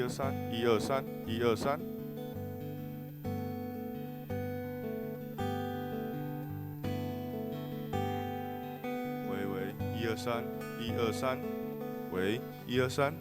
二三，一二三，一二三。喂喂，一二三，一二三，喂，一二三。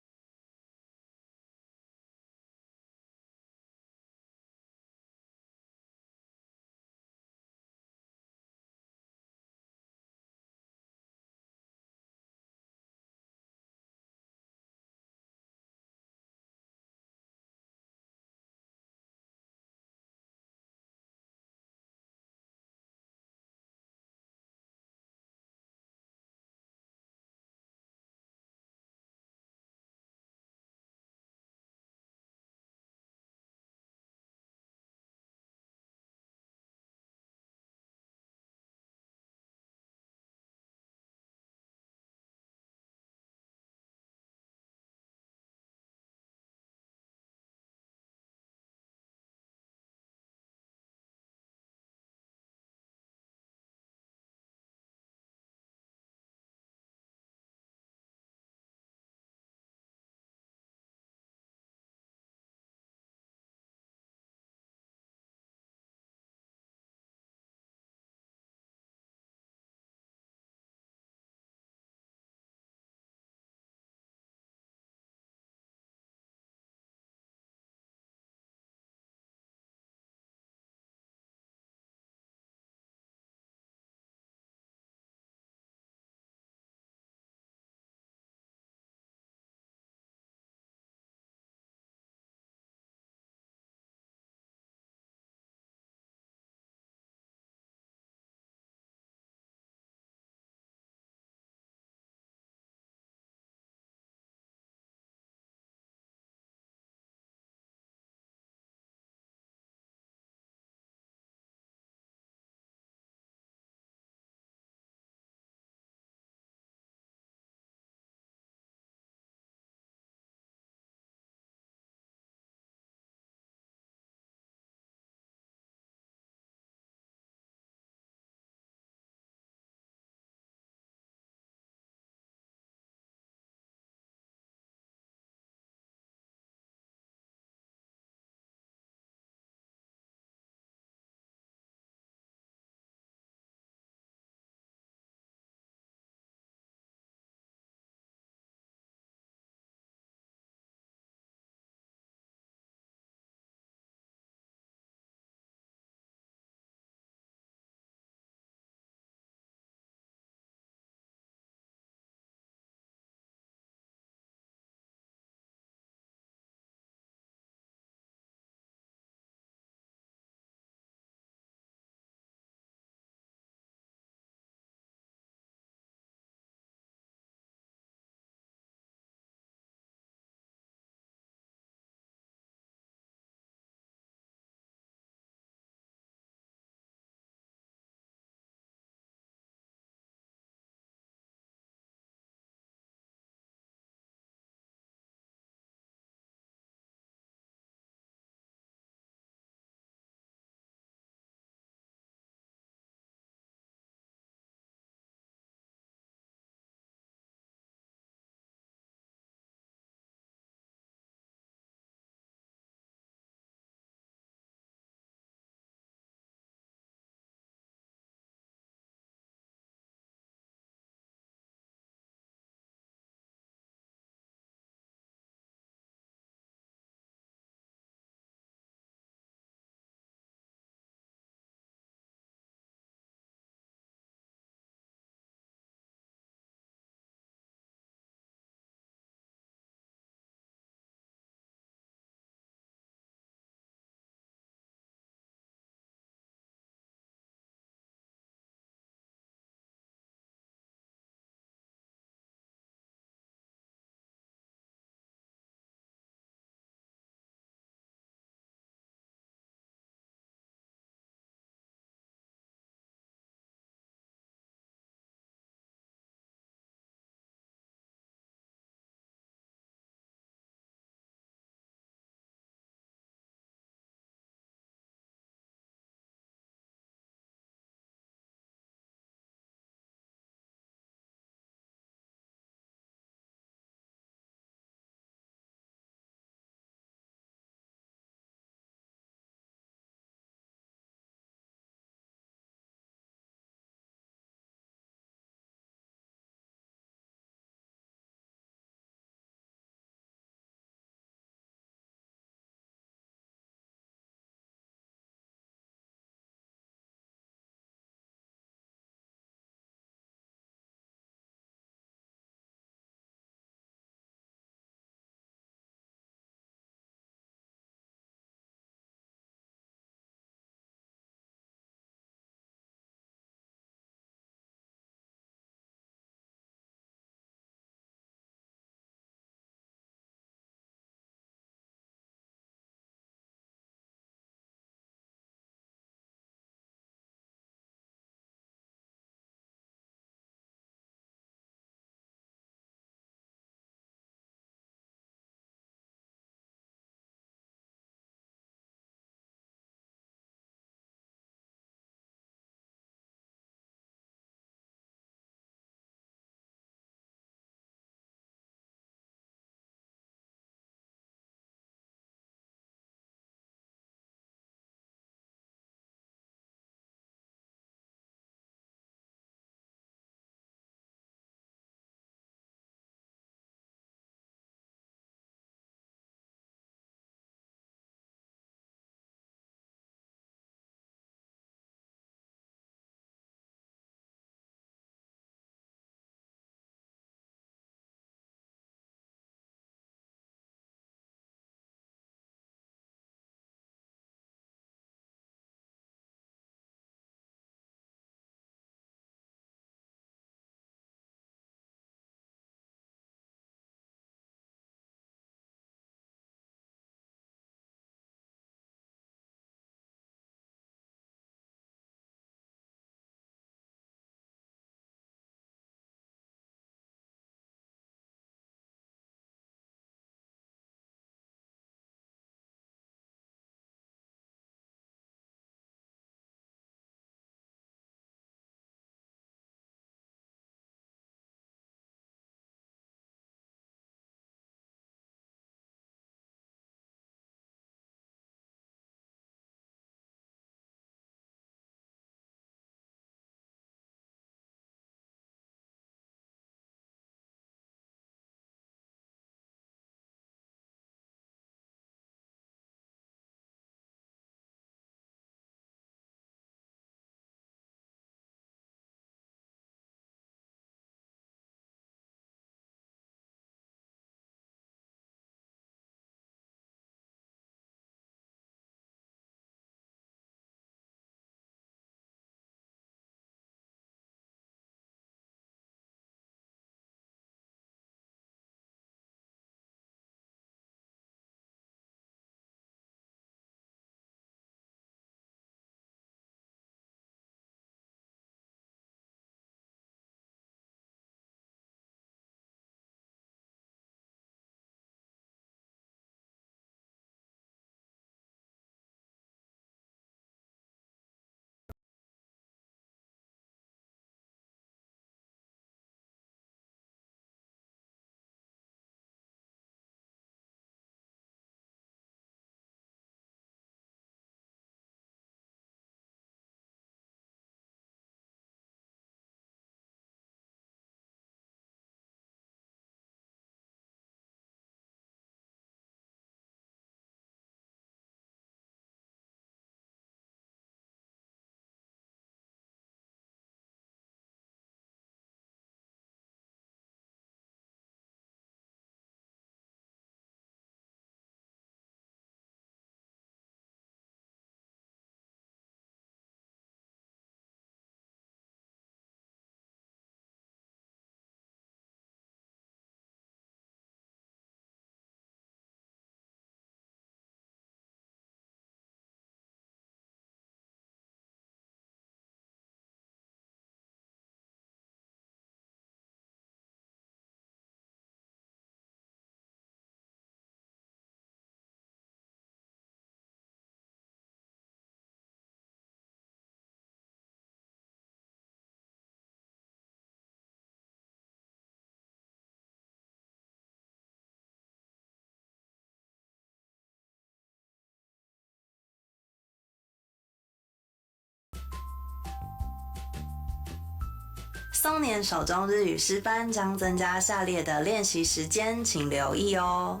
松年手中日语诗班将增加下列的练习时间，请留意哦。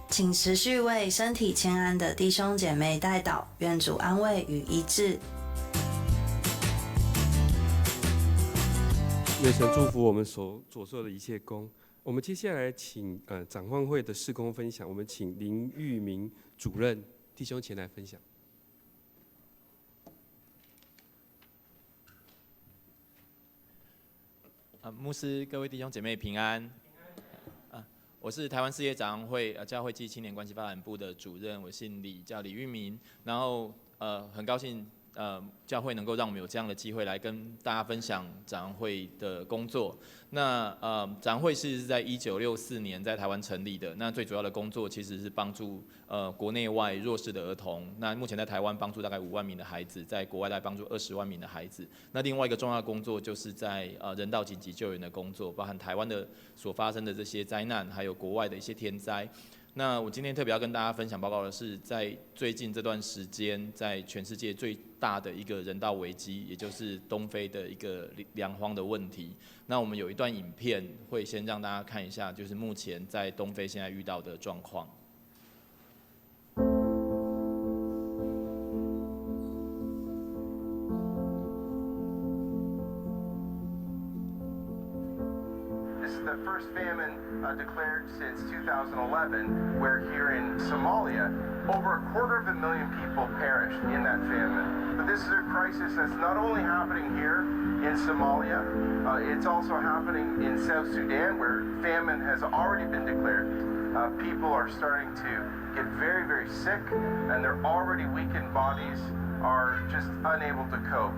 请持续为身体欠安的弟兄姐妹代祷，愿主安慰与医治。愿神祝福我们所所做的一切工。我们接下来请展望会的事工分享，我们请林玉明主任弟兄前来分享。牧师，各位弟兄姐妹平安。我是台湾世界展望会教会暨青年关系发展部的主任，我姓李，叫李玉明。然后很高兴教会能够让我们有这样的机会来跟大家分享展望会的工作。那展望会是在1964年在台湾成立的。那最主要的工作其实是帮助国内外弱势的儿童。那目前在台湾帮助大概5万名的孩子，在国外大概帮助20万名的孩子。那另外一个重要的工作就是在人道紧急救援的工作，包含台湾的所发生的这些灾难，还有国外的一些天灾。那我今天特别要跟大家分享报告的是，在最近这段时间，在全世界最大的一个人道危机，也就是东非的一个粮荒的问题。那我们有一段影片，会先让大家看一下，就是目前在东非现在遇到的状况。 This is the first famine declared since 2011, where here in Somalia, over a quarter of a million people perished in that famine. But this is a crisis that's not only happening here in Somalia, it's also happening in South Sudan, where famine has already been declared. People are starting to get very, very sick, and their already weakened bodies are just unable to cope.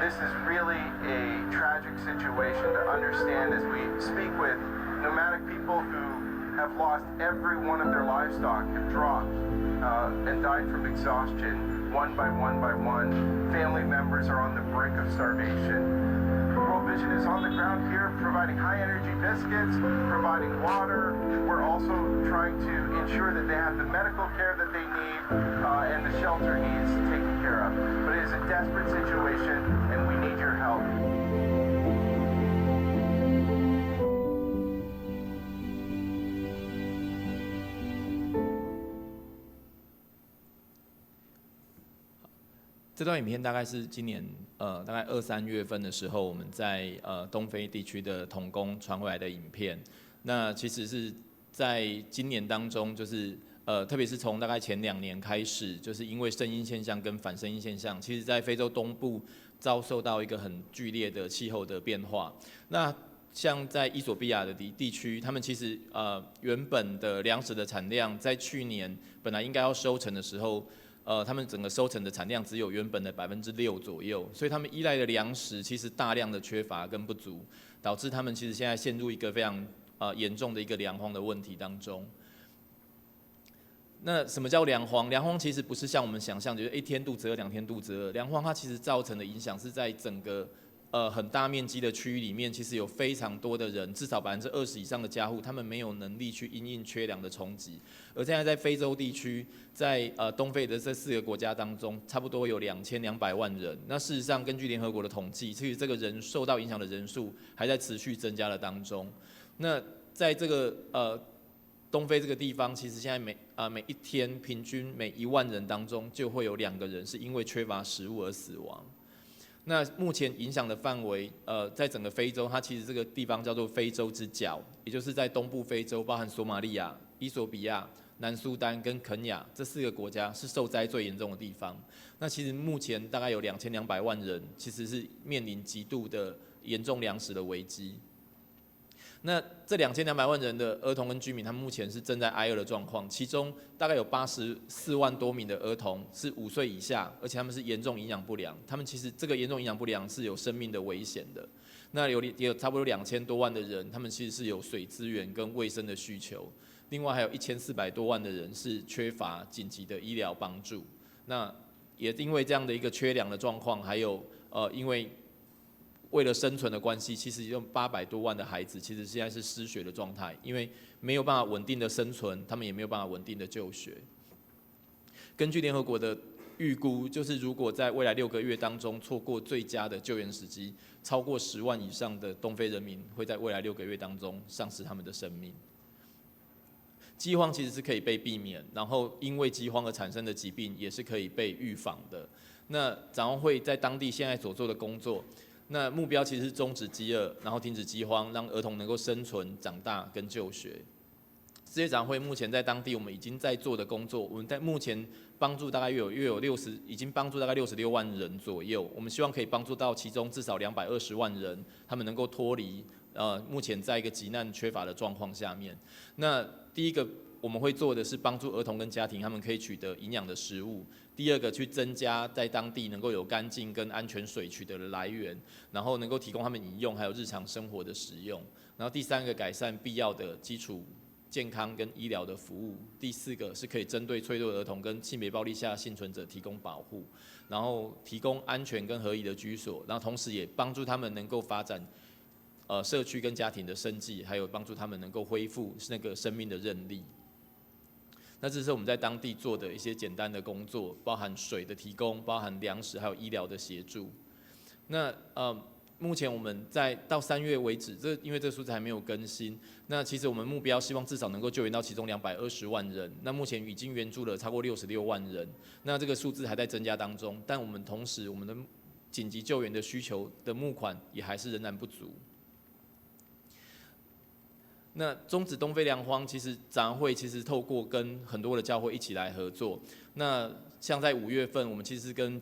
This is really a tragic situation to understand as we speak with nomadic people who have lost every one of their livestock, have dropped and died from exhaustion one by one by one. Family members are on the brink of starvation. World Vision is on the ground here providing high energy biscuits, providing water. We're also trying to ensure that they have the medical care that they need and the shelter needs taken care of. But it is a desperate situation and we need your help. 这段影片大概是今年大概二三月份的时候，我们在东非地区的同工传回来的影片。那其实是在今年当中，就是特别是从大概前2年开始，就是因为圣婴现象跟反圣婴现象，其实在非洲东部遭受到一个很剧烈的气候的变化。那像在衣索比亚的地区，他们其实原本的粮食的产量，在去年本来应该要收成的时候，他们整个收成的产量只有原本的6%左右，所以他们依赖的粮食其实大量的缺乏跟不足，导致他们其实现在陷入一个非常严重的一个粮荒的问题当中。那什么叫粮荒？粮荒其实不是像我们想象，就是一天肚子饿，2天肚子饿。粮荒它其实造成的影响是在整个很大面积的区域里面，其实有非常多的人，至少20%以上的家户，他们没有能力去因应缺粮的冲击。而现在在非洲地区，在东非的这四个国家当中，差不多有2200万人。那事实上，根据联合国的统计，其实这个人受到影响的人数还在持续增加的当中。那在这个东非这个地方，其实现在每一天平均每1万人当中就会有两个人是因为缺乏食物而死亡。那目前影响的范围，在整个非洲，它其实这个地方叫做非洲之角，也就是在东部非洲，包含索马利亚、衣索比亚、南苏丹跟肯亚这四个国家是受灾最严重的地方。那其实目前大概有2200万人，其实是面临极度的严重粮食的危机。那这两千两百万人的儿童跟居民，他们目前是正在挨饿的状况，其中大概有84万多名的儿童是5岁以下，而且他们是严重营养不良，他们其实这个严重营养不良是有生命的危险的。那也有差不多2000多万的人，他们其实是有水资源跟卫生的需求，另外还有1400多万的人是缺乏紧急的医疗帮助。那也因为这样的一个缺粮的状况，还有因为为了生存的关系，其实有800多万的孩子，其实现在是失学的状态，因为没有办法稳定的生存，他们也没有办法稳定的就学。根据联合国的预预估，就是如果在未来六个月当中错过最佳的救援时机，超过10万以上的东非人民会在未来六个月当中丧失他们的生命。饥荒其实是可以被避免，然后因为饥荒而产生的疾病也是可以被预防的。那展望会在当地现在所做的工作，那目标其实是终止饥饿，然后停止饥荒，让儿童能够生存、长大跟就学。世界展望会目前在当地我们已经在做的工作，我们在目前帮助大概约有六十，已经帮助大概66万人左右。我们希望可以帮助到其中至少220万人，他们能够脱离目前在一个急难缺乏的状况下面。那第一个我们会做的是帮助儿童跟家庭，他们可以取得营养的食物。第二个，去增加在当地能够有干净跟安全水取得的来源，然后能够提供他们饮用还有日常生活的使用。然后第三个，改善必要的基础健康跟医疗的服务。第四个是可以针对脆弱儿童跟性别暴力下幸存者提供保护，然后提供安全跟合宜的居所，然后同时也帮助他们能够发展社区跟家庭的生计，还有帮助他们能够恢复那个生命的韧力。那这是我们在当地做的一些简单的工作，包含水的提供，包含粮食，还有医疗的协助。那目前我们在到3月为止，因为这个数字还没有更新。那其实我们目标希望至少能够救援到其中220万人。那目前已经援助了超过66万人，那这个数字还在增加当中。但我们同时，我们的紧急救援的需求的募款也还是仍然不足。那终止东非粮荒，其实展望会其实透过跟很多的教会一起来合作。那像在5月份，我们其实跟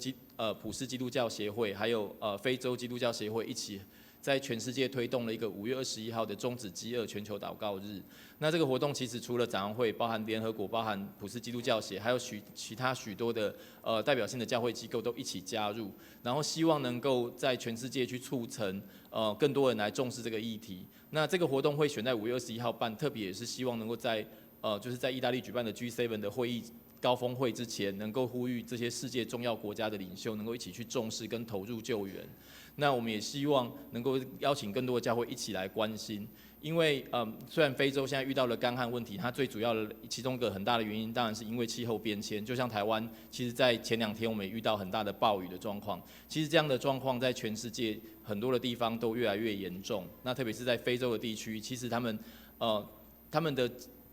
普世基督教协会，还有非洲基督教协会一起，在全世界推动了一个5月21号的终止饥饿全球祷告日。那这个活动其实除了展望会，包含联合国、包含普世基督教协，还有其他许多的代表性的教会机构都一起加入，然后希望能够在全世界去促成更多人来重视这个议题。那这个活动会选在五月二十一号办，特别也是希望能够在就是在意大利举办的 G7 的会议高峰会之前，能够呼吁这些世界重要国家的领袖能够一起去重视跟投入救援。那我们也希望能够邀请更多的教会一起来关心，因为虽然非洲现在遇到了干旱问题，它最主要的其中一个很大的原因当然是因为气候变迁。就像台湾，其实在前2天我们也遇到很大的暴雨的状况。其实这样的状况在全世界很多的地方都越来越严重。那特别是在非洲的地区，其实他们的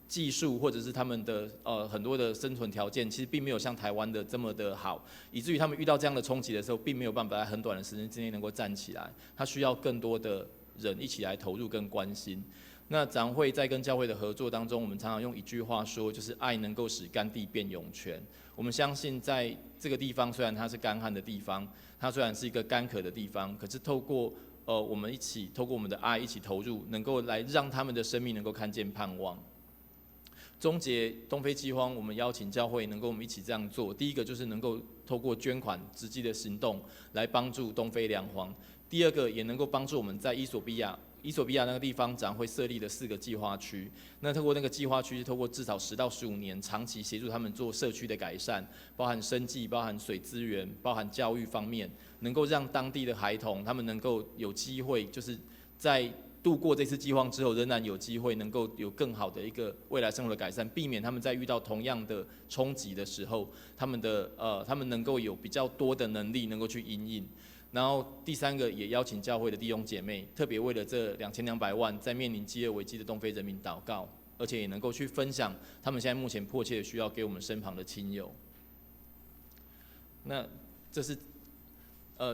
技术或者是他们的很多的生存条件，其实并没有像台湾的这么的好，以至于他们遇到这样的冲击的时候，并没有办法在很短的时间之内能够站起来。他需要更多的人一起来投入跟关心。那展望会在跟教会的合作当中，我们常常用一句话说，就是爱能够使干地变涌泉。我们相信，在这个地方虽然它是干旱的地方，它虽然是一个干渴的地方，可是透过我们一起透过我们的爱一起投入，能够来让他们的生命能够看见盼望。终结东非饥荒，我们邀请教会能够我们一起这样做。第一个就是能够透过捐款实际的行动来帮助东非粮荒。第二个也能够帮助我们在衣索比亚，衣索比亚那个地方展望会设立的四个计划区。那透过那个计划区，透过至少10到15年长期协助他们做社区的改善，包含生计、包含水资源、包含教育方面，能够让当地的孩童他们能够有机会，就是在度过这次饥荒之后，仍然有机会能够有更好的一个未来生活的改善，避免他们在遇到同样的冲击的时候，他们能够有比较多的能力能够去因应。然后第三个也邀请教会的弟兄姐妹，特别为了这2200万在面临饥饿危机的东非人民祷告，而且也能够去分享他们现在目前迫切的需要给我们身旁的亲友。那这是，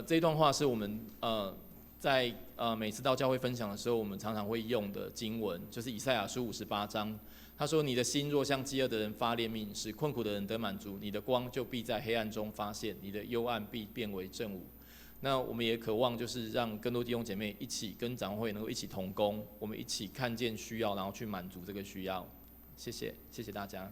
这一段话是我们在每次到教会分享的时候，我们常常会用的经文，就是以赛亚书58章。他说：“你的心若向饥饿的人发怜悯，使困苦的人得满足，你的光就必在黑暗中发现，你的幽暗必变为正午。”那我们也渴望就是让更多弟兄姐妹一起跟展望会能够一起同工，我们一起看见需要，然后去满足这个需要。谢谢，谢谢大家。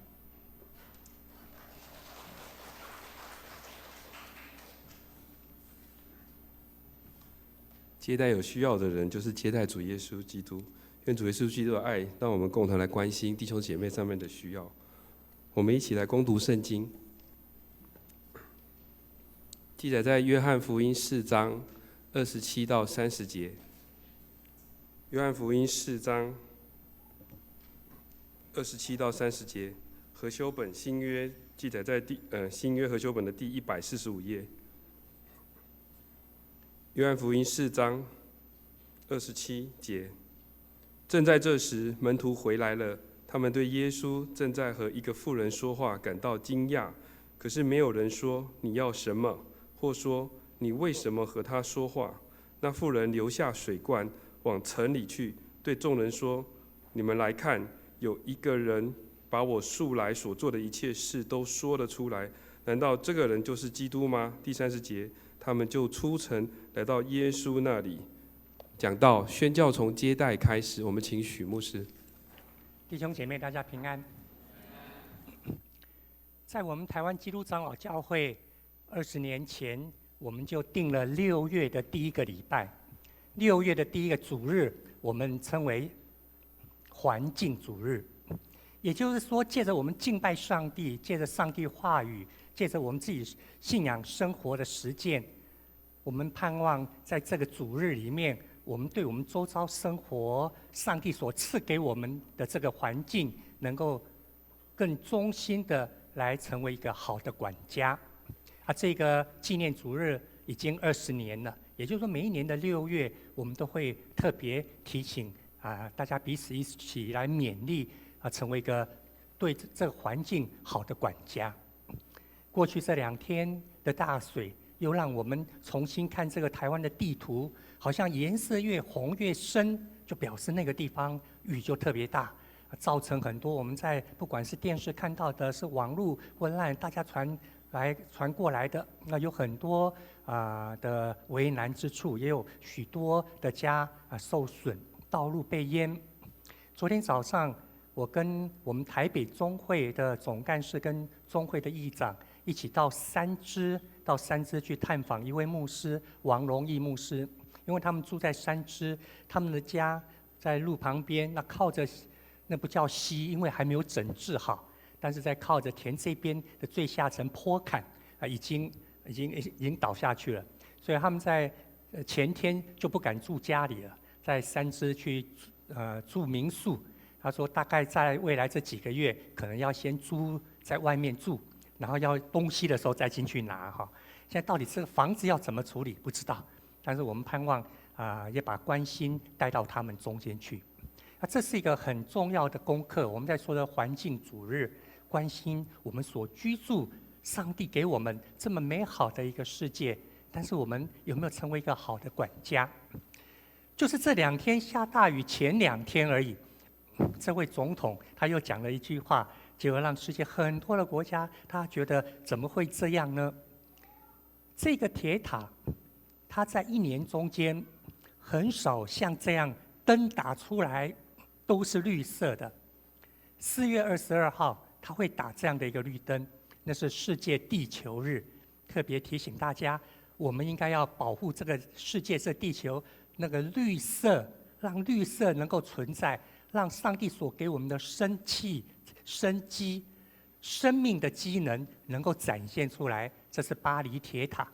接待有需要的人，就是接待主耶稣基督。愿主耶稣基督的爱，让我们共同来关心弟兄姐妹上面的需要。我们一起来恭读圣经，记载在约翰福音四章27到30节。约翰福音四章27到30节，和修本新約記載在新約和修本的第145頁。約翰福音四章二十七節，正在這時，門徒回來了，他們對耶穌正在和一個婦人說話感到驚訝。可是沒有人說你要什麼，或說你為什麼和他說話。那婦人留下水罐，往城裡去，對眾人說：你們來看，有一個人把我素來所做的一切事都說了出來。難道這個人就是基督嗎？第30節，他們就出城來到耶穌那裡。講到宣教從接待開始，我們請許牧師。弟兄姐妹，大家平安。在我們台灣基督長老教會，20年前我們就定了六月的第一個禮拜，六月的第一個主日，我們稱為環境主日。也就是說，借着我們敬拜上帝，借着上帝話語，借着我們自己信仰生活的實踐，我們盼望在這個主日裡面，我們對我們周遭生活，上帝所賜給我們的這個環境，能夠更忠心的來成為一個好的管家。啊，這個紀念主日已經二十年了，也就是說，每一年的六月，我們都會特別提醒啊，大家彼此一起來勉勵啊，成為一個對這個環境好的管家。過去這2天的大水，又讓我們重新看這個台灣的地圖，好像顏色越紅越深，就表示那個地方雨就特別大，造成很多我們在不管是電視看到的，是網路或 LINE 大家傳來傳過來的，那有很多啊的為難之處，也有許多的家啊受損，道路被淹。昨天早上，我跟我們台北中會的總幹事跟中會的議長一起到三芝去探訪一位牧師王榮義牧師，因為他們住在三芝，他們的家在路旁邊，那靠着那不叫溪，因為還沒有整治好，但是在靠着田這邊的最下層坡坎啊，已經倒下去了，所以他們在前天就不敢住家裡了，在三芝去住民宿。他說大概在未來這幾個月，可能要先租在外面住，然後要東西的時候再進去拿哈。現在到底這個房子要怎麼處理，不知道。但是我們盼望啊，也把關心帶到他們中間去。啊，這是一個很重要的功課。我們在說的環境主日，關心我們所居住，上帝給我們這麼美好的一個世界，但是我們有沒有成為一個好的管家？就是這兩天下大雨前兩天而已，這位總統他又講了一句話，結果讓世界很多的國家他覺得怎麼會這樣呢？這個鐵塔，它在一年中間很少像這樣燈打出來都是綠色的。4月22號，它會打這樣的一個綠燈，那是世界地球日，特別提醒大家，我們應該要保護這個世界，這地球那個綠色，讓綠色能夠存在，讓上帝所給我們的生氣、生機、生命的機能能夠展現出來。這是巴黎鐵塔，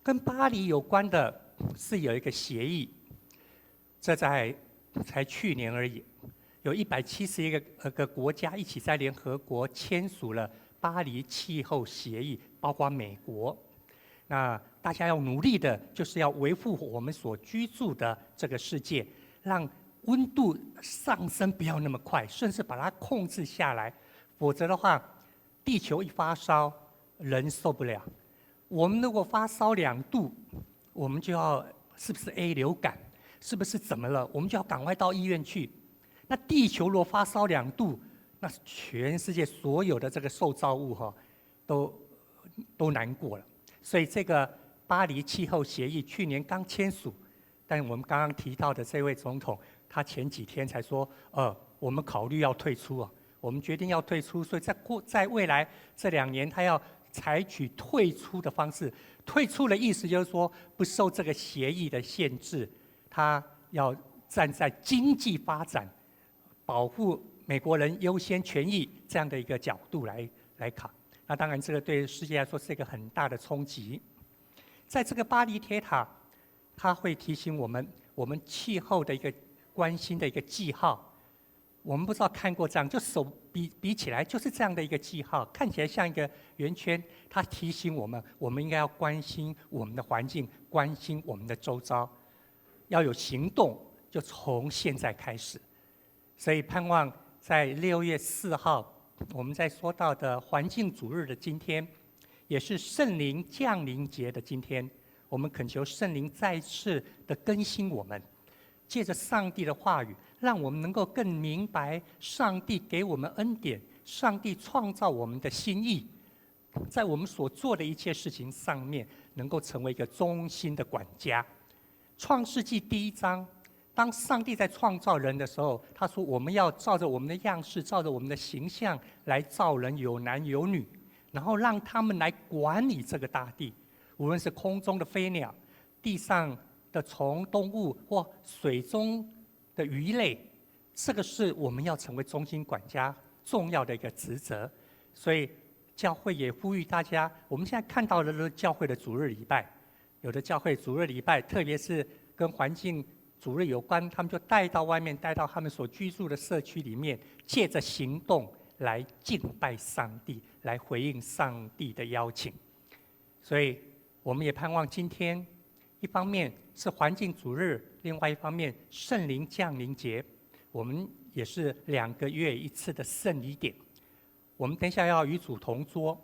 跟巴黎有關的是有一個協議，這在才去年而已，有171個國家一起在聯合國簽署了巴黎氣候協議，包括美國。那大家要努力的，就是要維護我們所居住的這個世界，讓溫度上升不要那麼快，甚至把它控制下來。否則的話，地球一發燒，人受不了。我們如果發燒2度，我們就要是不是 A 流感？是不是怎麼了？我們就要趕快到醫院去。那地球若發燒兩度，那全世界所有的這個受造物哈，都難過了。所以這個巴黎氣候協議去年剛簽署，但我們剛剛提到的這位總統，他前幾天才說，我們考慮要退出啊，我們決定要退出，所以在未來這2年，他要採取退出的方式。退出的意思就是說，不受這個協議的限制，他要站在經濟發展、保護美國人優先權益這樣的一個角度來考。那當然，這個對世界來說是一個很大的衝擊。在這個巴黎鐵塔，它會提醒我們，我們氣候的一個關心的一個記號。我們不知道看過這樣，就手比比起來就是這樣的一個記號，看起來像一個圓圈。它提醒我們，我們應該要關心我們的環境，關心我們的周遭，要有行動，就從現在開始。所以盼望在6月4號，我們在說到的環境主日的今天，也是聖靈降臨節的今天，我們懇求聖靈再次的更新我們，借着上帝的話語，讓我們能夠更明白上帝給我們恩典，上帝創造我們的心意，在我們所做的一切事情上面，能夠成為一個忠心的管家。創世紀第一章，當上帝在創造人的時候，他說：“我們要照着我們的樣式，照着我們的形象來造人，有男有女，然後讓他們來管理這個大地，無論是空中的飛鳥、地上的蟲動物或水中的魚類，這個是我們要成為忠心管家重要的一個職責。所以教會也呼籲大家，我們現在看到的都是教會的主日禮拜，有的教會主日禮拜，特別是跟環境主日有關，他們就帶到外面，帶到他們所居住的社區裡面，借着行動來敬拜上帝，來回應上帝的邀請。所以我們也盼望今天，一方面是環境主日，另外一方面聖靈降臨節，我們也是2個月一次的聖禮典。我們等一下要與主同桌，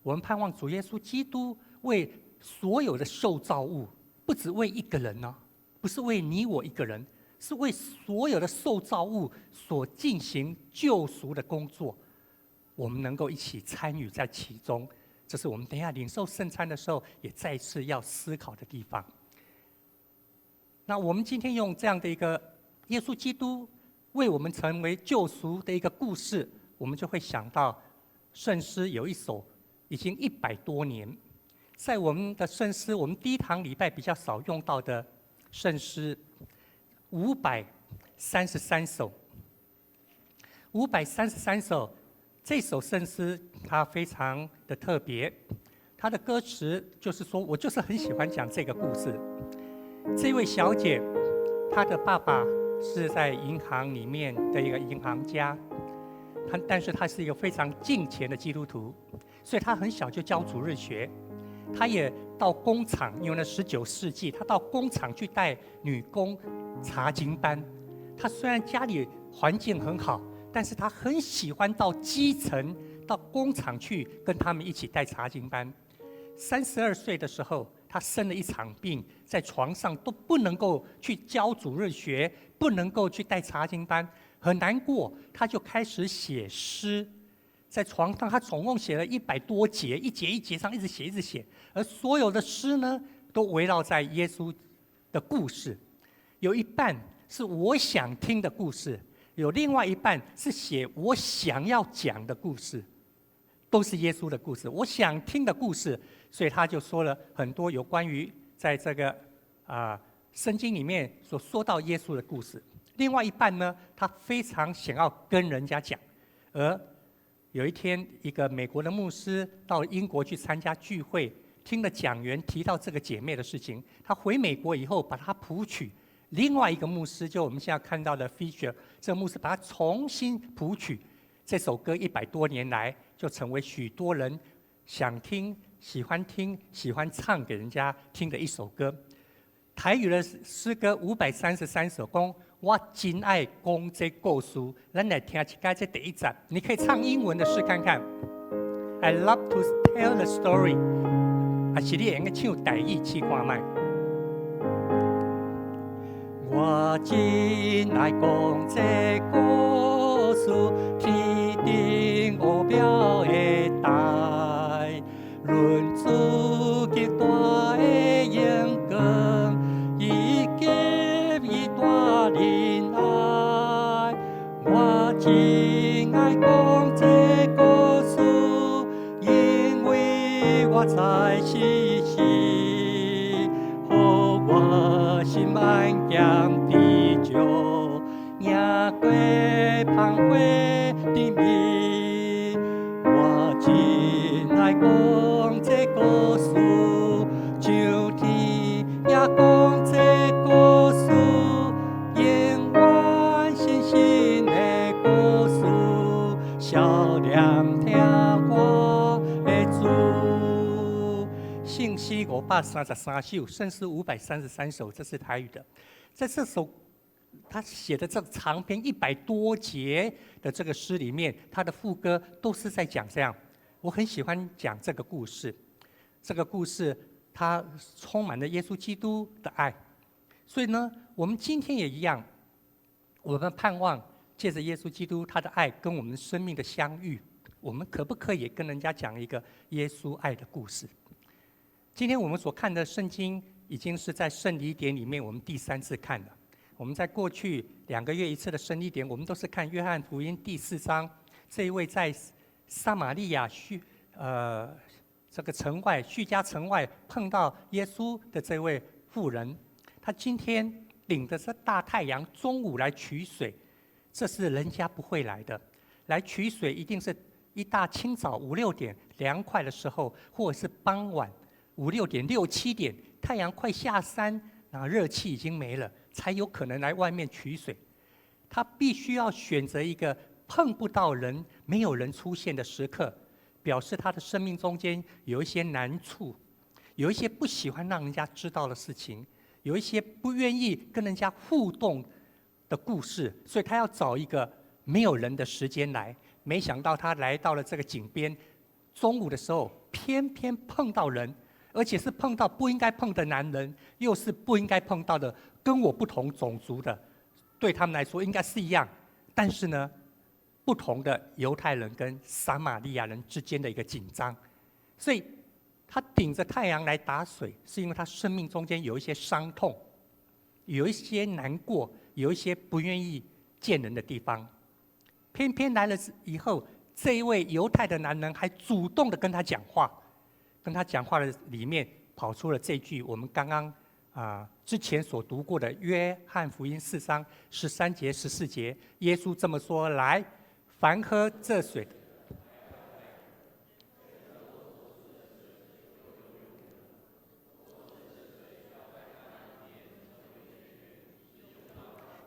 我們盼望主耶穌基督為所有的受造物，不只為一個人呢，不是為你我一個人，是為所有的受造物所進行救贖的工作，我們能夠一起參與在其中。這是我們等一下領受聖餐的時候，也再次要思考的地方。那我們今天用這樣的一個耶穌基督為我們成為救贖的一個故事，我們就會想到聖詩有一首已經100多年，在我們的聖詩，我們第一堂禮拜比較少用到的聖詩五百三十三首，五百三十三首。這首聖詩它非常的特別，它的歌詞就是說，我就是很喜歡講這個故事。這位小姐，她的爸爸是在銀行裡面的一個銀行家，但是他是一個非常敬虔的基督徒，所以他很小就教主日學。他也到工廠，因為那19世紀，他到工廠去帶女工查經班。他雖然家裡環境很好，但是他很喜歡到基層、到工廠去跟他們一起帶查經班。32歲的時候，他生了一場病，在床上都不能夠去教主日學，不能夠去帶查經班，很難過。他就開始寫詩，在床上他總共寫了100多節，一節一節上一直寫，一直寫。而所有的詩呢，都圍繞在耶穌的故事，有一半是我想聽的故事，有另外一半是寫我想要講的故事，都是耶穌的故事，我想聽的故事，所以他就說了很多有關於在這個聖經裡面所說到耶穌的故事。另外一半呢，他非常想要跟人家講。而有一天，一個美國的牧師到英國去參加聚會，聽了講員提到這個姐妹的事情，他回美國以後把它譜曲。另外一個牧師，就我們現在看到的 Fisher，這個牧師把它重新譜曲，這首歌100多年來就成為許多人想聽、喜歡聽、喜歡唱給人家聽的一首歌。台語的詩歌五百三十三首，講我真愛講這故事，咱來聽一擺這第一節，你可以唱英文的試看看。I love to tell the story，還是你會用唱台語試看覓？我真愛講這故事，天頂奧妙的代，論主極大的榮光，以及伊大仁愛。我真愛講這故事，因為我在世時，予我心安兼知足，贏過芳華甜蜜。我真愛講這故事，上天也講這故事，永遠深深的詩533首，聖詩533首，這是台語的。在這首他寫的這個長篇100多節的這個詩裡面，他的副歌都是在講這樣。我很喜歡講這個故事，這個故事它充滿了耶穌基督的愛。所以呢，我們今天也一樣，我們盼望借着耶穌基督他的愛跟我們生命的相遇，我們可不可以跟人家講一個耶穌愛的故事？今天我們所看的聖經已經是在聖禮典裡面我們第三次看了。我們在過去2個月一次的聖禮典，我們都是看約翰福音第四章，這一位在撒瑪利亞這個城外敘加城外碰到耶穌的這位婦人，她今天頂着這大太陽中午來取水，這是人家不會來的，來取水一定是一大清早五六點涼快的時候，或者是傍晚五六點六七點，太陽快下山，那熱氣已經沒了，才有可能來外面取水。他必須要選擇一個碰不到人、沒有人出現的時刻，表示他的生命中間有一些難處，有一些不喜歡讓人家知道的事情，有一些不願意跟人家互動的故事，所以他要找一個沒有人的時間來。沒想到他來到了這個井邊，中午的時候偏偏碰到人，而且是碰到不應該碰的男人，又是不應該碰到的跟我不同種族的，對他們來說應該是一樣，但是呢，不同的猶太人跟撒瑪利亞人之間的一個緊張，所以他頂着太陽來打水，是因為他生命中間有一些傷痛，有一些難過，有一些不願意見人的地方。偏偏來了以後，這一位猶太的男人還主動的跟他講話，跟他講話的裡面跑出了這句我們剛剛之前所讀過的約翰福音4章13節14節，耶穌這麼說：來，凡喝這水的。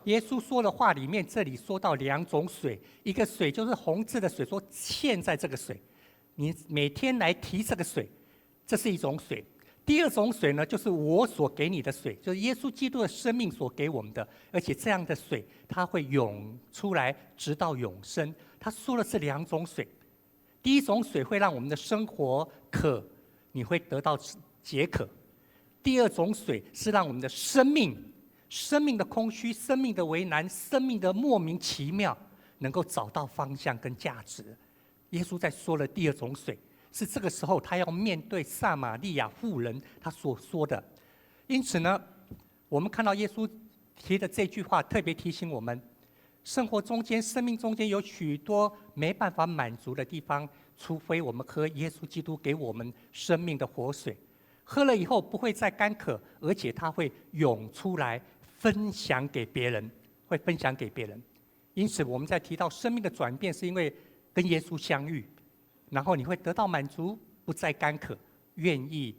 耶穌說的話裡面，這裡說到兩種水，一個水就是紅字的水，說現在這個水，你每天來提這個水，這是一種水。第二種水呢，就是我所給你的水，就是耶穌基督的生命所給我們的，而且這樣的水，它會湧出來，直到永生。他說的是兩種水，第一種水會讓我們的生活渴，你會得到解渴；第二種水是讓我們的生命。生命的空虛、生命的為難、生命的莫名其妙，能夠找到方向跟價值。耶穌在說了第二種水，是這個時候他要面對撒瑪利亞婦人他所說的。因此呢，我們看到耶穌提的這句話，特別提醒我們：生活中間、生命中間有許多沒辦法滿足的地方，除非我們喝耶穌基督給我們生命的活水，喝了以後不會再乾渴，而且它會湧出來。分享給別人，會分享給別人。因此，我們在提到生命的轉變，是因為跟耶穌相遇，然後你會得到滿足，不再乾渴，願意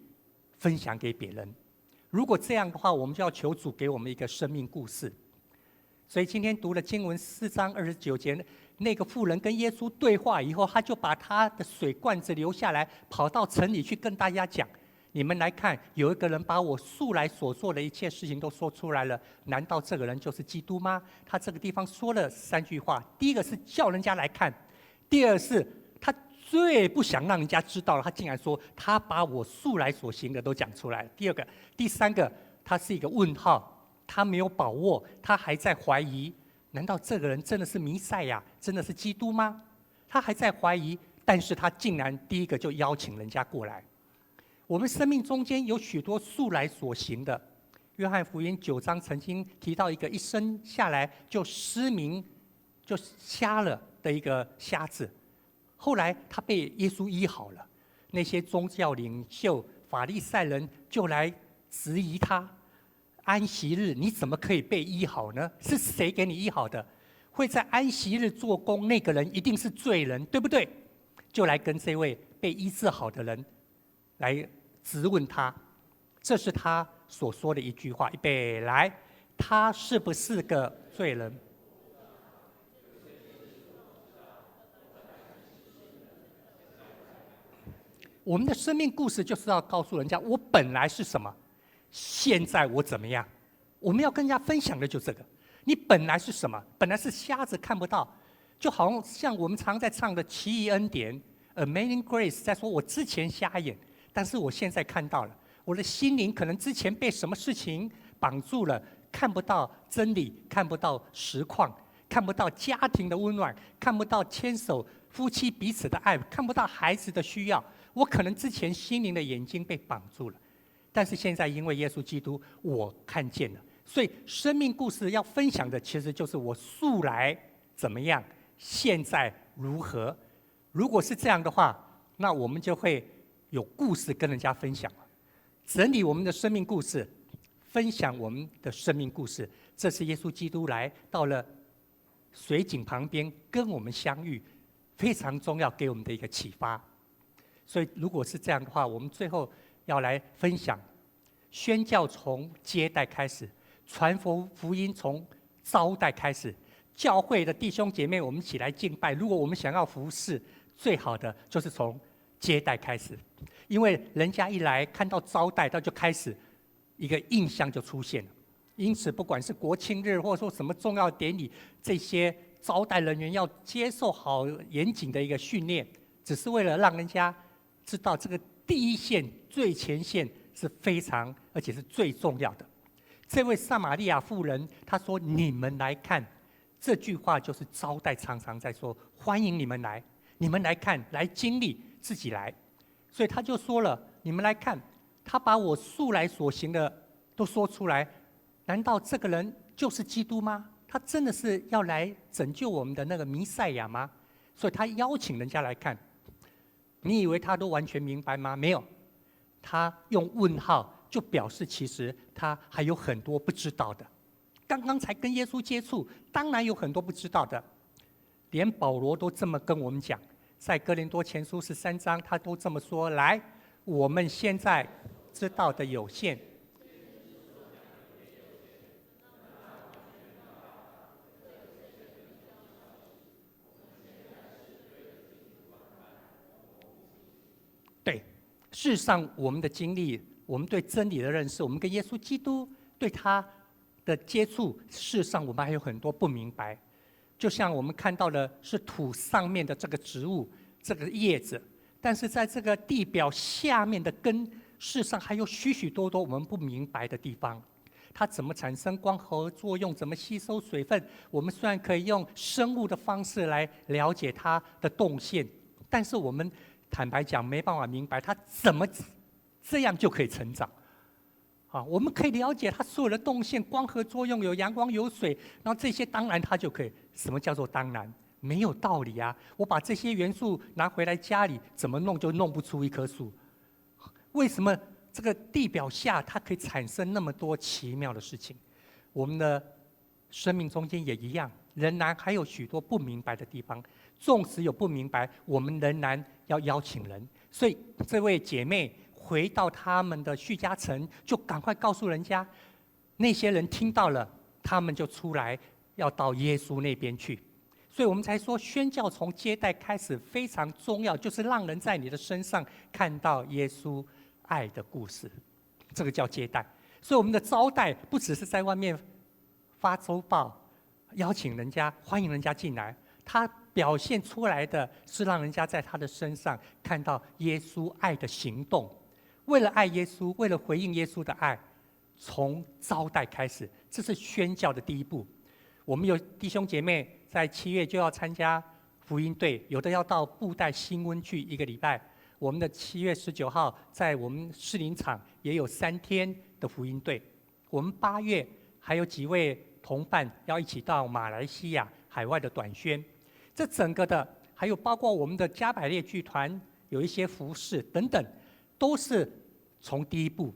分享給別人。如果這樣的話，我們就要求主給我們一個生命故事。所以今天讀了經文4章29節，那個婦人跟耶穌對話以後，他就把他的水罐子留下來，跑到城裡去跟大家講。你們來看，有一個人把我素來所做的一切事情都說出來了，難道這個人就是基督嗎？他這個地方說了三句話：第一個是叫人家來看；第二是他最不想讓人家知道了，他竟然說他把我素來所行的都講出來了。第二個、第三個，他是一個問號，他沒有把握，他還在懷疑：難道這個人真的是彌賽亞，真的是基督嗎？他還在懷疑，但是他竟然第一個就邀請人家過來。我們生命中間有許多素來所行的，約翰福音9章曾經提到一個一生下來就失明、就瞎了的一個瞎子，後來他被耶穌醫好了，那些宗教領袖法利賽人就來質疑他：安息日你怎麼可以被醫好呢？是誰給你醫好的？會在安息日做工那個人一定是罪人，對不對？就來跟這位被醫治好的人來質問他，這是他所說的一句話。預備來，他是不是個罪人？我们的生命故事就是要告诉人家，我本来是什么，现在我怎么样。我们要跟人家分享的就这个。你本来是什么？本来是瞎子看不到，就好像像我们常在唱的《奇异恩典》（Amazing Grace），在说我之前瞎眼，但是我现在看到了。我的心灵可能之前被什么事情绑住了，看不到真理，看不到实况，看不到家庭的温暖，看不到牵手夫妻彼此的爱，看不到孩子的需要。我可能之前心灵的眼睛被绑住了，但是现在因为耶稣基督，我看见了。所以生命故事要分享的，其实就是我素来怎么样，现在如何。如果是这样的话，那我们就会有故事跟人家分享了。整理我们的生命故事，分享我们的生命故事，这是耶稣基督来到了水井旁边跟我们相遇，非常重要给我们的一个启发。所以，如果是这样的话，我们最后要来分享，宣教从接待开始，传福音从招待开始。教会的弟兄姐妹，我们一起来敬拜。如果我们想要服侍，最好的就是从接待开始，因为人家一来看到招待，他就开始一个印象就出现了。因此，不管是国庆日或者说什么重要典礼，这些招待人员要接受好严谨的一个训练，只是为了让人家知道这个第一线、最前线是非常而且是最重要的。这位撒玛利亚妇人她说：“你们来看。”这句话就是招待，常常在说欢迎你们来，你们来看，来经历，自己来。所以他就说了：“你们来看，他把我素来所行的都说出来，难道这个人就是基督吗？他真的是要来拯救我们的那个弥赛亚吗？”所以他邀请人家来看。你以为他都完全明白吗？没有，他用问号就表示其实他还有很多不知道的。刚刚才跟耶稣接触，当然有很多不知道的。连保罗都这么跟我们讲，在哥林多前书13章，他都这么说：来，我们现在知道的有限。对，事实上，我们的经历，我们对真理的认识，我们跟耶稣基督对他的接触，事实上我们还有很多不明白。就像我们看到的是土上面的这个植物，这个叶子，但是在这个地表下面的根，事实上还有许许多多我们不明白的地方。它怎么产生光合作用？怎么吸收水分？我们虽然可以用生物的方式来了解它的动线，但是我们坦白讲没办法明白它怎么这样就可以成长。啊，我们可以了解它所有的动线、光合作用，有阳光、有水，然后这些当然它就可以。什么叫做当然？没有道理啊！我把这些元素拿回来家里，怎么弄就弄不出一棵树。为什么这个地表下它可以产生那么多奇妙的事情？我们的生命中间也一样，仍然还有许多不明白的地方。纵使有不明白，我们仍然要邀请人。所以这位姐妹回到他们的叙加城，就赶快告诉人家，那些人听到了，他们就出来要到耶稣那边去。所以我们才说宣教从接待开始非常重要，就是让人在你的身上看到耶稣爱的故事，这个叫接待。所以我们的招待不只是在外面发周报，邀请人家，欢迎人家进来，他表现出来的是让人家在他的身上看到耶稣爱的行动。为了爱耶稣，为了回应耶稣的爱，从招待开始，这是宣教的第一步。我们有弟兄姐妹在7月就要参加福音队，有的要到布袋新温去一个礼拜。我们的7月19号在我们士林场也有3天的福音队。我们8月还有几位同伴要一起到马来西亚海外的短宣。这整个的还有包括我们的加百列剧团有一些服饰等等，都是从第一步，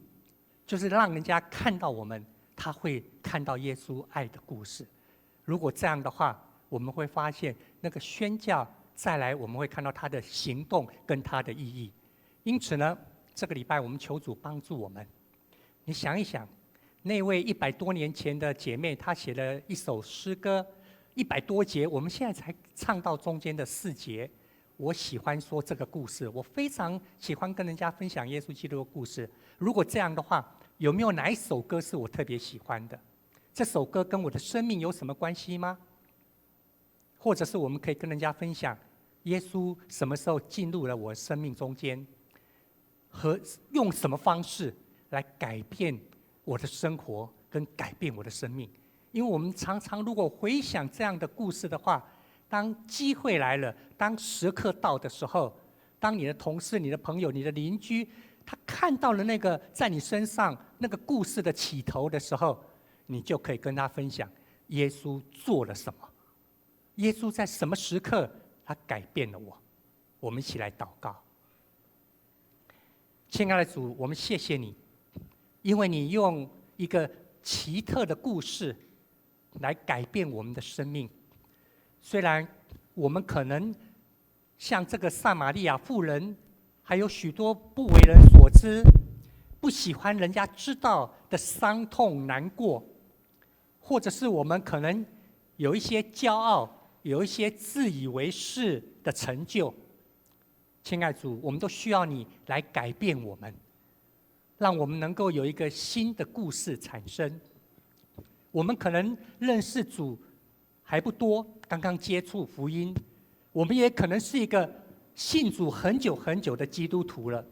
就是让人家看到我们，他会看到耶稣爱的故事。如果这样的话，我们会发现那个宣教再来，我们会看到他的行动跟他的意义。因此呢，这个礼拜我们求主帮助我们。你想一想，那位100多年前的姐妹，她写了一首诗歌，100多节，我们现在才唱到中间的四节。我喜欢说这个故事，我非常喜欢跟人家分享耶稣基督的故事。如果这样的话，有没有哪一首歌是我特别喜欢的？这首歌跟我的生命有什么关系吗？或者是我们可以跟人家分享，耶稣什么时候进入了我生命中间，和用什么方式来改变我的生活跟改变我的生命？因为我们常常如果回想这样的故事的话，当机会来了，当时刻到的时候，当你的同事、你的朋友、你的邻居，他看到了那个在你身上那个故事的起头的时候，你就可以跟他分享耶稣做了什么，耶稣在什么时刻他改变了我。我们一起来祷告。亲爱的主，我们谢谢你，因为你用一个奇特的故事来改变我们的生命。虽然我们可能像这个撒玛利亚妇人，还有许多不为人所知、不喜欢人家知道的伤痛难过，或者是我们可能有一些骄傲、有一些自以为是的成就。亲爱主，我们都需要你来改变我们，让我们能够有一个新的故事产生。我们可能认识主还不多，刚刚接触福音，我们也可能是一个信主很久很久的基督徒了，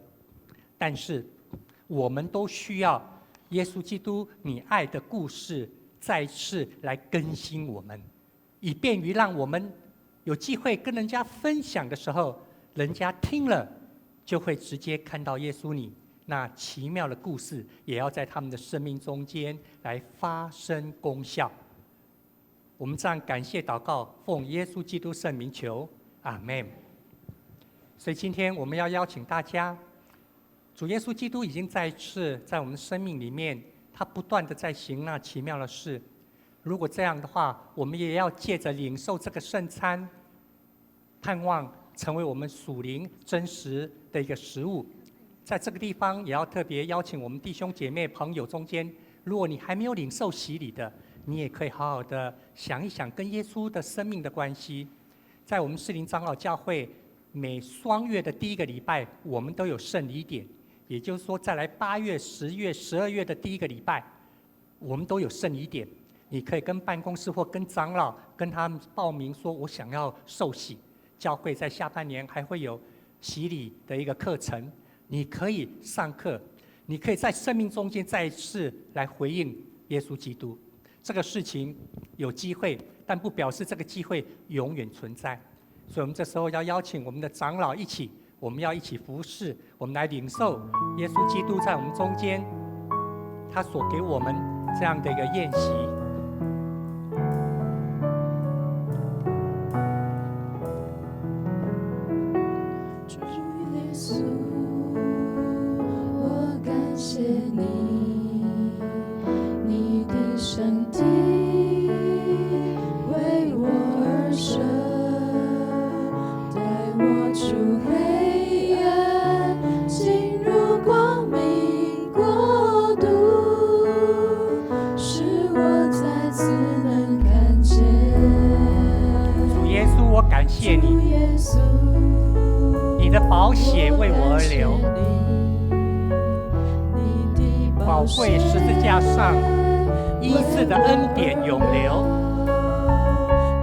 但是我们都需要耶稣基督你爱的故事再次来更新我们，以便于让我们有机会跟人家分享的时候，人家听了就会直接看到耶稣你那奇妙的故事，也要在他们的生命中间来发生功效。我们这样感谢祷告，奉耶稣基督圣名求，阿门。所以今天我们要邀请大家，主耶稣基督已经再次在我们生命里面，他不断的在行那奇妙的事。如果这样的话，我们也要借着领受这个圣餐，盼望成为我们属灵真实的一个食物。在这个地方，也要特别邀请我们弟兄姐妹朋友中间，如果你还没有领受洗礼的，你也可以好好的想一想跟耶稣的生命的关系。在我们士林长老教会，每双月的第一个礼拜，我们都有圣礼典，也就是说，再来8月、10月、12月的第一个礼拜，我们都有圣礼典。你可以跟办公室或跟长老跟他们报名，说我想要受洗。教会在下半年还会有洗礼的一个课程，你可以上课，你可以在生命中间再一次来回应耶稣基督。这个事情有机会，但不表示这个机会永远存在。所以，我们这时候要邀请我们的长老一起，我们要一起服侍，我们来领受耶稣基督在我们中间，他所给我们这样的一个宴席。主耶稣，我感谢你，你的身体为我而舍，带我出黑暗，进入光明国度，使我再次能看见。主耶稣，我感谢主你，耶稣，你的宝血为我而流，宝贵十字架上医治的恩典永留。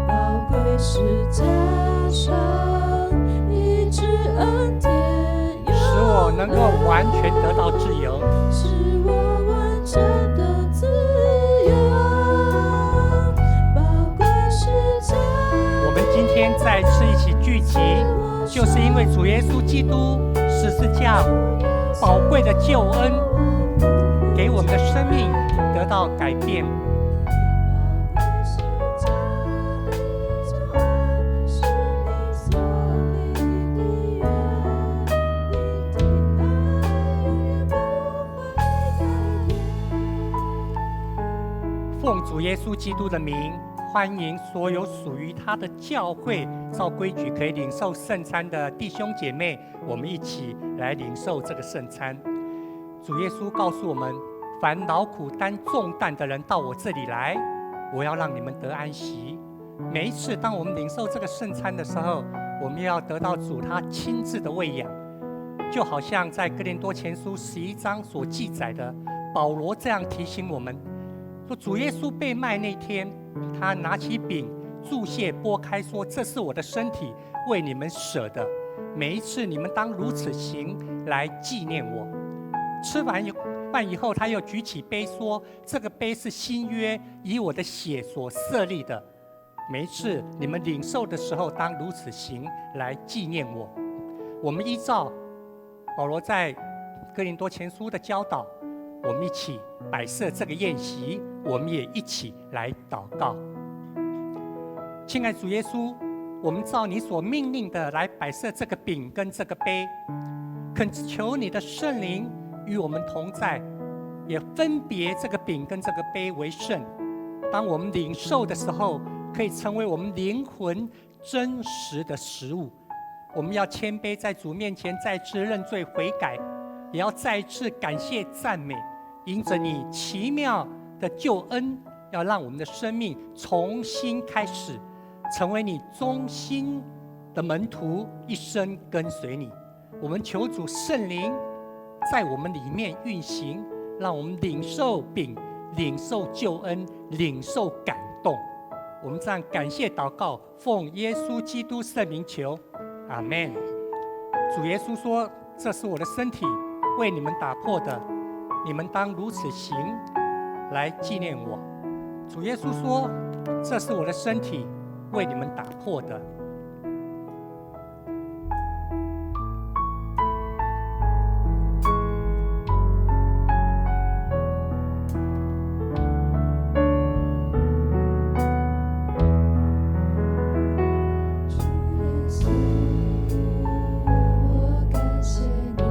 宝贵十架上医治恩典使我能够完全得到自由。使我完全的自由。宝贵十架我们今天再次一起聚集，就是因为主耶稣基督十字架宝贵的救恩，给我们的生命得到改变。宝贵十架的救恩是你所立的约，你的爱永远不会改变。奉主耶稣基督的名，欢迎所有属于他的教会，照规矩可以领受圣餐的弟兄姐妹，我们一起来领受这个圣餐。主耶稣告诉我们：凡劳苦担重担的人，到我这里来，我要让你们得安息。每一次当我们领受这个圣餐的时候，我們要得到主他親自的餵養，就好像在哥林多前書11章所記載的，保羅這樣提醒我們：說主耶穌被賣那天，他拿起餅，祝謝，擘開，說：這是我的身體，為你們捨的。每一次你們當如此行，來紀念我。吃完飯以後，他又舉起杯說：這個杯是新約，以我的血所設立的。每一次你們領受的時候，當如此行，來紀念我。我們依照保羅在哥林多前書的教導，我們一起擺設這個宴席，我們也一起來禱告。親愛主耶穌，我們照你所命令的來擺設這個餅跟這個杯，懇求你的聖靈與我們同在，也分別這個餅跟這個杯為聖。當我們領受的時候，可以成為我們靈魂真實的食物。我們要謙卑在主面前，再次認罪悔改，也要再次感謝讚美，因着你奇妙的救恩，要讓我們的生命重新開始，成為你忠心的門徒，一生跟隨你。我們求主聖靈在我們裡面運行，讓我們領受餅，領受救恩，領受感動。我們這樣感謝禱告，奉耶穌基督聖名求，阿門。主耶穌說：“這是我的身體，為你們打破的，你們當如此行，來紀念我。”主耶穌說：“這是我的身體，為你們打破的。”主耶穌，我感謝你，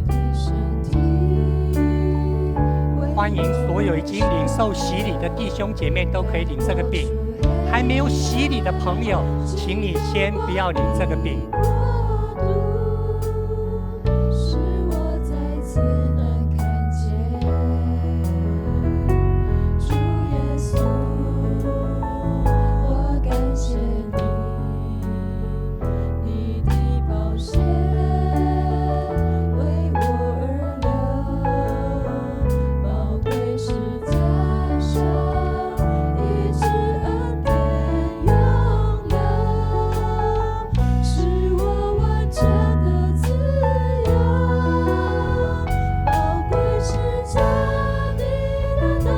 你的身體為歡迎所有已經領受洗禮的弟兄姐妹都可以領這個餅，還沒有洗禮的朋友，請你先不要領這個餅。國度，使我再次能看見。主耶穌，我感謝你，你的寶血為我而流，寶貴十架上醫治恩典永留，使我完全的自由。寶貴十架的大能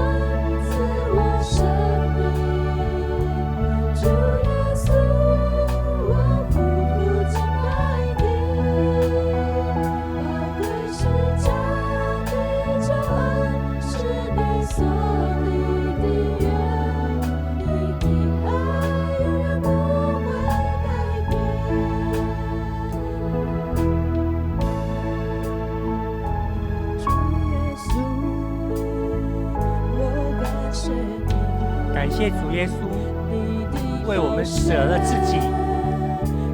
賜我生命，主耶穌，我俯伏敬拜你。寶貴十架的救恩是你所立的約，你的愛永遠不會改變。主耶穌，我感謝你。感謝主耶穌你的為我們捨了自己，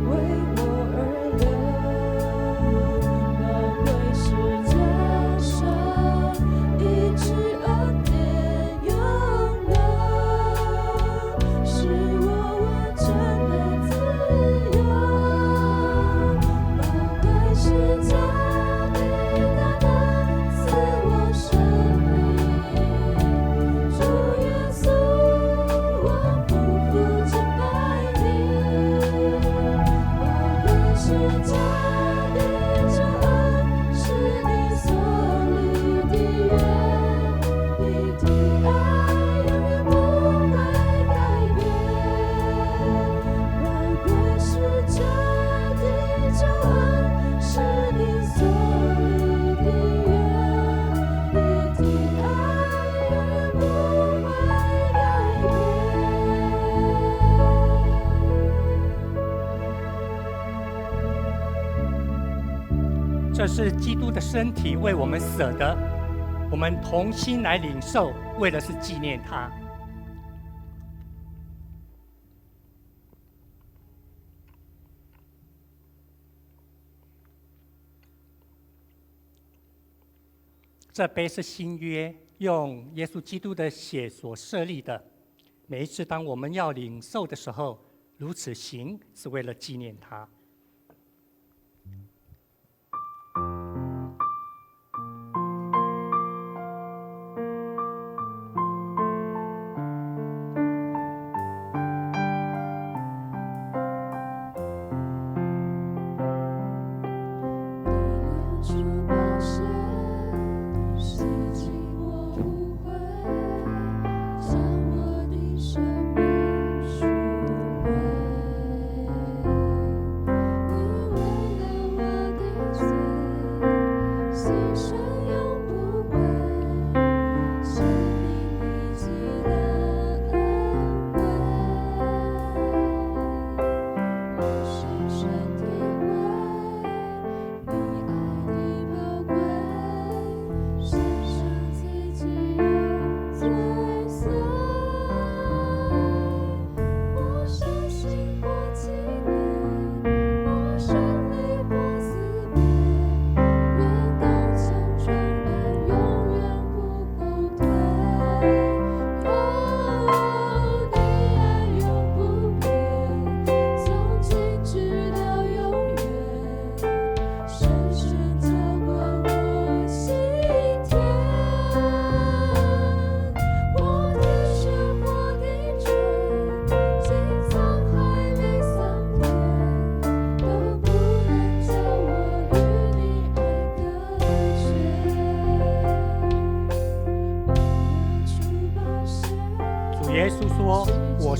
為我而流，寶貴十架上醫治恩典永留，使我完全的自由。寶貴十架的大能賜我生命，主耶穌，我俯伏敬拜你。寶貴十架的救恩是你所立的約，你的愛永遠不會改變。寶貴十架的救恩是你所立的約，你的愛永遠不會改變。這是基督的身體為我們捨的，我們同心來領受，為的是紀念他。這杯是新約，用耶穌基督的血所設立的。每一次當我們要領受的時候，如此行是为了纪念他。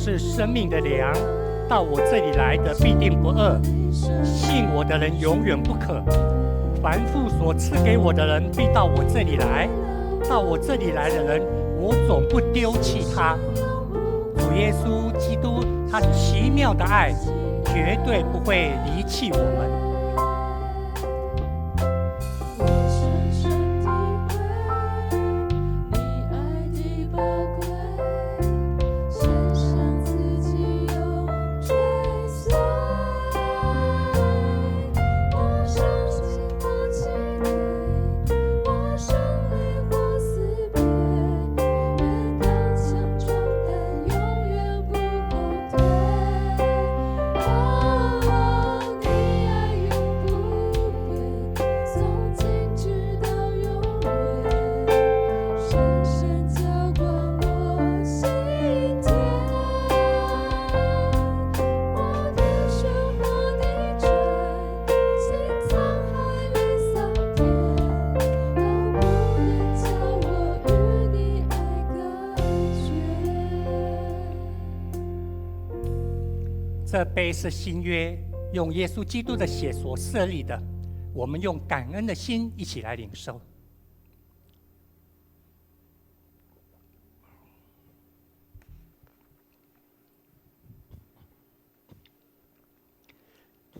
是生命的粮，到我这里来的必定不饿，信我的人永远不渴。凡父所赐给我的人，必到我这里来；到我这里来的人，我总不丢弃他。主耶稣基督，他奇妙的爱，绝对不会离弃我们。这杯是新约，用耶稣基督的血所设立的。我们用感恩的心一起来领受。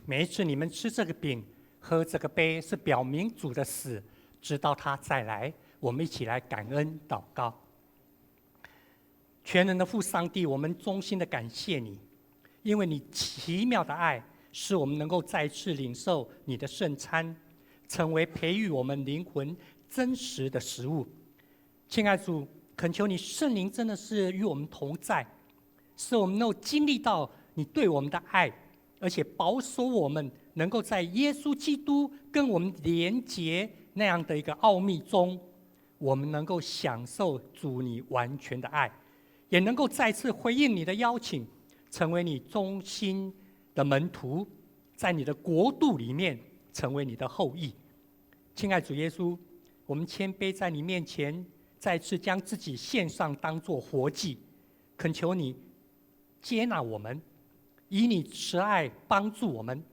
每一次你们吃这个饼、喝这个杯，是表明主的死，直到他再来。我们一起来感恩祷告。全能的父上帝，我们衷心的感谢你。因为你奇妙的爱，使我们能够再次领受你的圣餐，成为培育我们灵魂真实的食物。亲爱的主，恳求你圣灵真的是与我们同在，使我们能够经历到你对我们的爱，而且保守我们能够在耶稣基督跟我们连结那样的一个奥秘中，我们能够享受主你完全的爱，也能够再次回应你的邀请，成为你忠心的门徒，在你的国度里面成为你的后裔。亲爱主耶稣，我们谦卑在你面前，再次将自己献上，当作活祭，恳求你接纳我们，以你慈爱帮助我们，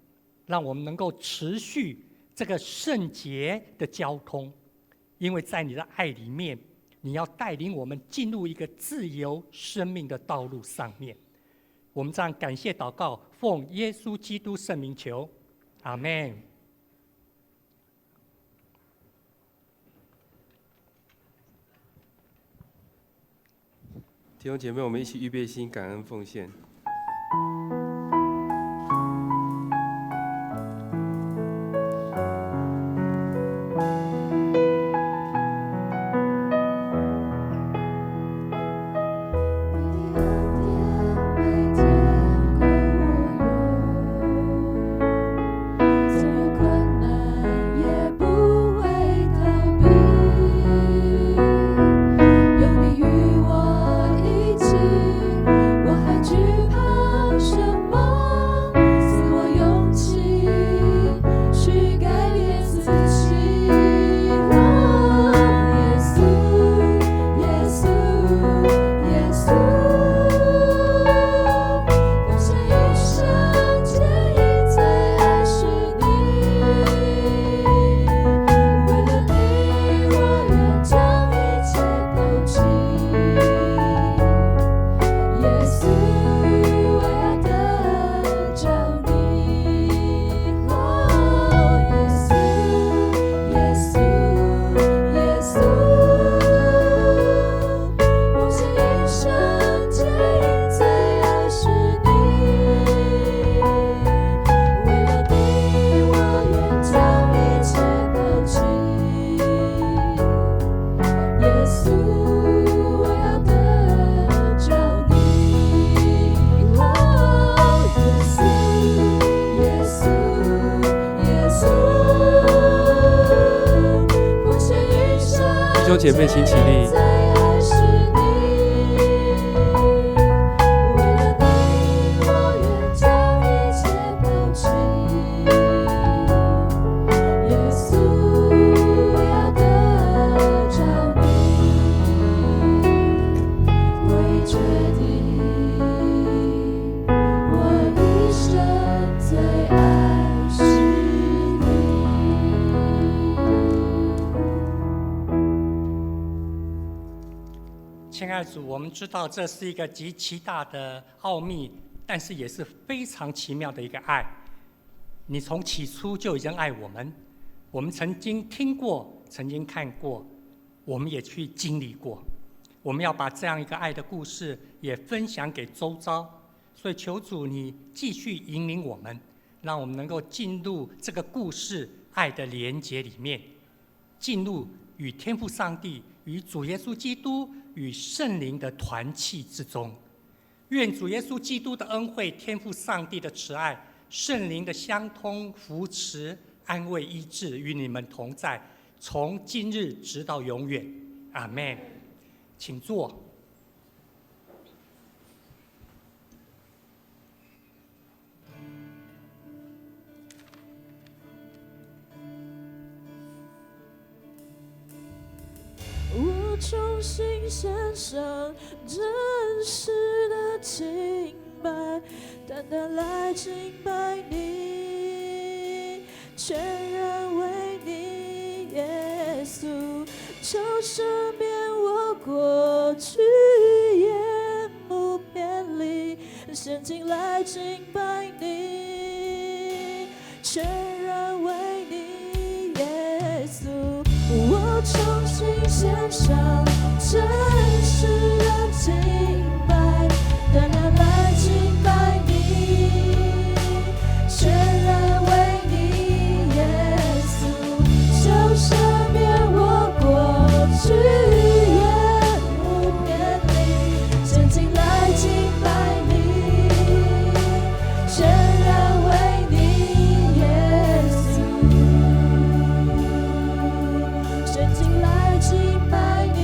让我们能够持续这个圣洁的交通。因为在你的爱里面，你要带领我们进入一个自由生命的道路上面。我们这样感谢祷告，奉耶稣基督圣名求，阿们。弟兄姐妹，我们一起预备心，感恩奉献。你恩典每天够我兄姐妹，請起立。最愛是你，為了你，我願將一切拋棄。耶穌，我要得著你，為決定，我一生最愛是你。親愛的主，我們知道這是一個極其大的奧秘，但是也是非常奇妙的一個愛。你從起初就已經愛我們，我們曾經聽過，曾經看過，我們也去經歷過。我們要把這樣一個愛的故事也分享給周遭，所以求主你繼續引領我們，讓我們能夠進入這個故事愛的連結裡面，進入與天父上帝、與主耶穌基督、與聖靈的團契之中。願主耶穌基督的恩惠、天父上帝的慈愛、聖靈的相通、扶持、安慰、醫治與你們同在，從今日直到永遠。阿門。請坐。我衷心獻上真實的敬拜，單單來敬拜你，全然為你，耶穌，求赦免我過去眼目偏離，現今來敬拜你，全然為你，耶穌。我衷心獻上真實的敬拜，單單來敬拜你，全然為你，耶穌，求赦免我過去眼目偏離，現今來敬拜你，全然為你，耶穌。現今來敬拜你，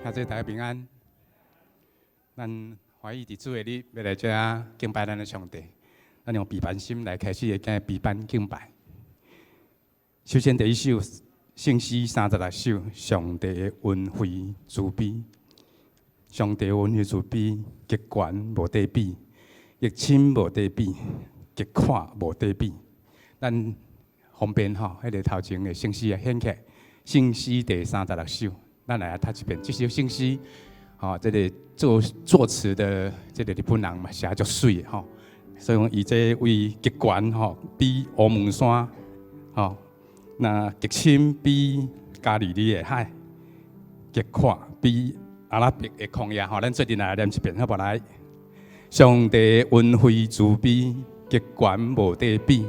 兄弟大家平安。咱歡喜佇主的日，欲來遮敬拜咱的上帝。咱用平凡心來開始今日平凡敬拜。首先第一首聖詩36首，上帝的恩惠慈悲。上帝恩惠慈悲，極懸無得比，極深無得比，極闊無得比。咱方便吼，彼个頭前的聖詩啊，掀起聖詩第36首，咱來讀一遍。這首聖詩，吼，這个作詞的這个日本人嘛寫足媠的吼，所以講伊這為極懸吼，比烏蒙山吼，那極深比加利利的海，極闊比阿拉伯的曠野吼，咱做陣來念一遍好無來？上帝恩惠慈悲，極懸無得比，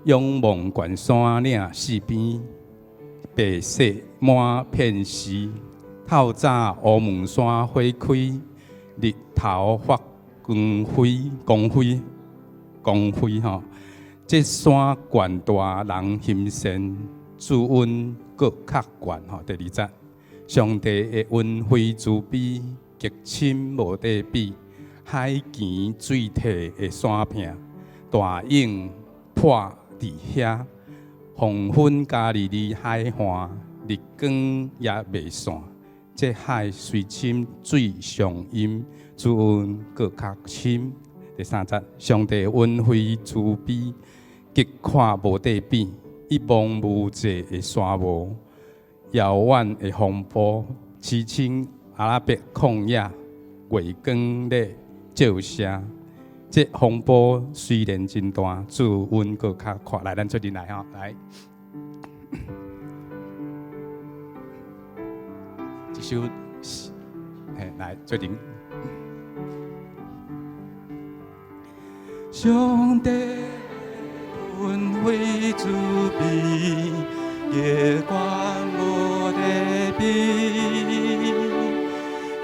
仰望懸山嶺四邊，白雪滿片時。透早烏蒙山花開，日頭發光輝，光輝，光輝吼！這山懸大人欣羨，主恩閣較懸吼。第二節，上帝的恩惠慈悲，極深無得比，海墘水退的山坪，大湧破佇遐，黃昏加利利海岸，日光也袂散。這海雖深，水上淹，主恩閣較深。第三節，上帝恩惠慈悲，極闊無得比，一望無際的沙漠，遙遠的風波，凄清阿拉伯曠野，月光咧照射。這風波雖然真大，主恩閣較闊。來，咱做陣來吼，來。這首，嘿，來做陣。上帝恩惠慈悲，極懸無得比，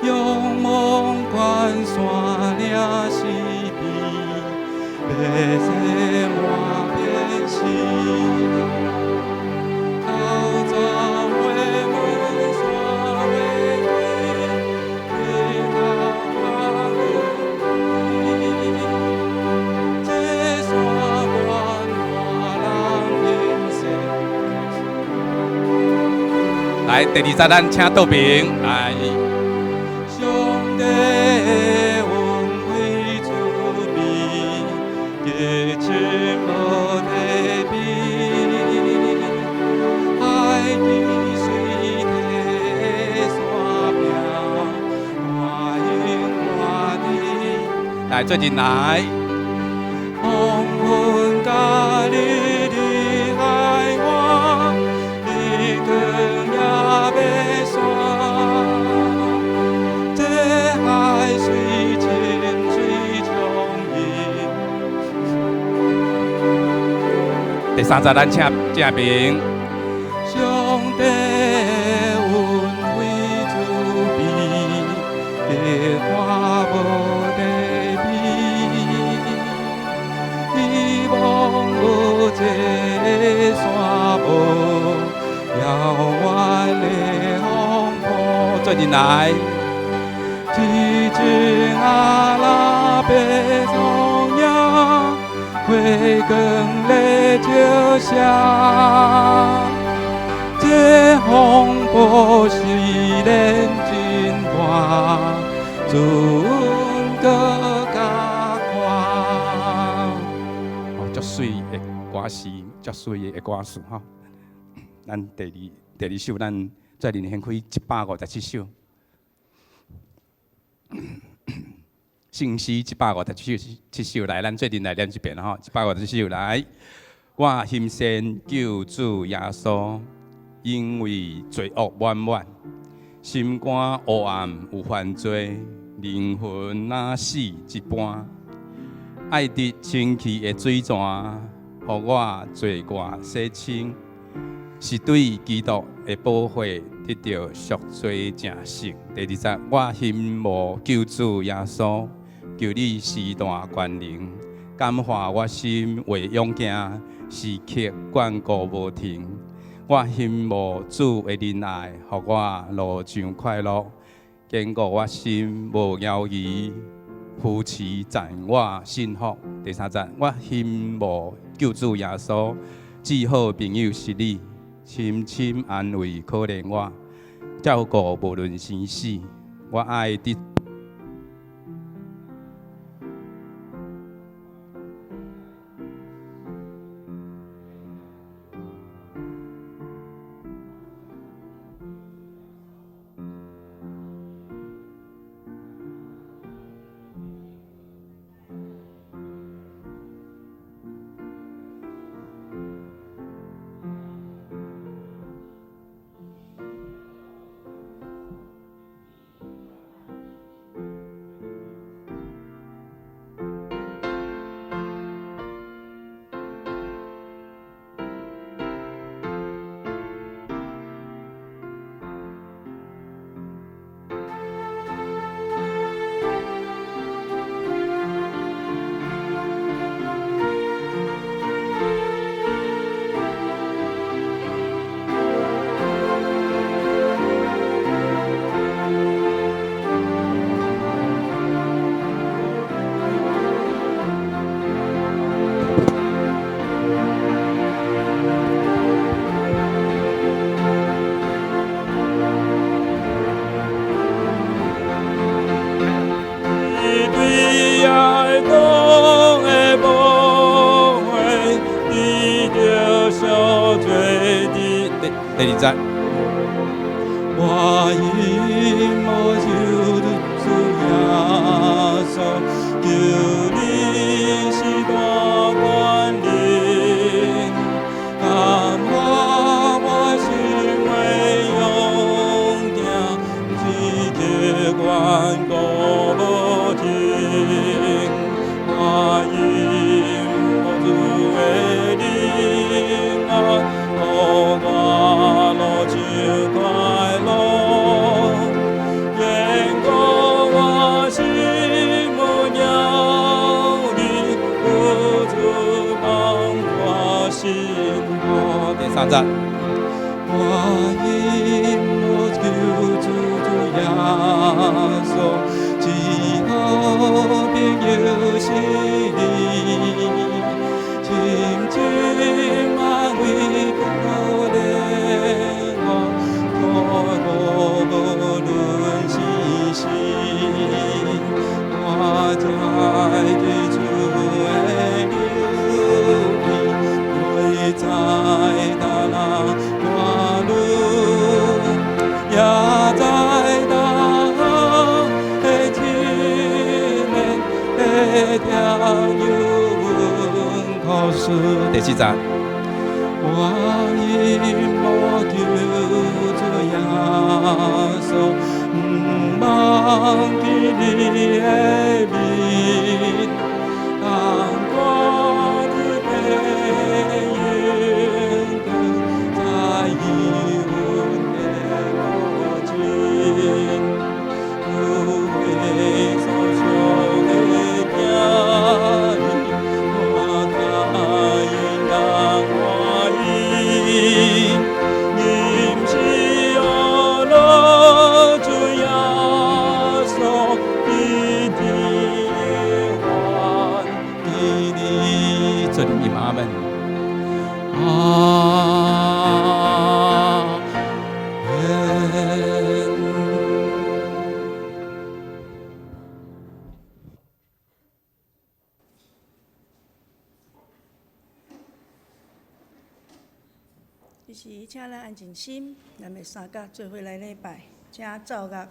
仰望懸山嶺四邊，白雪滿片時。透早花滿山花開，日頭發光輝。這山懸大人欣羨。來，第二節咱請道平來。上帝恩惠慈悲，極深無得比，海墘水退的山坪，大湧滿地。來，做陣來。黃昏加利利海岸，日光也欲散。這海雖深水長淹。第三節，咱請正平。上帝恩惠慈悲，極闊無得比，一望無際的沙漠，遙遠的風波。做陣來。寂靜阿拉伯曠野，月光咧照射。這風波雖然真大，主恩閣較闊。哦，足媠的歌詞，足媠的歌詞吼。咱第二首，咱再連掀開157首。聖詩157首來，咱做陣來念一遍吼。157首來，我欣羨救主耶穌，因為罪惡滿滿，心肝黑暗有犯罪，靈魂若死一般。愛得清氣的水泉，予我罪過洗清，是對基督的寶血得著贖罪成聖。第二節，我欣慕救主耶穌，求你施大權能，感化我心為勇健，時刻堅固無停。我欣慕主的仁愛，予我路上快樂，堅固我心無猶豫，扶持在我信福。第三節，我欣慕救主耶穌，至好朋友是你，深深安慰可憐我，照顧無論生死，我愛佇。第二節，我欣慕救主耶穌，求你是大權能，感我我心袂勇行，只求願顧無停。我欣慕主的靈啊，予我路上快樂，堅固我心無搖疑，有主幫我幸福。第三節，我欣慕救主主耶穌，至好朋友是你，深深安慰可憐我，托我無論生死，我在佇主的右邊，袂知逐人活路，也知逐项的试煉會聽由阮苦事。第四節，我欣慕救主耶穌，毋忘記你的面，當我佇白雲中，在疑雲的無盡，有為所想的行我甲因人歡喜，任是何路主耶穌必定還給你。做你阿們。阿門。這時，請咱安靜心，咱欲三甲做伙來禮拜，請奏樂。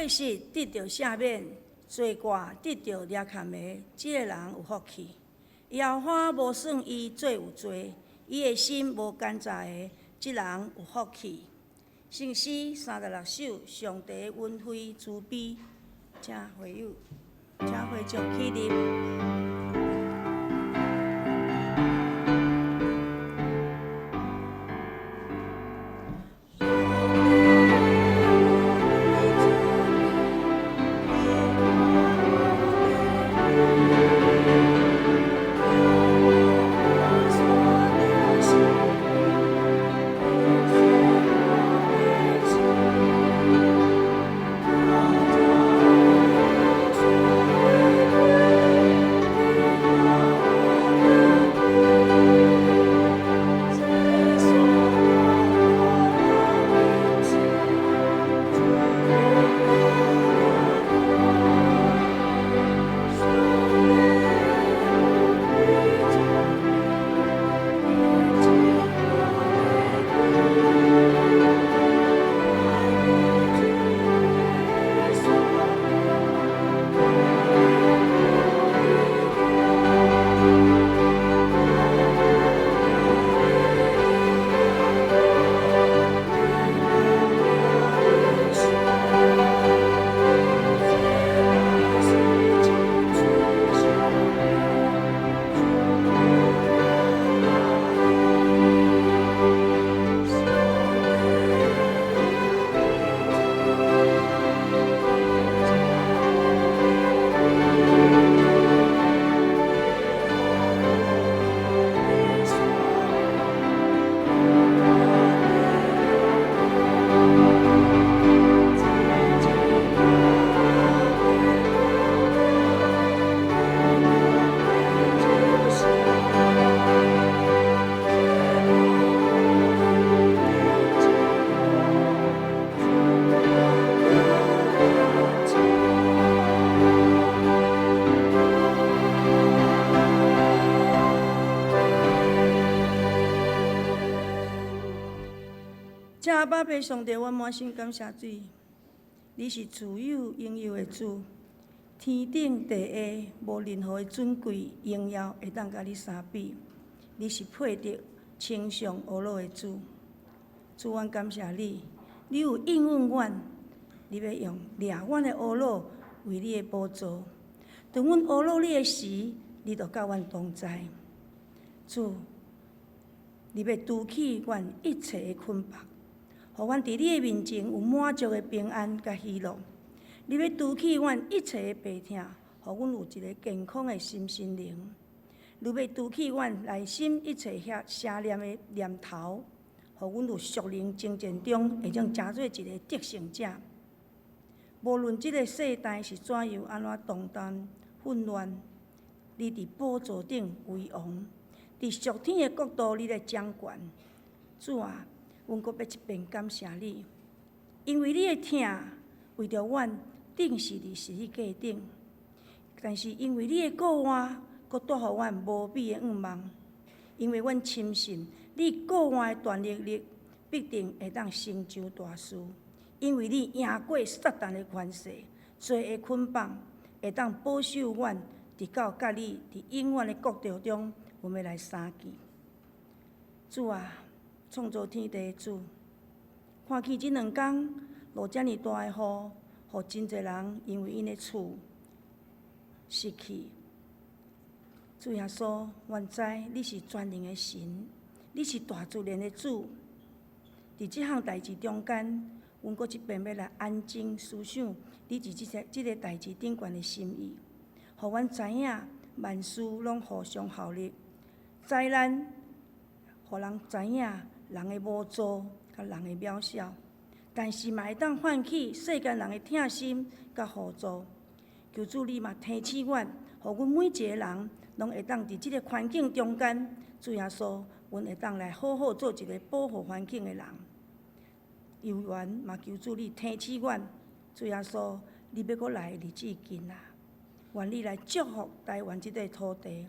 過失得著赦免，罪過得著掠崁的，這个人有福氣。耶和華無算伊做有罪，伊的心無奸詐的，這人有福氣。聖詩36首，上帝恩惠慈悲，請會友，請會眾起立。请阿爸父上帝，我滿心感謝主，你是自有永有的主，天頂地下無任何的尊貴榮耀會當佮你相比。你是配得稱頌呵咾的主，主，阮感謝你，你有應允阮，你欲用掠阮的呵咾為你的寶座。當阮呵咾你的時，你就佮阮同在。主，你欲除去阮一切的捆縛，予阮佇你的面前有滿足的平安佮喜樂。你欲除去阮一切的病痛，予阮有一个健康的身心靈。你欲除去阮內心一切遐邪念的念頭，予阮有屬靈征戰中會當成做一个得勝者。無論這个世代是怎樣按怎動盪混亂，你佇寶座頂為王，佇屬天的國度你咧掌權。主啊，阮閣欲一遍感謝你，因為你的疼為著阮釘死佇十字架頂，但是因為你的顧愛，閣帶予阮無比的向望。因為阮深信你顧愛的大能力必定會當成就大事。因為你贏過撒旦的權勢、罪的捆綁，會當保守阮，直到佮你佇永遠的國度中，阮欲來相見。主啊，創造天地的主，看見這兩工落遮爾大的雨，予真濟人因為𪜶的厝失去。主耶穌，阮知你是全能的神，你是大自然的主。佇這項代誌中間，阮閣一遍欲來安靜思想，你佇這个代誌頂懸的心意，予阮知影萬事攏互相效力。災難，予人知影人的無助佮人的渺小，但是嘛會當喚起世間人的疼心佮互助。求主你嘛提醒阮，予阮每一个人攏會當佇這个環境中間，主耶穌，阮會當來好好做一个保護環境的人。猶原嘛求主你提醒阮，主耶穌，你欲閣來的日子近啊！願你來祝福台灣這塊土地，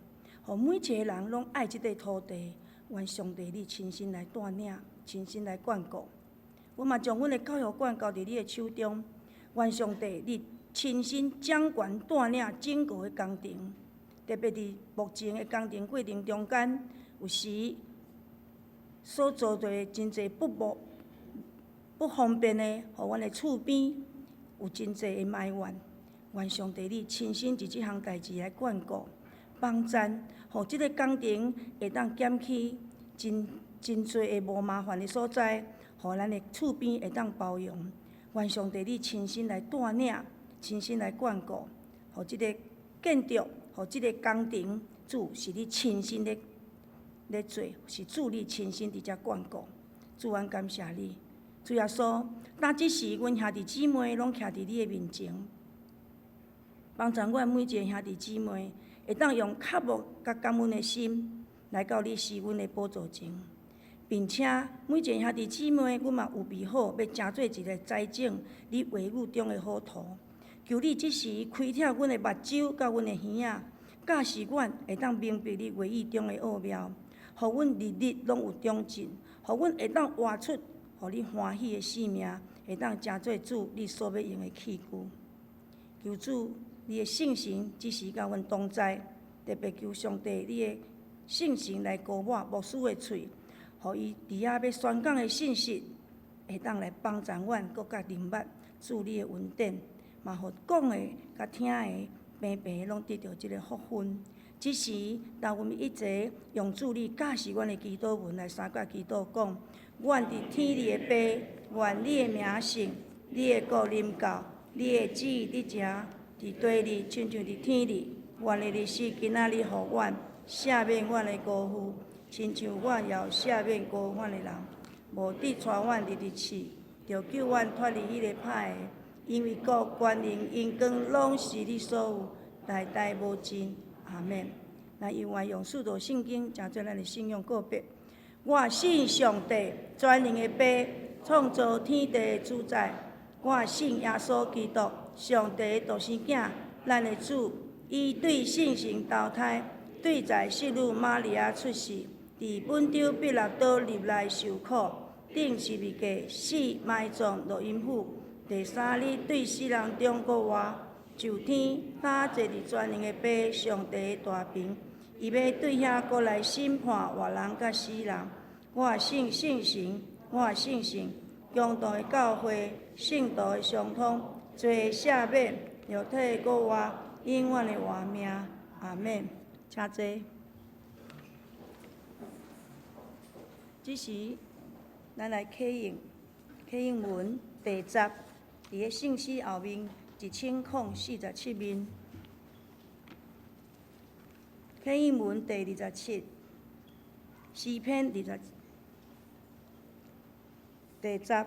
予每一个人攏愛這塊土地。願上帝你親身來帶領，親身來眷顧。阮嘛將阮的教育館交佇你的手中，愿上帝你亲身掌权带领整个的工程，特别伫目前的工程过程中间，有时所遭到的真济不无不方便的，予阮的厝边有真济的埋怨。愿上帝你亲身伫这项代志来眷顾、帮赞，予这个工程会当减去真真济的无麻烦的所在，予咱的厝边会当包容。愿上帝你亲身来带领、亲身来眷顾，予这个建筑、予这个工程，主是你亲身咧咧做，是主你亲身伫遮眷顾。主，阮感谢你。主耶稣，当这时，阮兄弟姊妹拢徛伫你的面前，帮助阮每一个兄弟姊妹，会当用渴慕佮感恩的心来到你施恩的宝座前，并且每一个兄弟姊妹，阮嘛预备好欲成做一个栽种你话语中的好土。求你这时开启阮的目睭佮阮的耳仔，教示阮会当明白你话语中的奥妙，予阮日日拢有长进，予阮会当活出予你欢喜的生命，会当成做主你所欲用的器具。求主，你的圣神这时佮阮同在，特别求上帝你的圣神来膏抹牧师的喙，予伊伫遐欲宣讲的信息，会当来帮助阮，阁较明白主你的恩典，嘛予讲的佮听的平平拢得著这个福分。这时，当阮一齐用主你教示阮的祈祷文来三角祈祷，讲：愿伫天里的父，愿你的名圣，你的国临到，你的旨意伫成，伫地里亲像伫天里。愿的日子今仔日予阮赦免阮的辜负，亲像阮也有赦免辜负阮的人。无得带阮入去试，著救阮脱离彼个歹的。因为国、权能、荣光拢是你所有，代代无尽。阿们。咱犹原用使徒信经，成做咱的信仰告白。我信上帝，全能的父，创造天地的主宰。我信耶稣基督，上帝的独生囝，咱的主。伊对圣神投胎，对在圣女玛利亚出世，伫本丢彼拉多入来受苦，钉十字架，死埋葬落阴府。第三日对死人中复活，上天，搭坐伫全能的父上帝的大爿。伊欲对遐阁来审判活人佮死人。我信圣神，我信圣公同的教会，圣徒的相通，罪的赦免，肉体的复活，永远的活命。阿们。请坐。这时，咱来启用启用文第十，伫个圣诗后面1047面。启用文第27，诗篇二十第十。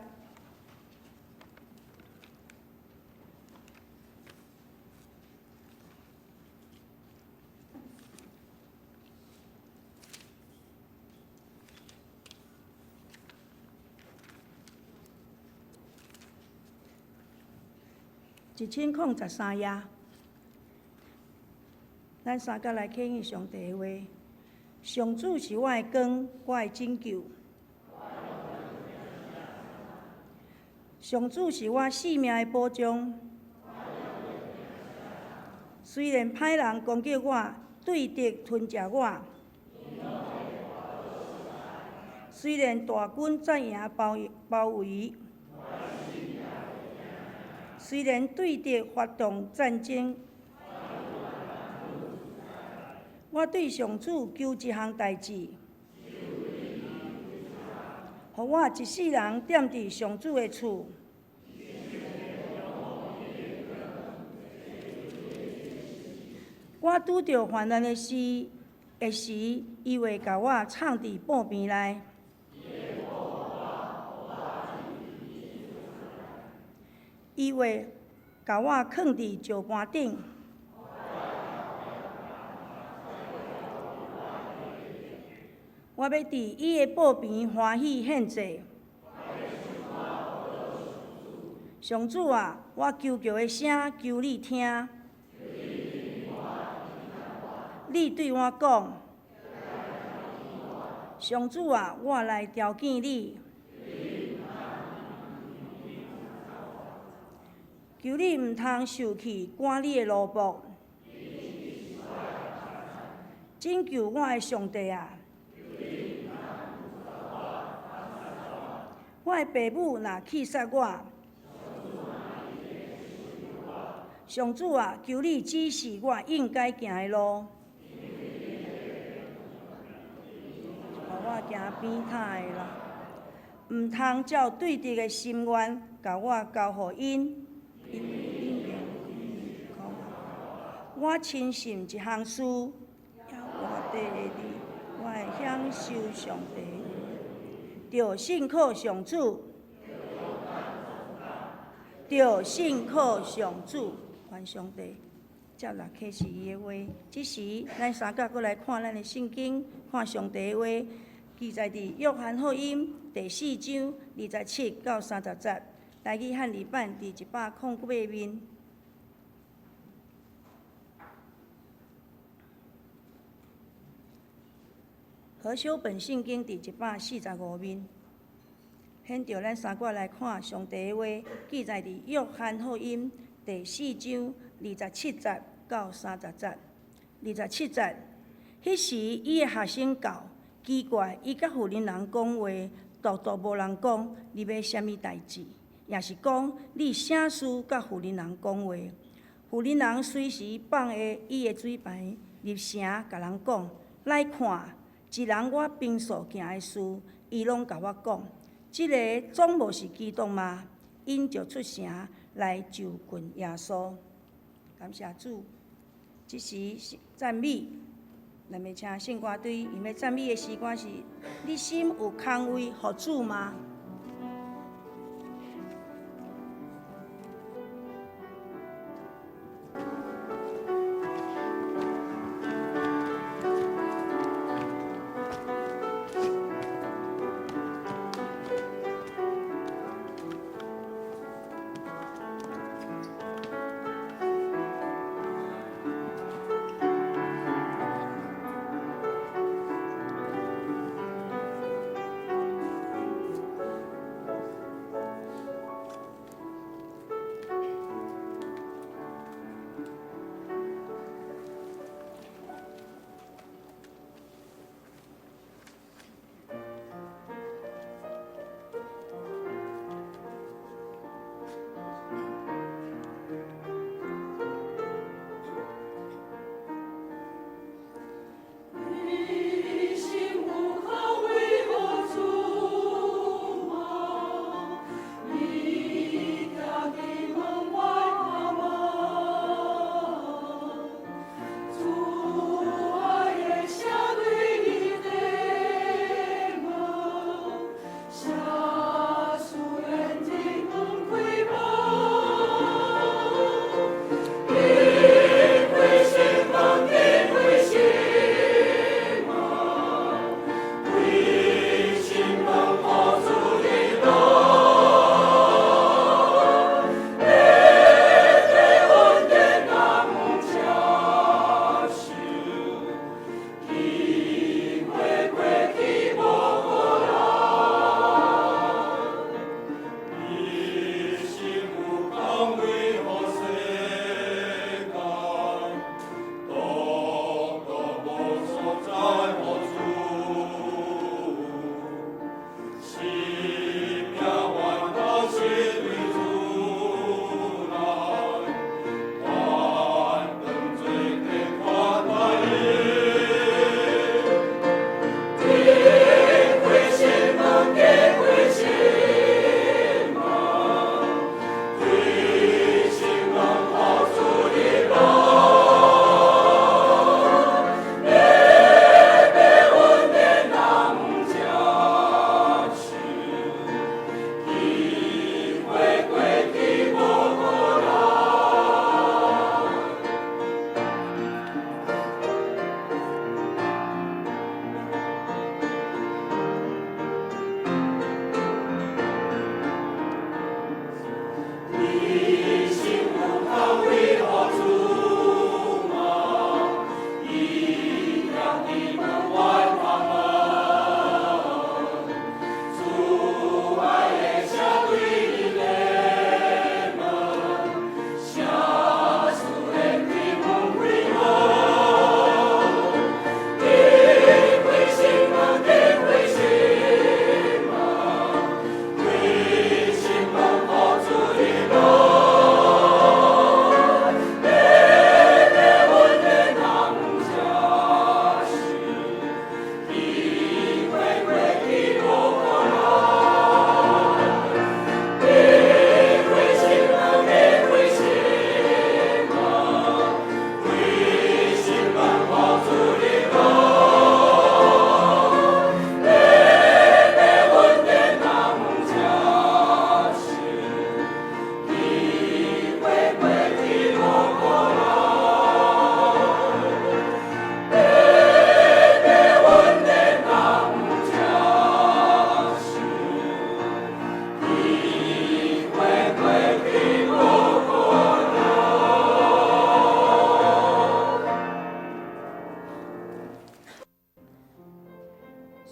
1013页，咱三角来启用上帝的话。上主是我的光，我的拯救。上主是我性命的保障。虽然歹人攻击我，对敌吞食我，虽然大军战营包包围，虽然对敌发动战争，我对上主求一项代志，予我一世人踮伫上主的厝。我拄著患难的时的时，伊会共我藏伫宝边内。伊会共我囥伫石盘顶。我欲伫伊的宝边欢喜献祭。上主啊，我求告的声，求你听。你对我讲，上主啊，我来朝见你。求你毋通受氣，趕你的奴僕。拯救我的上帝啊！我的爸母若棄殺我，上主啊，求你指示我應該行的路，予我行平坦的路，毋通照對敵的心願，共我交予𪜶。我深信一項事，我的你，我會享受上帝，著信靠上主，著信靠上主，願上帝接納啟示伊的話。這時，咱三角閣來看咱的聖經，看上帝的話，記載佇約翰福音第四章27到30節，台語漢字版佇108面。和修本聖經佇145面。現著咱三個來看上帝的話，記載佇約翰福音第四章27節到30節。27節，彼時伊的學生到，奇怪，伊佮婦人人講話，獨獨無人講你欲啥物代誌，抑是講你啥事佮婦人人講話。婦人人隨時放下伊的水盤，入城共人講，來看，一人我平素行的事，伊攏共我講。這个總無是基督嗎？𪜶就出城來就近耶穌。感謝主，這時讚美，咱欲請聖歌隊，𪜶欲讚美的詩歌是：你心有空位予主嗎？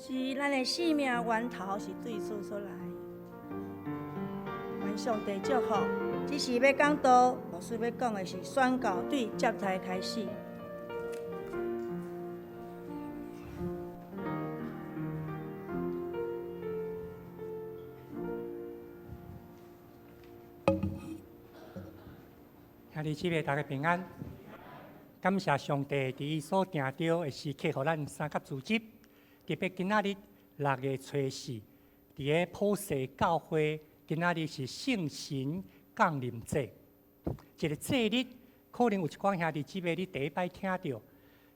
是咱的生命源頭是對主出來。願上帝祝福。這時欲講道，牧師欲講的是宣告對接待開始。兄弟姊妹，大家平安。感謝上帝，佇伊所定著的時刻，予咱三級組織。特別今仔日六月初四，佇个普世教會，今仔日是聖神降臨節，一個節日，可能有一寡兄弟姊妹你第一擺聽著，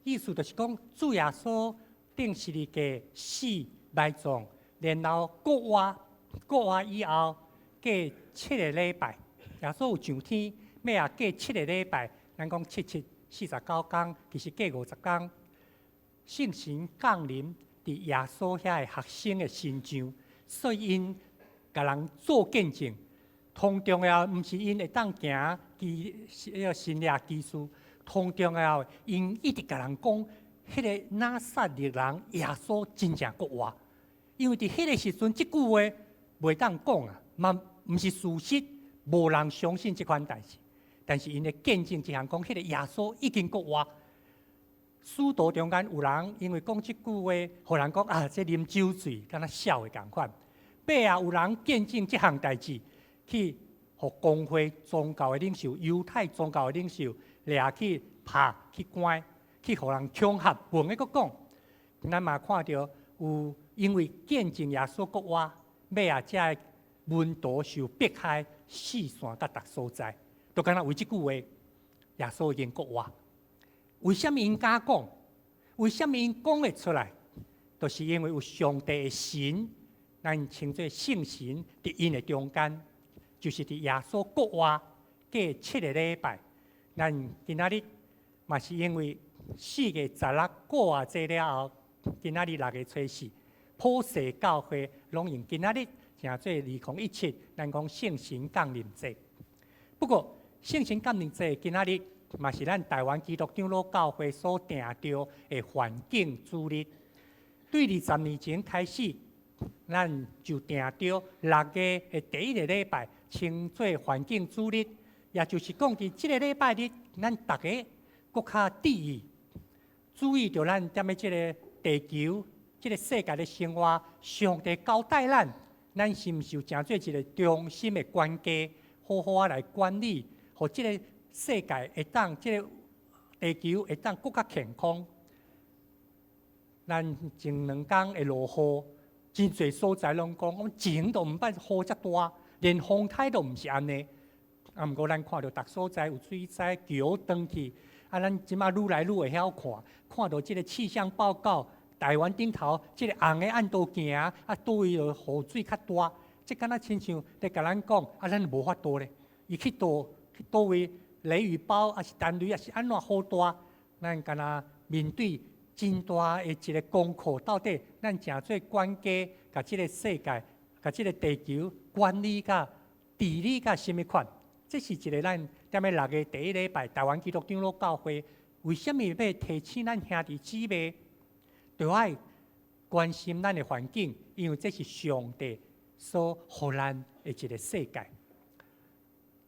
意思就是講主耶穌釘十字架死埋葬，然後復活，復活以後過七个禮拜，耶穌有上天，尾仔過七个禮拜，咱講七七四十九工，其實過五十工，聖神降臨。佇耶穌遐个學生的身上，所以𪜶共人做見證。同重要毋是𪜶會當行奇彼个神蹟奇事，同重要𪜶一直共人講，彼个拿撒勒人耶穌真正復活。因為佇彼个時陣，這句話袂當講啊，嘛毋是事實，無人相信這款代誌。但是𪜶的見證一項講，彼个耶穌已經復活。使徒中間有人因為講這句話，予人講啊，這啉酒醉，敢若痟的仝款。尾仔有人見證這項代誌，去予公會宗教的領袖、猶太宗教的領袖掠去拍去關，去予人恐嚇，問伊閣講。咱嘛看著有因為見證耶穌復活，尾仔這个門徒受迫害，四散到逐所在，都敢若為這句話，耶穌已經復活。為啥物𪜶敢講？為啥物𪜶講會出來？就是因為有上帝的神，咱稱做聖神，佇𪜶的中間，就是佇耶穌復活過七個禮拜。咱今仔日嘛是因為四月十六復活節了後，今仔日六月初四，普世教會攏用今仔日成做2017，咱講聖神降臨節。不過聖神降臨節今仔日，嘛是咱台灣基督長老教會所定著的環境主日。對二十年前開始，咱就定著六月的第一个禮拜稱做環境主日，也就是講，佇這个禮拜日，咱逐家閣較注意，注意著咱踮咧這个地球、這个世界的生活，上帝交代咱，咱是毋是有成做一个忠心的管家，好好仔來管理，予這个世界會當，這个地球會當閣較健康。咱前兩工會落雨，真濟所在攏講，講前都毋捌雨遮大，連風颱都毋是按呢。啊，毋過咱看著逐所在有水災，橋斷去，啊，咱這馬愈來愈會曉看，看著這个氣象報告，台灣頂頭這个紅的按倒行，啊，佗位就雨水較大，這敢若親像咧共咱講，啊，咱無法度咧，伊去佗去佗位。雷雨包，抑是陳雷，抑是按怎雨大，咱敢若面對真大的一个功課，到底咱誠做管家，共這个世界、共這个地球管理甲治理甲啥物款？這是一个咱踮咧六月第一禮拜，台灣基督長老教會為啥物欲提醒咱兄弟姊妹，著愛關心咱的環境，因為這是上帝所予咱的一个世界。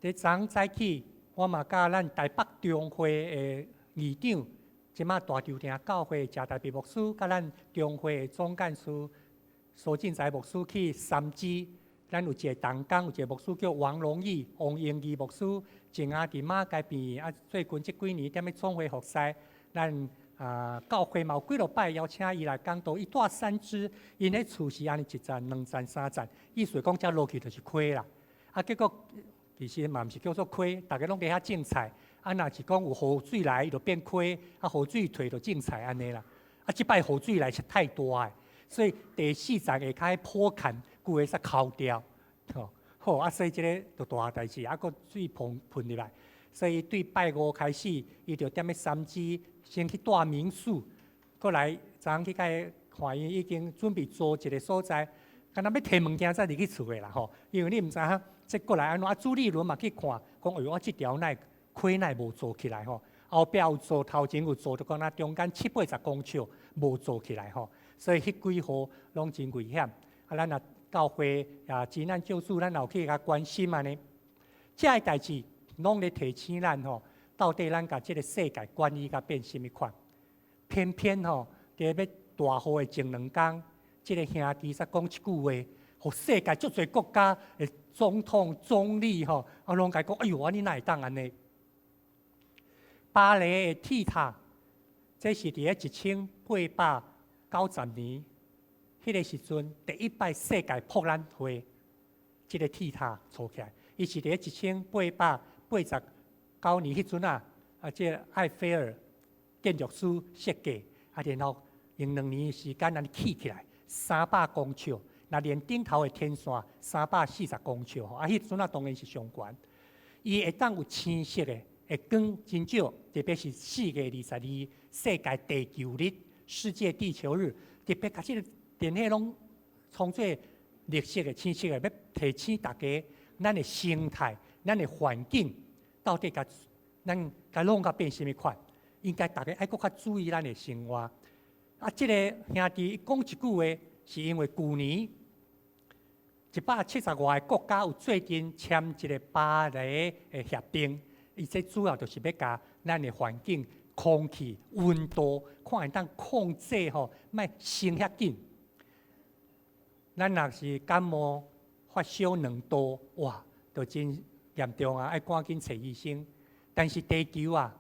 佇昨早起，我嘛佮咱台北中會的議長，這馬大稻埕教會謝大別牧師，佮咱中會的總幹事蘇進財牧師去三芝，咱有一个同工，有一个牧師叫王榮義、王英義牧師，前仔佇馬偕病院，啊，最近這幾年踮咧總會服侍，咱啊教會嘛有幾落擺邀請伊來講道，伊住三芝，𪜶彼厝是按呢一層、兩層、三層，意思講遮落去就是溪啦，啊，結果。其實嘛毋是叫做溪，逐家攏佇遐種菜。啊，若是講有雨水來，伊就變溪；啊，雨水退就種菜按呢啦。啊，這擺雨水來是太大的，所以第四層下跤坡坎規个煞哭掉，吼好啊，所以這个就大代誌，啊，閣水噴噴入來，所以對拜五開始，伊就踮咧三芝先去住民宿，閣來昨昏去共伊看，伊已經準備租一个所在，敢若欲提物件才入去厝的啦吼，因為你毋知影。這過來按怎？啊，朱立倫嘛去看，講哎喲，我這條哪溪哪無做起來吼？後壁有做，頭前有做，就講那中間七八十公尺無做起來吼。所以彼幾號攏真危險。啊，咱若教會也急難救助，咱也有去共關心按呢。這个代誌攏咧提醒咱吼，到底咱共這个世界管理共變啥物款？偏偏吼，佇欲大雨的前兩工，這个兄弟才講一句話，予世界足濟國家的總統、總理吼，啊，攏共講，哎喲，按呢哪會當按呢？巴黎的鐵塔，這是佇咧1890年，彼个時陣第一擺世界博覽會，這个鐵塔造起來，伊是佇咧1889年彼陣啊，啊，這个埃菲爾建築師設計，啊，然後用2年時間按呢起起來，300公尺，若連頂頭的天線340公尺，啊，彼陣啊當然是上懸，伊會當有青色的。的光真少，特別是4月22世界地球日、世界地球日，特別共這个電火攏創做綠色的、青色的，欲提醒大家，咱的生態、咱的環境到底共咱共弄甲變啥物款？應該大家愛閣較注意咱的生活。啊，這个兄弟講一句話，是因為舊年170外个國家有做陣簽一个巴黎的協定。伊這主要就是欲共咱的環境、空氣、溫度，看會當控制吼，莫升遐緊。咱若是感冒發燒2度，哇，就真嚴重啊！愛趕緊揣醫生。但是地球啊，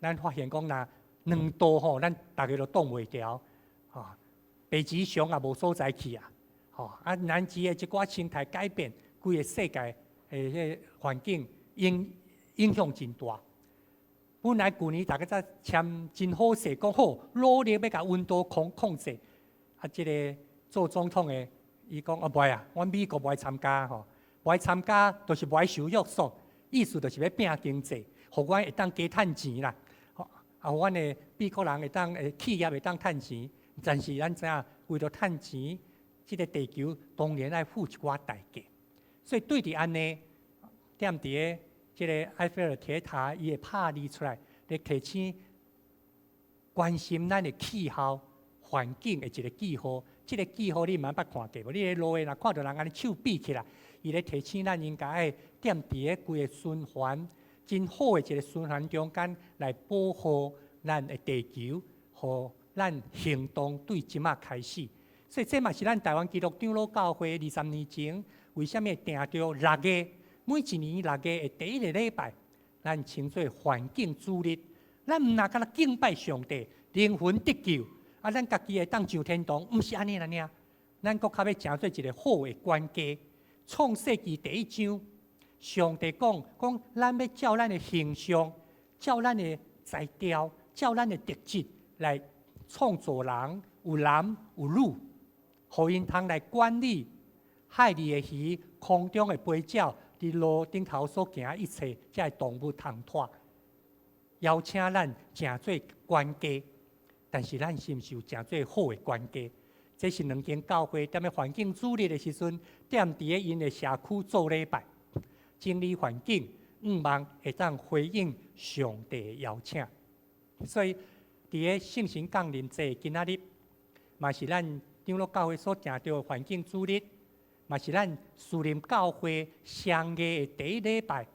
咱發現講若兩度吼，咱逐家都擋袂牢，吼，北極熊也無所在去啊，吼啊，南極的一寡生態改變，規个世界的彼个環境影響真大。本來舊年逐家才簽真好勢，講好努力欲共溫度控制。啊，這个做總統的，伊講啊，袂啊，阮美國無愛參加吼，無愛參加，就是無愛受約束，意思就是欲拼經濟，予阮會當加趁錢啦。啊，阮的美國人會當企業會當趁錢，但是咱知影，為著趁錢，這个地球當然愛付一寡代價。所以對佇按呢，踮佇个這个埃菲爾鐵塔，伊會拍字出來，咧提醒關心咱的氣候環境的一个記號。這个記號你毋捌看過無？你咧路的若看著人按呢手比起來，伊咧提醒咱應該愛踮佇个規个循環真好的一个循環中間來保護咱的地球，予咱行動對這馬開始。所以這嘛是咱台灣基督長老教會20年前為啥物會定著六月？每一年六月的第一个禮拜，咱稱做環境主日。咱毋若干焦敬拜上帝，靈魂得救，啊，咱家己會當上天堂，毋是按呢爾。咱閣較欲成做一个好的管家。創世紀第一章，上帝講講，咱欲照咱的形象，照咱的才調，照咱的特質來創造人，有男有女，予𪜶通來管理海裡的魚、空中的飛鳥。佇路頂頭所行一切，這个動物通拖，邀請咱成做管家，但是咱是毋是有成做好的管家？這是兩間教會踮咧環境主日的時陣，踮佇咧𪜶的社區做禮拜，整理環境，向望會當回應上帝的邀請。所以，佇咧聖神降臨節今仔日，嘛是咱長老教會所定著的環境主日。嘛是咱士林教會雙月的第一禮拜，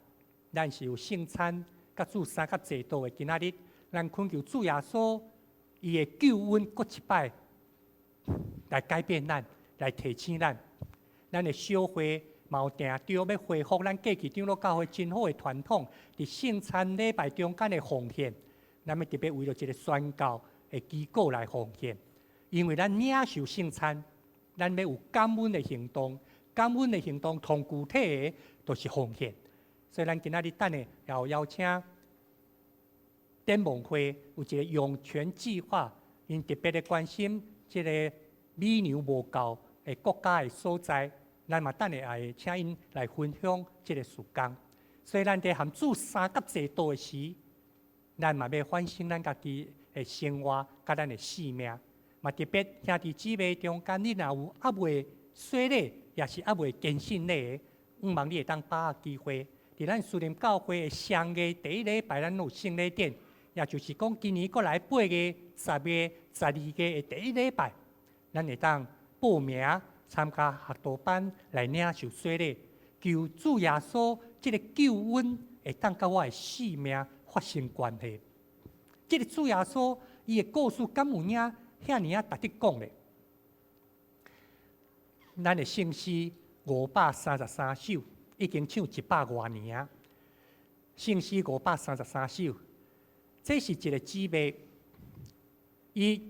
咱是有聖餐佮主三級祭禱的今仔日，咱懇求主耶穌伊的救恩閣一擺來改變咱，來提醒咱。咱的小會嘛有定著欲恢復咱過去長老教會真好的傳統，佇聖餐禮拜中間的奉獻，咱欲特別為著一个宣教的機構來奉獻，因為咱領受聖餐。咱欲有感恩的行動，感恩的行動同具體的，就是奉獻。所以咱今仔日等下也有邀請展望會有一个湧泉計劃，𪜶特別的關心這个米糧無夠的國家的所在，咱嘛等下也會請𪜶來分享這个事工。所以咱佇含主三級祭禱的時，咱嘛欲反省咱家己的生活，佮咱的性命。嘛特別兄弟姊妹中間，你若有猶未洗禮，抑是猶未堅信禮的，向望你會當把握機會，佇咱士林教會的雙月第一禮拜，咱有聖禮典，也就是講今年閣來8月、10月、12月的第一禮拜，咱會當報名參加學徒班來領受洗禮，求主耶穌這个救恩會當佮我的性命發生關係。這个主耶穌伊的故事敢有影遐爾仔值得講咧？咱的聖詩533首已經唱一百外年啊！聖詩五百三十三首，這是一个姊妹，伊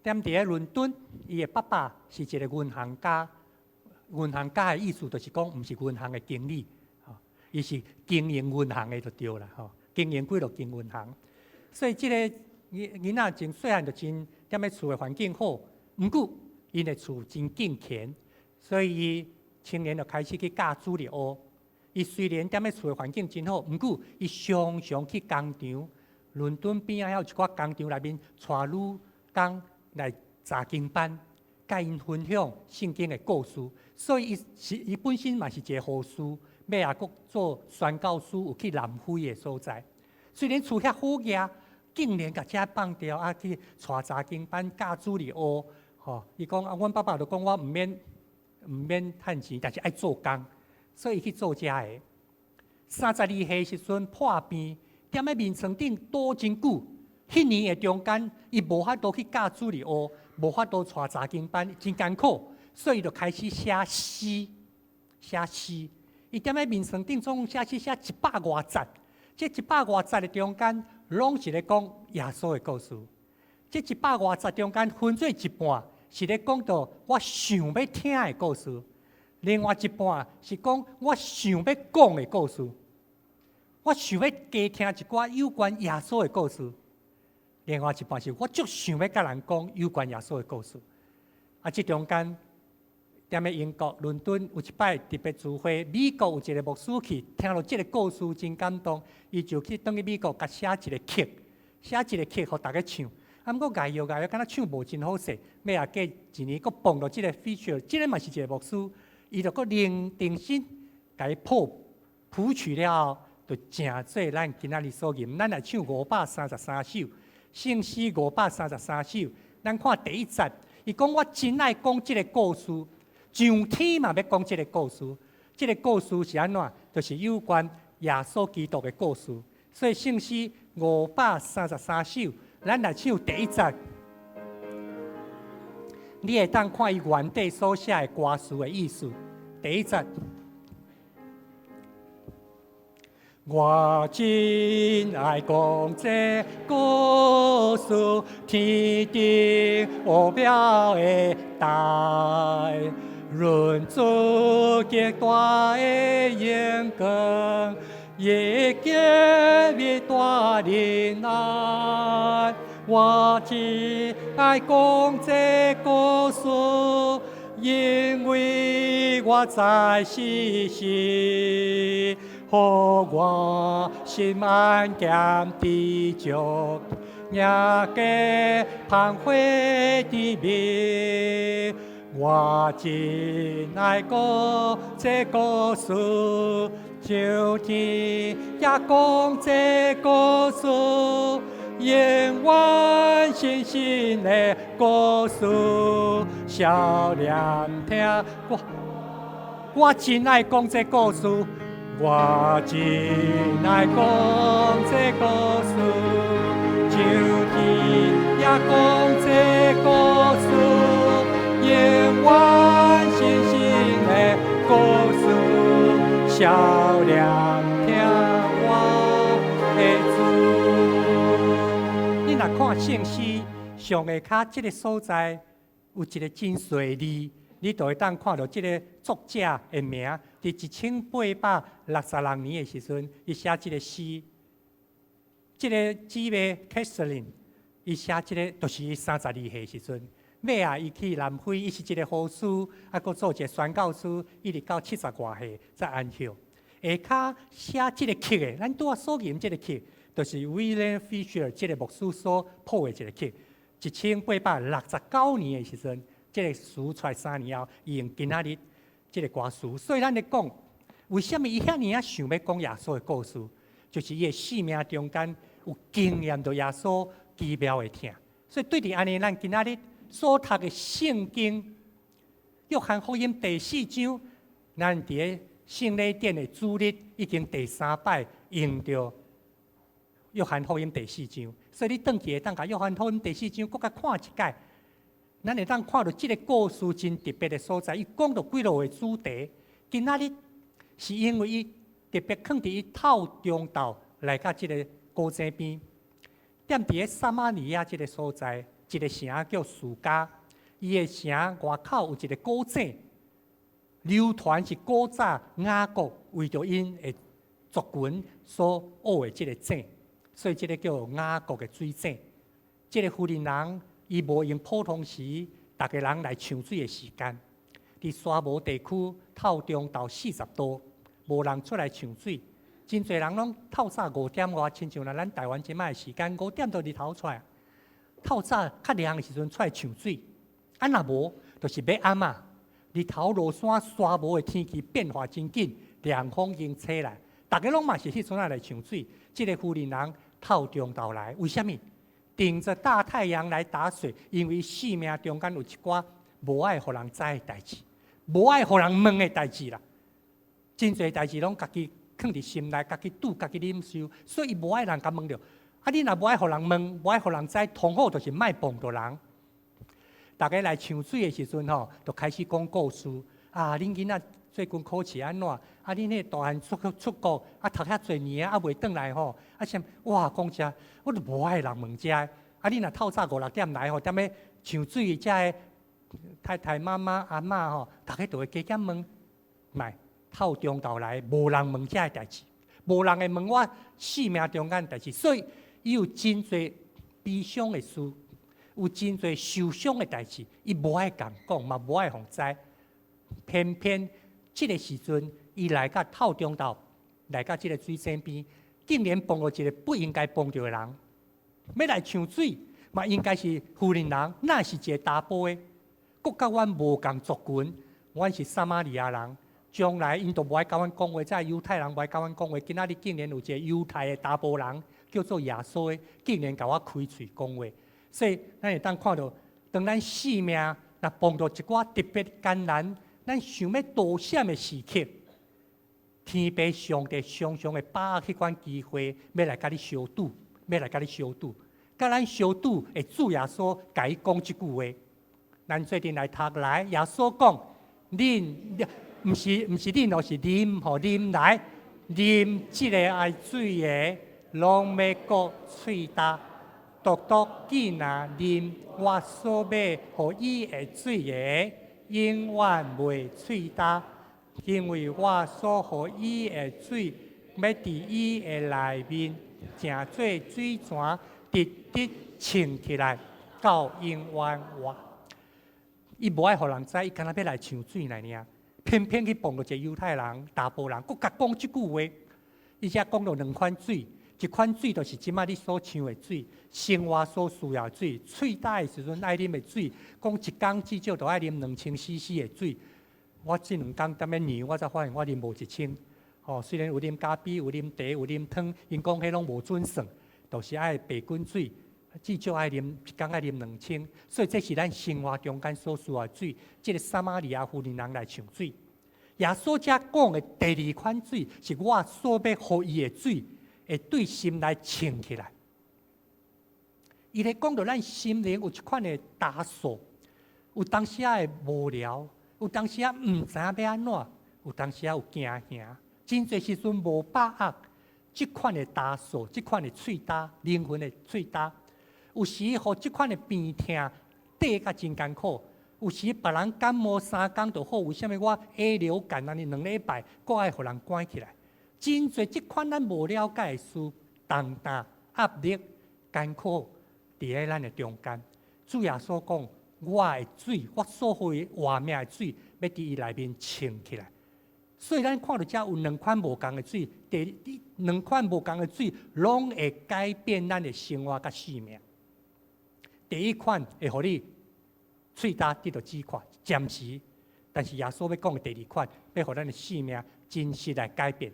踮佇咧倫敦，伊的爸爸是一个銀行家。銀行家的意思就是講，毋是銀行的經理，吼，伊是經營銀行的就對啦，吼，經營幾落間銀行。所以這个囡囡仔真細漢就真踮咧厝的環境好，毋過𪜶的厝真敬虔，所以伊青年就開始去教主日學。伊雖然踮咧厝的環境真好，毋過伊常常去工場，倫敦邊仔遐有一寡工場內面帶女工來查經班，佮𪜶分享聖經的故事。所以伊是伊本身嘛是一个護士，尾仔閣做宣教師，有去南非的所在。雖然厝遐好額，竟然共遮放掉啊，去帶查經班教主日學。吼，伊講啊，阮爸爸就講我毋免趁錢，但是愛做工，所以伊去做遮个。32歲時陣破病，踮咧眠床頂倒真久。彼年的中間，伊無法度去教主日學，無法度帶查經班，真艱苦，所以伊就開始寫詩，寫詩。伊踮咧眠床頂總共寫詩寫一百外節，這一百外節的中間，攏是咧講耶穌的故事。這一百外節中間分做一半是咧講到我想欲聽的故事，另外一半是講我想欲講的故事。我想欲加聽一寡有關耶穌的故事，另外一半是我足想欲佮人講有關耶穌的故事。啊，這中間，踮咧英國倫敦有一擺特別聚會，美國有一个牧師去，聽著這个故事真感動，伊就去轉去美國，共寫一个曲，寫一个曲予大家唱。啊，毋過樂樂樂，敢若唱無真好勢，尾仔過一年，閣碰著這个 Fisher，這个嘛是一个牧師，伊就閣另重新共伊譜譜曲了後，就成做咱今仔日所吟。咱來唱五百三十三首，聖詩五百三十三首。咱看第一節，伊講我真愛講這个故事，上天嘛欲講這个故事。這个故事是按怎？就是有關耶穌基督的故事。所以聖詩五百三十三首，咱來唱第一節。你會當看伊原底所寫的歌詞的意思。第一節，我真愛講這故事，天頂奧妙的代，論主極大的榮光，伊極偉大仁愛。我真愛講這故事，因為我在世時，予我心安兼知足，贏過芳華甜蜜。我真愛講這故事，上天也講這故事，永遠新新的故事，少年聽我，我真愛講這故事，我真愛講這故事，上天也講這故事，永遠新新的故事，少年聽我的主。你若看聖詩上下跤這个所在有一个真細字，你就會當看著這个作者的名。佇1866年的時陣，伊寫這个詩。這个姊妹 Catherine，伊寫這个，就是伊32歲時陣。尾仔伊去南非，伊是一个護士，啊，閣做一个宣教師，一直到七十外歲才安息。下跤寫這个曲的，咱拄仔所吟這个曲，就是 William Fisher 這个牧師所譜的一个曲。1869年的時陣，這个詞出來3年後，伊用今仔日這个歌詞。所以咱咧講，為啥物伊遐爾仔想欲講耶穌的故事？就是伊的生命中間有經驗著耶穌奇妙的疼。所以對佇按呢，咱今仔日所讀的聖經，約翰福音第四章，咱佇个聖禮典的主日已經第三擺用著約翰福音第四章，所以你轉去會當共約翰福音第四章閣較看一擺，咱會當看著這个故事真特別的所在。伊講著幾落個主題，今仔日是因為伊特別囥佇伊透中晝來到這个古井邊，踮佇个撒瑪利亞這个所在，一個城叫士迦，伊的城外口有一个古井，流傳是古早雅各為著𪜶的族群所挖的這个井，所以這个叫雅各的水井。這个婦人人伊無用普通時逐家人來搶水的時間，佇沙漠地區透中晝40度，無人出來搶水，真濟人攏透早5點外，親像咱台灣這擺的時間，5點就日頭出來，透早較涼的時陣出來搶水，啊若無，就是欲暗啊。日頭落山，沙漠的天氣變化真緊，涼風已經吹來，逐家攏嘛是彼陣仔來搶水。這个婦人人透中晝來，為啥物？頂著大太陽來打水，因為生命中間有一寡無愛予人知的代誌，無愛予人問的代誌啦。真濟代誌攏家己囥佇心內，家己拄，家己忍受，所以伊無愛人共問著。啊，你若無愛予人問，無愛予人知，通好就是莫碰著人。逐家來搶水的時陣吼，就開始講故事。啊，恁囡仔最近考試按怎？啊，恁彼个大漢出國，啊，讀遐濟年啊，猶未轉來吼。啊，啥哇，講這，我就無愛人問這个。啊，你若透早五六點來吼，踮咧搶水遮个太太、媽媽、阿嬤吼，逐家就會加減問。莫透中晝來，無人問這个代誌，無人會問我生命中間代誌，所以伊有真濟悲傷的事。有真濟受傷的代誌，伊無愛共講，嘛無愛予知。偏偏這个時陣，伊來到透中晝，來到這个水井邊，竟然碰著一个不應該碰著的人，欲來搶水，嘛應該是婦人人，哪是一个查埔的？閣佮阮無仝族群，阮是撒瑪利亞人，將來𪜶都無愛佮阮講話，這猶太人無愛佮阮講話。今仔日竟然有一个猶太的查埔人，叫做耶穌的，竟然共我開喙講話。所以，咱會當看著，當咱生命若碰著一寡特別艱難，咱想欲逃閃的時刻，天父上帝常常會把握彼款機會，欲來共你相拄，欲來共你相拄，共咱相拄的主耶穌共伊講這句話。咱做陣來讀來，耶穌講：恁毋是毋是恁哦，是啉吼啉來啉這个愛水的，攏欲閣喙焦。獨獨見若啉我所欲予伊的水的，永遠袂喙焦，因為我所予伊的水，欲佇伊的內面，成做水泉，直直衝起來，到永遠活。伊無愛予人知，伊敢若欲來搶水爾爾，偏偏去碰著一个猶太人、查埔人，閣共講這句話。伊遮講著兩款水，一款水就是這擺你所搶的水，生活所需要的水，喙焦的時陣愛啉的水，講一工至少都愛啉2000 cc 的水。我這兩工踮咧量，我才發現我啉無1000。吼，雖然有啉咖啡，有啉茶，有啉湯，𪜶講彼攏無準算，就是愛白滾水，至少愛啉一工愛啉兩千。所以這是咱生活中間所需要的水。這个撒瑪利亞婦人人來搶水，耶穌遮講的第二款水，是我所欲予伊的水，會對心內衝起來。伊咧講著咱心靈有一款的焦燥，有當時仔會無聊，有當時仔毋知影欲按怎，有當時仔有驚嚇，真濟時陣無把握。這款的焦燥，這款的喙焦，靈魂的喙焦，有時予這款的病痛綴甲真艱苦。有時別人感冒3工就好，為啥物我 A 流感按呢2禮拜，閣愛予人關起來？真濟這款咱無了解的事，重擔、壓力、艱苦，佇咧咱的中間。主耶穌講：我的水，我所予伊活命的水，欲佇伊內面衝起來。所以咱看著遮有兩款無仝的水，第兩款無仝的水，攏會改變咱的生活佮生命。第一款會予你喙焦得著止渴，暫時。但是耶穌欲講的第二款，欲予咱的生命真實來改變，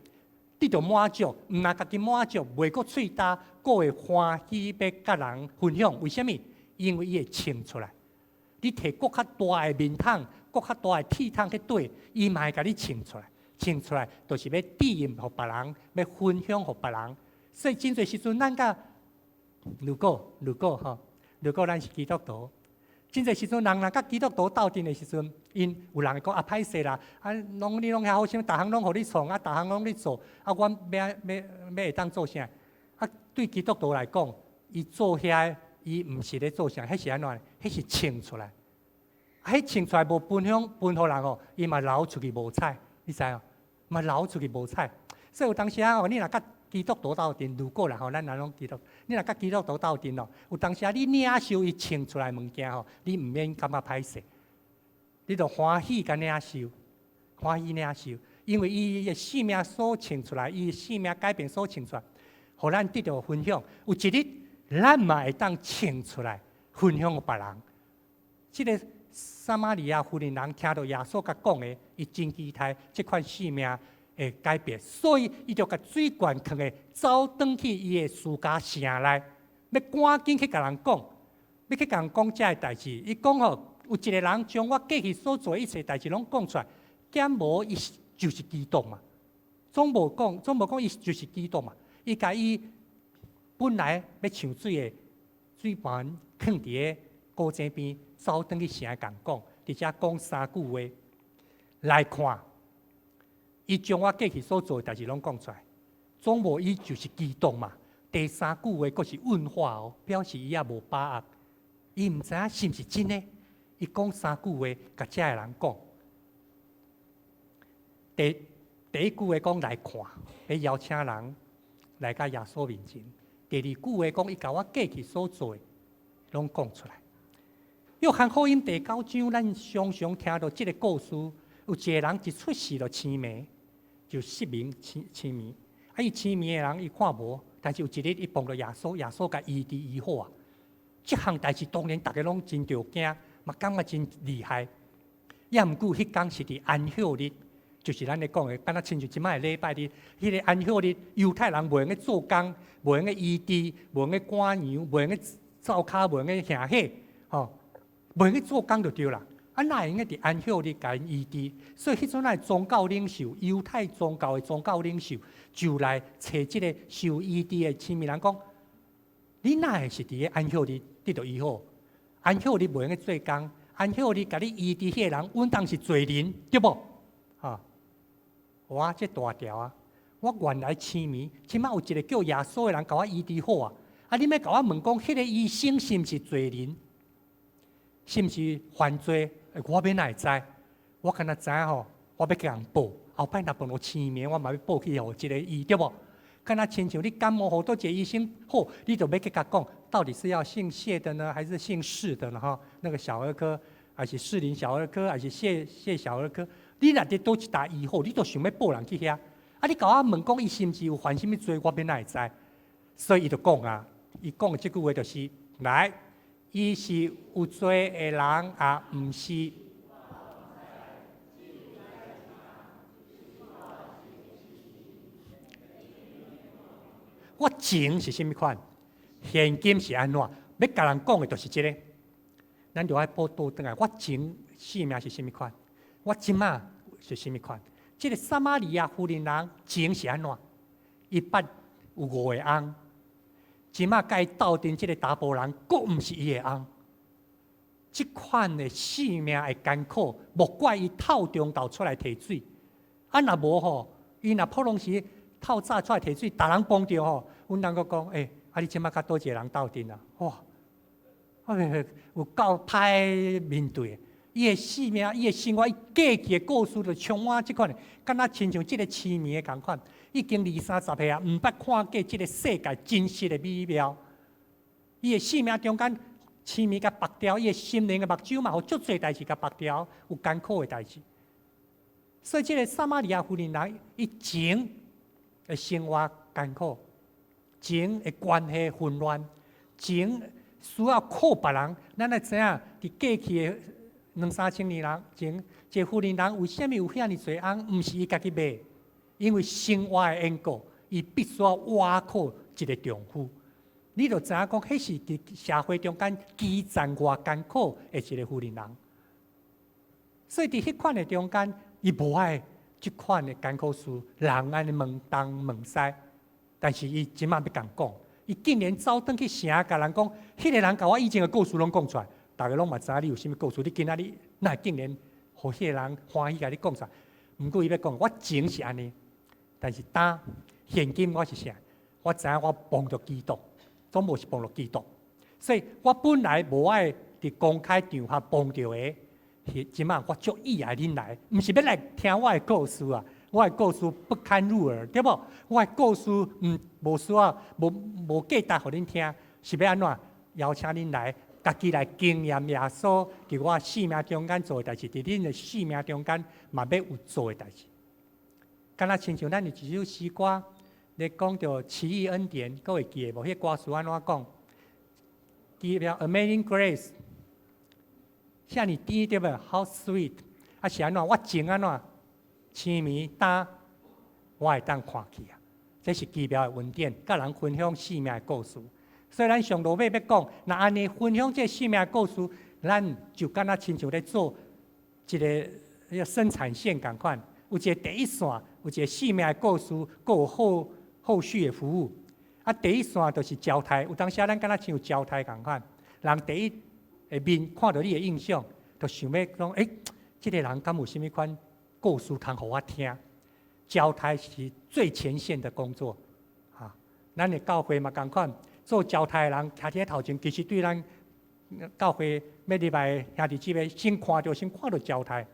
得著滿足，毋但家己滿足，袂閣喙焦，閣會歡喜欲佮人分享。為啥物？因為伊會衝出來。你提閣較大的面桶，閣較大的鐵桶去綴，伊嘛會共你穿出來，穿出來就是欲指引予別人，欲分享予別人。所以真濟時陣，咱佮如果吼，如果咱是基督徒，真濟時陣人若佮基督徒鬥陣的時陣，𪜶有人會講啊歹勢啦，啊攏你攏遐好心，逐項攏予你創，啊逐項攏你做，啊阮欲欲欲會當做啥？啊對基督徒來講，伊做遐，伊毋是咧做啥，彼是按怎？彼是穿出來，啊，彼穿出來無分享分予人哦，伊嘛流出去無彩，你知無？嘛流出去無彩。所以有當時啊，你若佮基督徒鬥陣，如果啦吼，咱若攏基督，你若佮基督徒鬥陣哦，有當時啊，你領受伊穿出來物件吼，你毋免感覺歹勢，你就歡喜共領受，歡喜領受，因為伊的生命所穿出來，伊的生命改變所穿出來，予咱得著分享。有一日，咱嘛會當穿出來分享予別人。這個撒瑪利亞婦人人聽著耶穌共講的，伊真期待這款生命會改變，所以伊就共水罐囥的走轉去伊的書甲城內，欲趕緊去共人講，欲去共人講這个代誌。伊講吼，有一個人將我過去所做一切代誌攏講出來，敢無伊就是基督嘛？總無講，總無講伊就是基督嘛？伊共伊本來欲搶水的水盤囥佇个古井邊，走轉去城共人講，佇遮講三句話來看。伊將我過去所做的代誌攏講出來，總無伊就是基督嘛。第三句話閣是問話哦，表示伊猶無把握，伊毋知影是毋是真的。伊講三句話，共遮的人講。第一句話講來看，欲邀請人來佮耶穌面前。第二句話講，伊共我過去所做的攏講出來。約翰福音第九章，咱常常聽著這个故事，有一个人一出世就青盲，就失明青青盲。啊，伊青盲的人伊看無，但是有一日伊碰著耶穌，耶穌共醫治醫好啊。這項代誌當然逐家攏真著驚，嘛感覺真厲害。也毋過彼工是佇安息日，就是咱咧講的，敢若親像這擺的禮拜日，彼个安息日，猶太人袂用得做工，袂用得醫治，袂用得趕羊，袂用得灶跤，袂用得行火，吼，袂用得做工就對啦。啊，哪會用得佇安息日共𪜶醫治？所以彼陣仔宗教領袖，猶太宗教的宗教領袖，就來揣這个受醫治的青盲人講：你哪會是佇个安息日得著醫好？安息日袂用得做工，安息日共你醫治彼个人，穩當是罪人，對無？哈！哇，這大條啊！我原來青盲，這擺有一个叫耶穌的人共我醫治好啊！啊，你欲共我問講，彼个醫生是毋是罪人？是毋是犯罪？我欲哪會知？我敢若知影吼，我欲共人報，後擺若碰著青盲，我嘛欲報去予這个醫，對無？敢若親像你感冒，予佗一个醫生好，你就欲去共講，到底是要姓謝的呢，還是姓釋的呢？吼，那個小兒科，還是士林小兒科，還是謝謝小兒科？你若佇佗一搭醫好，你就想欲報人去遐。啊，你共我問講，伊是毋是有犯啥物罪？我欲哪會知？所以伊就講啊，伊講的這句話就是：來，伊是有罪的人，抑毋是。我前是啥物款？現今是按怎？欲共人講的就是這个。咱就愛報倒轉來。我前生命是啥物款？我這擺是啥物款？這个撒瑪利亞婦人人前是按怎？伊捌有五个翁，這擺共伊鬥陣這个查埔人，閣毋是伊的翁。這款的生命的艱苦，莫怪伊透中晝出來提水。啊，若無吼，伊若普通時透早出來提水，逐人碰著吼，阮人閣講，欸，啊你這擺佮佗一个人鬥陣啊？哇！有夠歹面對。伊的生命，伊的生活，伊過去的故事就充滿這款的，敢若親像這个痴迷的仝款，已經二三十歲啊，毋捌看過這个世界真實的美妙。伊的生命中間，痴迷共縛牢，伊的心靈的目睭嘛，予足濟代誌共縛牢，有艱苦的代誌。所以這个撒瑪利亞婦人人，伊前的生活艱苦，前的關係混亂，前需要靠別人。咱愛知影，佇過去的兩三千年人前，這個婦人人為啥物有遐爾濟翁？毋是伊家己買，因為生活的緣故，伊必須倚靠一个丈夫。你就知影講，彼是佇社會中間基層偌艱苦的一个婦人人。所以佇彼款的中間，伊無愛這款的艱苦事，人按呢問東問西。但是伊這馬欲共講，伊竟然走轉去城，共人講，彼个人共我以前的故事攏講出來，逐家攏嘛知影你有啥物故事。你今仔日哪會竟然予彼個人歡喜共你講出來？毋過伊欲講，我前是按呢，但是當現今我是啥？我知影我傍著基督，總無是傍著基督，所以我本來無愛佇公開場合傍著的，這馬我足意愛恁來，毋是欲來聽我的故事啊！我的故事不堪入耳，對無？我的故事毋無需要，無無價值予恁聽，是欲按怎？邀請恁來，家己來經驗耶穌佇我生命中間做的代誌，佇恁的生命中間嘛欲有做的代誌。敢若親像咱有一首詩歌，咧講著奇異恩典，閣會記得無？彼個歌詞按怎講？記得 Amazing Grace，遐爾甜對無？How sweet！啊是按怎？我情按怎？青暝焦，我會當看去啊！這是奇妙的恩典，佮人分享生命的故事。所以咱上落尾欲講，若按呢分享這個生命的故事，咱就敢若親像咧做一个彼个生產線仝款，有一个第一線，有一个生命的故事，閣有後後續的服務。啊，第一線就是招待，有當時咱敢若像招待仝款，人第一的面看著你的印象，就想欲講，欸，這个人敢有啥物款故事通予我聽？招待是最前線的工作，啊，咱的教會嘛仝款，做招待的人徛佇頭前，其實對咱教會欲入來兄弟姊妹，先看著先看著招待，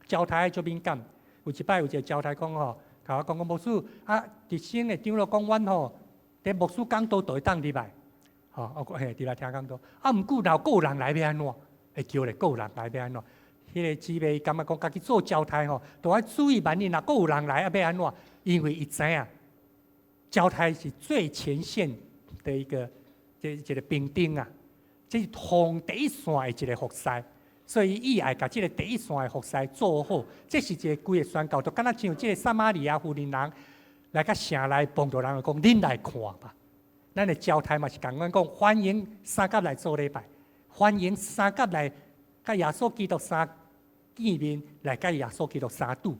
招待足敏感。有一擺有一个招待講吼，共我講講牧師啊，佇新的長老講阮吼，佇牧師講道就會當入來，吼，我講嘿，入來聽講道。啊，毋過若閣有人來欲按怎？會叫咧，閣有人來欲按怎？彼个姊妹感覺講，家己做招待吼，都愛注意萬一若閣有人來啊，欲按怎？因為伊知影，招待是最前線的一個這一個兵丁啊，這是防第一線的一個服侍，所以伊愛共這个第一線的服侍做好，這是一个規个宣告，就敢若像這个撒瑪利亞婦人人來到城內幫助人講，恁來看吧。咱的招待嘛是仝款講，歡迎三甲來做禮拜，歡迎三甲來佮耶穌基督相見面，來佮耶穌基督相拄，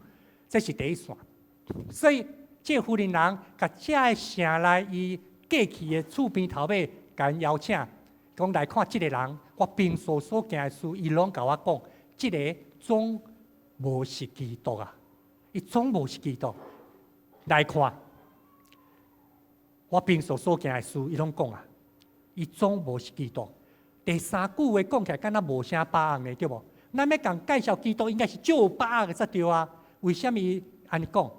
這是第一線。所以這個婦人人共這个城內伊過去的厝邊頭尾，共𪜶邀請，講來看這个人，我平素所行的事，伊攏共我講，這个總無是基督啊，伊總無是基督。來看，我平素所行的事，伊攏講啊，伊總無是基督。第三句話講起來，敢若無啥把握呢，對無？咱欲共介紹基督，應該是足有把握的才對啊。為啥物按呢講？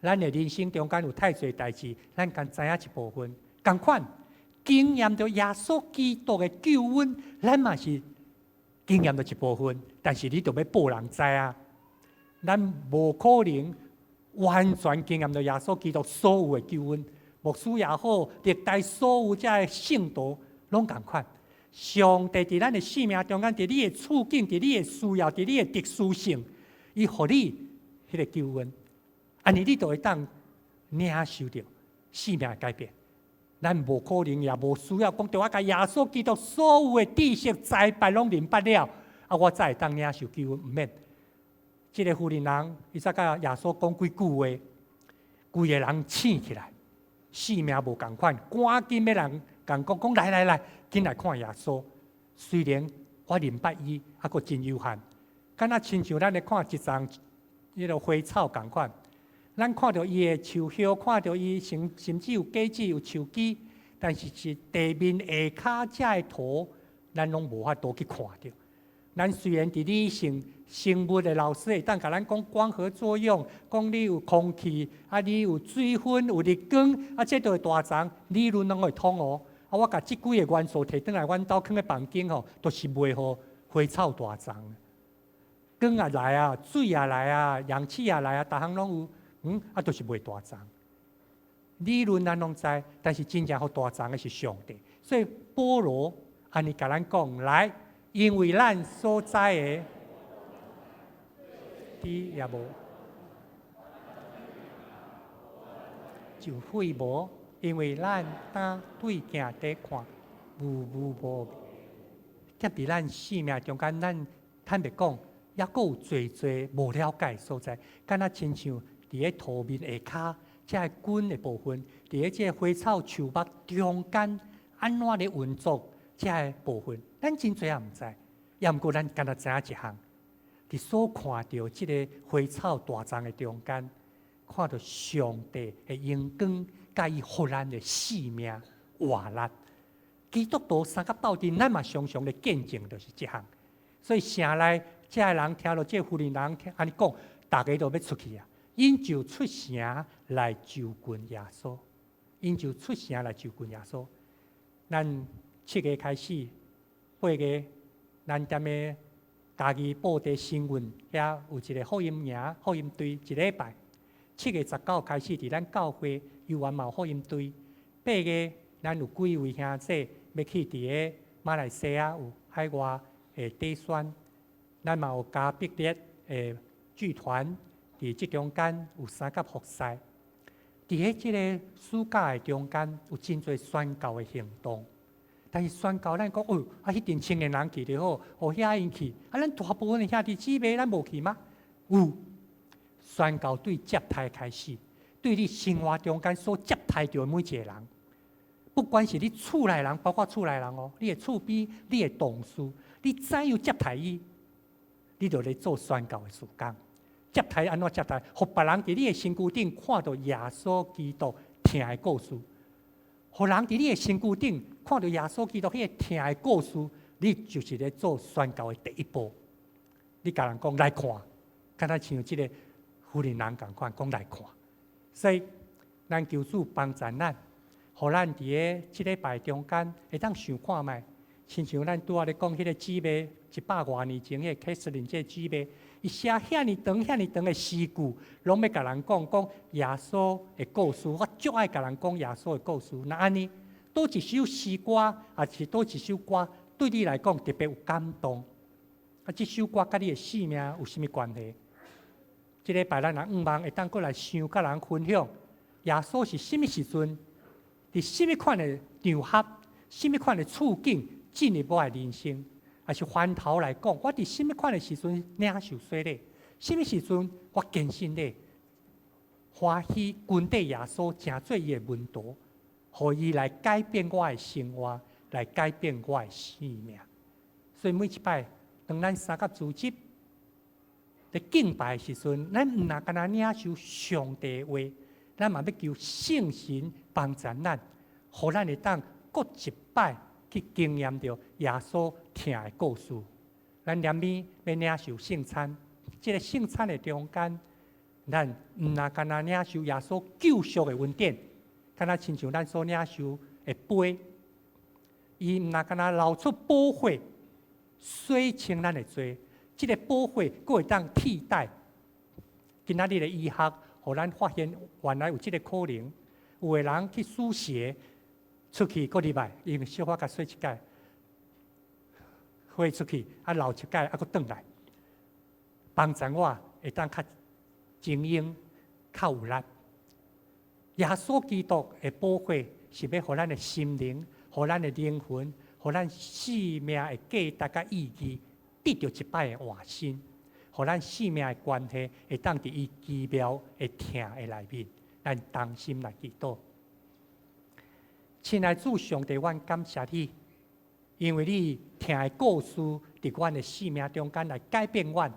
咱的人生中間有太濟代誌，咱敢知影一部分。仝款經驗著耶穌基督的救恩，咱嘛是經驗著一部分。但是你著欲報人知啊，咱無可能完全經驗著耶穌基督所有的救恩。牧師也好，歷代所有這个聖徒攏仝款。上帝佇咱的生命中間，佇你的處境，佇你的需要，佇你的特殊性，伊予你彼个救恩，按呢你就會當領受著生命的改變。咱無可能也無需要講，著我共耶穌基督所有的知識財敗攏明白了，啊，我才會當領受救恩，毋免。這个婦人人，伊才共耶穌講幾句話，規个人醒起來，生命無仝款，趕緊欲人共講講來來來，緊來看耶穌。雖然我認捌伊，猶閣真有限，敢若親像咱咧看一叢彼个花草仝款，咱看著伊的樹葉，看著伊甚甚至有果子有樹枝，但是是地面下跤遮的土，咱攏無法度去看著。咱雖然佇理性生物的老師會當共咱講光合作用，講你有空氣，啊你有水分，有日光，啊這都會大叢，理論攏會通哦。啊，我共這幾个元素提轉來，阮兜囥咧房間吼，都是袂予花草大叢。光也來啊，水也來啊，氧氣也來啊，逐項攏有，啊，都是袂大叢。理論咱攏知，但是真正予大叢的是上帝。所以保羅按呢共咱講來，因為咱所知的，豬也無，就廢無。因為咱當對鏡佇看，霧霧無。踮佇咱生命中間，咱坦白講，猶閣有濟濟無了解的所在，敢若親像佇咧塗面下跤，這个根的部分，佇咧這个花草樹木中間，按怎咧運作這个部分，咱真濟也毋知。猶毋過咱敢若知影一項，佇所看著這个花草大叢的中間，看著上帝的榮光，佮伊予咱的生命活力。基督徒相佮鬥陣，咱嘛常常咧見證，就是這項。所以城內這个人聽著這個婦人人按呢講，逐家都欲出去啊！𪜶就出城來就近耶穌，𪜶就出城來就近耶穌。咱7月開始，8月，咱踮咧嘉義布袋新運遐有一個福音營、福音隊，一禮拜。7月19開始，佇咱教會猶原嘛有福音隊。8月，咱有幾位兄弟欲去佇个馬來西亞有海外的短宣，咱嘛有加碧列的劇團佇這中間有三甲服侍。佇咧這个暑假的中間，有真濟宣教的行動。但是宣教，咱講哦，啊，彼陣青年人去就好，哦，遐𪜶去，啊，咱大部分的兄弟姊妹，咱無去嗎？有宣教對接待開始，對你生活中間所接待著的每一個人，不管是你厝內人，包括厝內人哦，你的厝邊、你的同事，你怎樣接待伊，你就咧做宣教的事工。接待按怎接待？予別人佇你的身軀頂看著耶穌基督疼的故事，予人佇你的身軀頂看著耶穌基督彼個疼的故事，你就是咧做宣教的第一步。你共人講來看，敢若像這个婦人人仝款講來看。所以，咱求主幫助咱，予咱佇咧這禮拜中間會當想看覓，親像咱拄仔咧講彼个姊妹，100外年前彼个凱瑟琳這个姊妹，伊寫遐爾長、遐爾長的詩句，攏欲共人講講耶穌的故事。我足愛共人講耶穌的故事。若按呢，佗一首詩歌，抑是佗一首歌，對你來講特別有感動？啊，這首歌佮你的生命有啥物關係？這禮拜咱若向望會當閣來想，佮人分享，耶穌是啥物時陣，佇啥物款的場合，啥物款的處境進入我的人生？抑是反頭來講，我佇啥物款的時陣領受洗禮？啥物時陣我堅信禮，歡喜跟綴耶穌，成做伊的門徒，予伊來改變我的生活，來改變我的生命。所以每一擺，當咱三甲組織咧敬拜的時陣，咱毋若干焦領受上帝的話，咱嘛欲求聖神幫助咱，予咱會當閣一擺去經驗著耶穌疼的故事。咱連尾欲領受聖餐，這个聖餐的中間，咱毋若干焦領受耶穌救贖的恩典，敢若親像咱所領受的杯，伊毋若干焦流出寶血，洗清咱的罪，這个寶血閣會當替代。今仔日的醫學，予咱發現原來有這个可能，有的人去輸血出去，閣入來，因為小可共洗一擺，血出去，啊流一擺，啊閣轉來，幫助我會當較精英、較有力。耶穌基督的寶血是欲予咱的心靈、予咱的靈魂、予咱生命的價值佮意義得著一擺的換新，予咱生命的關係會當佇伊奇妙的疼的內面，咱同心來祈禱。親愛主上帝，阮感謝你，因為你疼的故事佇阮的生命中間來改變阮，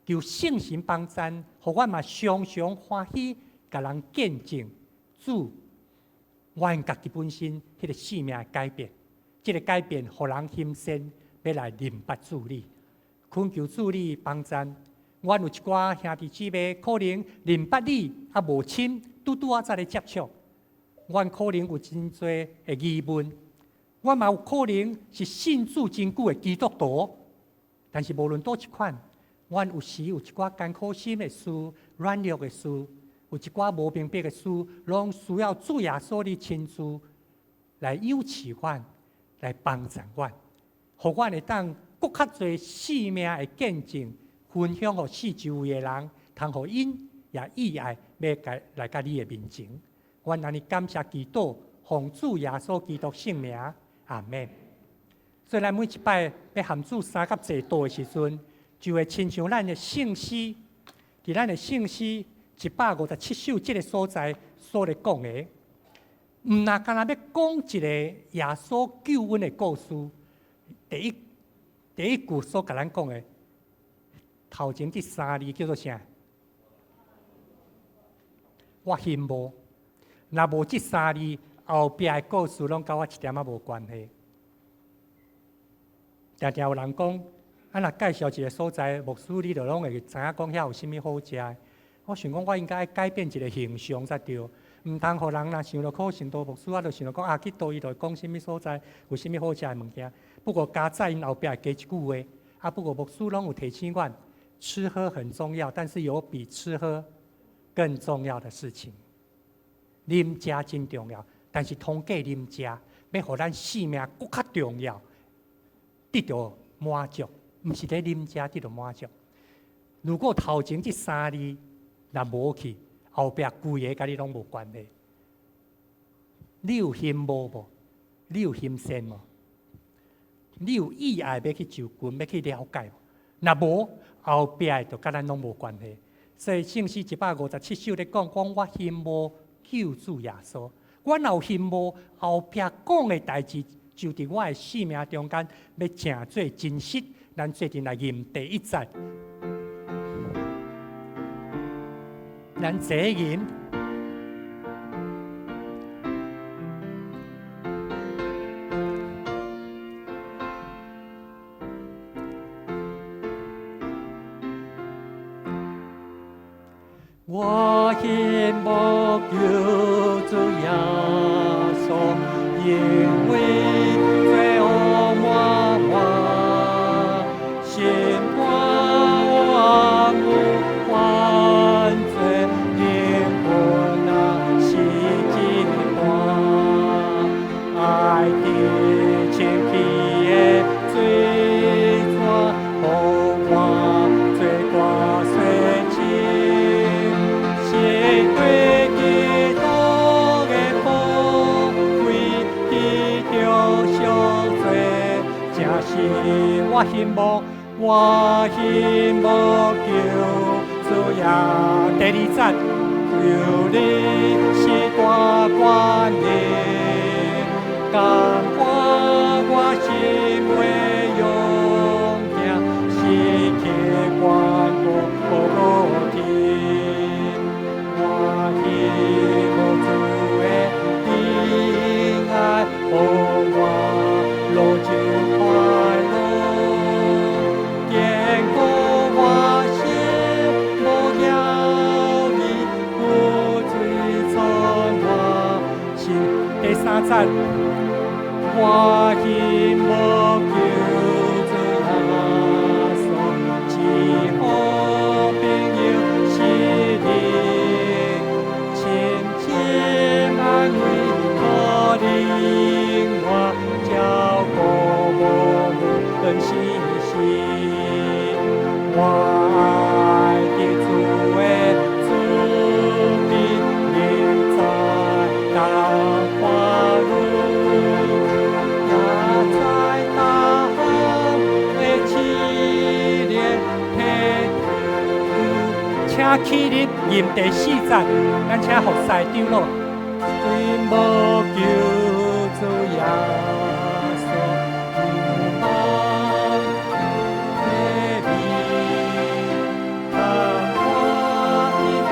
求聖神幫贊，予阮嘛常常歡喜，共人見證主，阮家己本身彼个生命的改變，這个改變予人欣羨，欲來認捌主你，懇求主你幫贊。阮有一寡兄弟姊妹可能認捌你猶無深，拄拄仔才咧接觸。阮可能有真濟的疑問，阮嘛有可能是信主真久的基督徒，但是無論佗一款，阮有時有一寡艱苦心的事、軟弱的事，有一寡無明白的事，攏需要主耶穌你親自來扶持阮，來幫助阮，予阮會當閣較濟生命的見證，分享予四周圍的人，通予𪜶也意愛欲來來佮你的面前。阮按呢感謝祈禱，奉主耶穌基督聖名，阿門。所以咱每一擺欲含主三佮坐桌的時陣，就會親像咱的聖詩，佇咱的聖詩157首這个所在所咧講的，毋若干焦欲講一個耶穌救恩的故事。第一句所共咱講的，頭前這三字叫做啥？我希望，若無這三字，後壁的故事攏佮我一點仔無關係。定定有人講，啊，若介紹一个所在，牧師你就攏會知影講遐有啥物好食的。我想講，我應該改變一个形象才對，毋通予人若想著可信道牧師，啊，就想著講啊，去佗伊就會講啥物所在，有啥物好食的物件。不過加載𪜶後壁會加一句話，啊，不過牧師攏有提醒阮，吃喝很重要，但是有比吃喝更重要的事情。啉食真重要，但是通過啉食，欲予咱性命閣較重要，得著滿足，毋是咧啉食得著滿足。如果頭前這三字若無去，後壁規个佮你攏無關係。你有欣慕無？你有欣羨無？你有意愛欲去就近，欲去了解無？若無，後壁的就佮咱攏無關係。所以聖詩157首咧講，講我欣慕救主耶穌，我若有欣慕，後壁講的代誌，就佇我的生命中間欲成做真實。咱做陣來吟第一節，咱齊吟。我欣慕救主耶穌，因為罪惡滿我，心肝有犯罪，靈魂若死一半，愛佇清氣的水泉，予我罪過洗清。是對基督的寶貴得著贖罪，這是我欣慕，我欣慕救主耶。第二節，求你是大權能，感化我心袂勇行，失去關顧天。我希望主的恩愛，予我樂就快樂，堅固我心無搖移，有水泉我心。第三節，我欣慕救主耶穌，賜予朋友心靈，深情安慰可憐我，照顧無論時時。我愛的主的慈悲，你在大花路，也在大海的試煉體請起立吟第四節，咱請服侍長老。欣慕救主耶穌，有望的美，看我的眼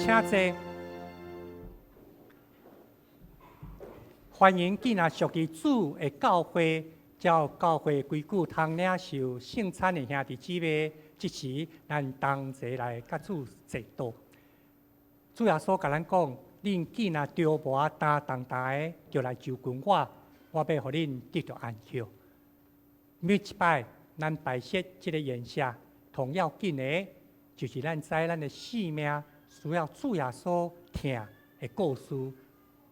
在請坐。歡迎今仔屬於主的教會，照教會規矩通領受聖餐的兄弟姊妹，這時咱同齊來佮主齊禱。主耶穌共咱講：恁肩若著磨擔重擔的，就來就近我，我欲予恁得著安歇。每一擺咱擺設這个筵席，同要緊的，就是咱知咱的性命需要主耶穌疼的故事，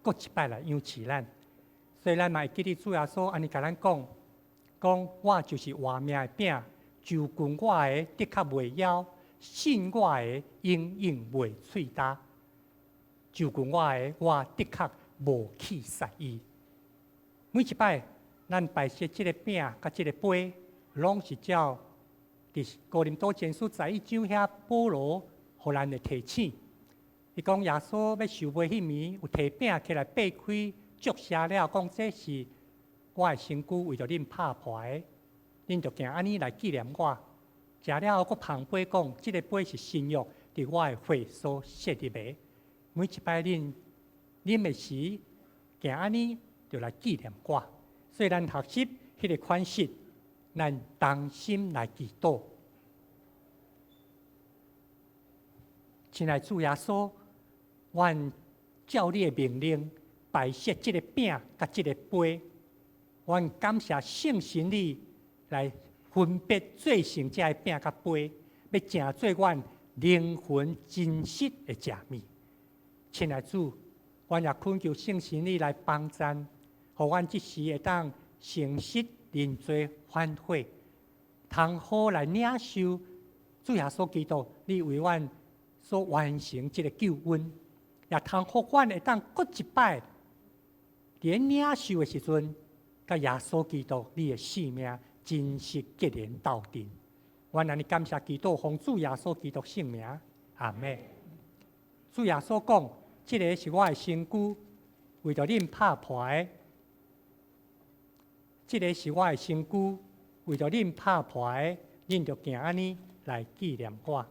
閣一擺來養飼咱。所以咱嘛會記得主耶穌按呢共咱講，講我就是活命的餅，就近我的的確袂枵，信我的永遠袂喙焦。就近我的，我的確無去殺伊。每一擺咱擺設這个餅佮這个杯，攏是照佇哥林多前書十一章遐保羅予咱的提醒。伊講耶穌欲受賣彼暝，有提餅起來擘開，祝謝了，講這是我的身軀，為著恁拍破的，恁著行按呢來紀念我。食了後，閣捧杯講，這个杯是新約，佇我的血所設立的。每一擺恁啉的時，行按呢就來紀念我。所以咱學習彼個款式，咱同心來祈禱。親愛主耶穌，阮照你的命令擺設這个餅佮這个杯，阮感謝聖神你來分別做成這个餅佮杯，欲成做阮靈魂真實的食物。親愛主，阮也懇求聖神你來幫贊，予阮這時會當誠實認罪反悔，通好來領受主耶穌基督，你為阮所完成這个救恩，也通予阮會當閣一擺，佇領受的時陣，佮耶穌基督你的性命真實結連鬥陣。阮按呢感謝基督，奉主耶穌基督聖名，阿們。主耶穌講：這个是我的身軀，為著恁拍破的。這个是我的身軀，為著恁拍破的，恁著行按呢來紀念我。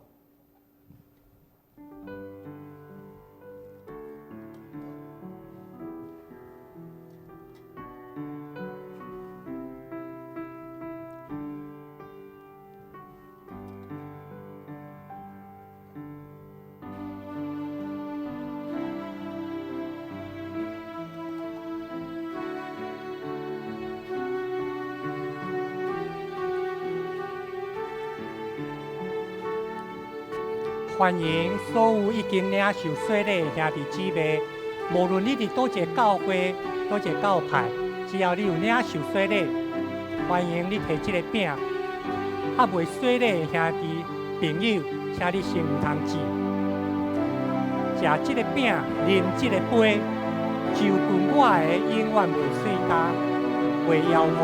歡迎所有已經領受洗禮的兄弟姊妹，無論你佇佗一个教會、佗一个教派，只要你有領受洗禮，歡迎你提這个餅。猶未洗禮的兄弟朋友，請你先毋通食，食這个餅，啉這个杯，就近我的永遠袂喙焦，袂枵餓；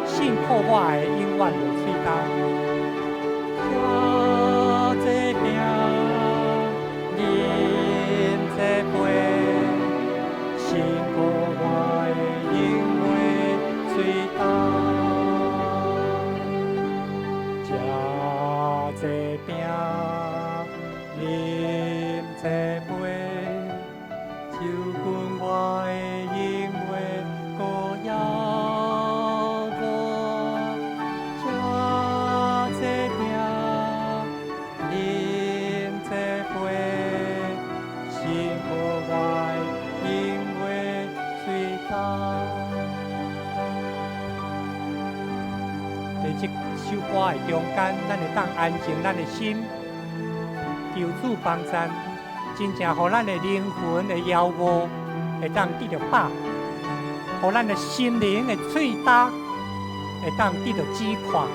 信靠我的永遠袂喙焦。食這餅，飲這杯，信靠我的永袂喙焦。食這餅，飲這杯，就近我的永袂閣枵餓。食這餅，飲這杯，信靠我的永袂喙焦。佇這首歌的中間，咱會當安靜咱的心，求主幫贊，真正予咱的靈魂的枵餓會當得著飽，予咱的心靈的喙焦會當得著止渴。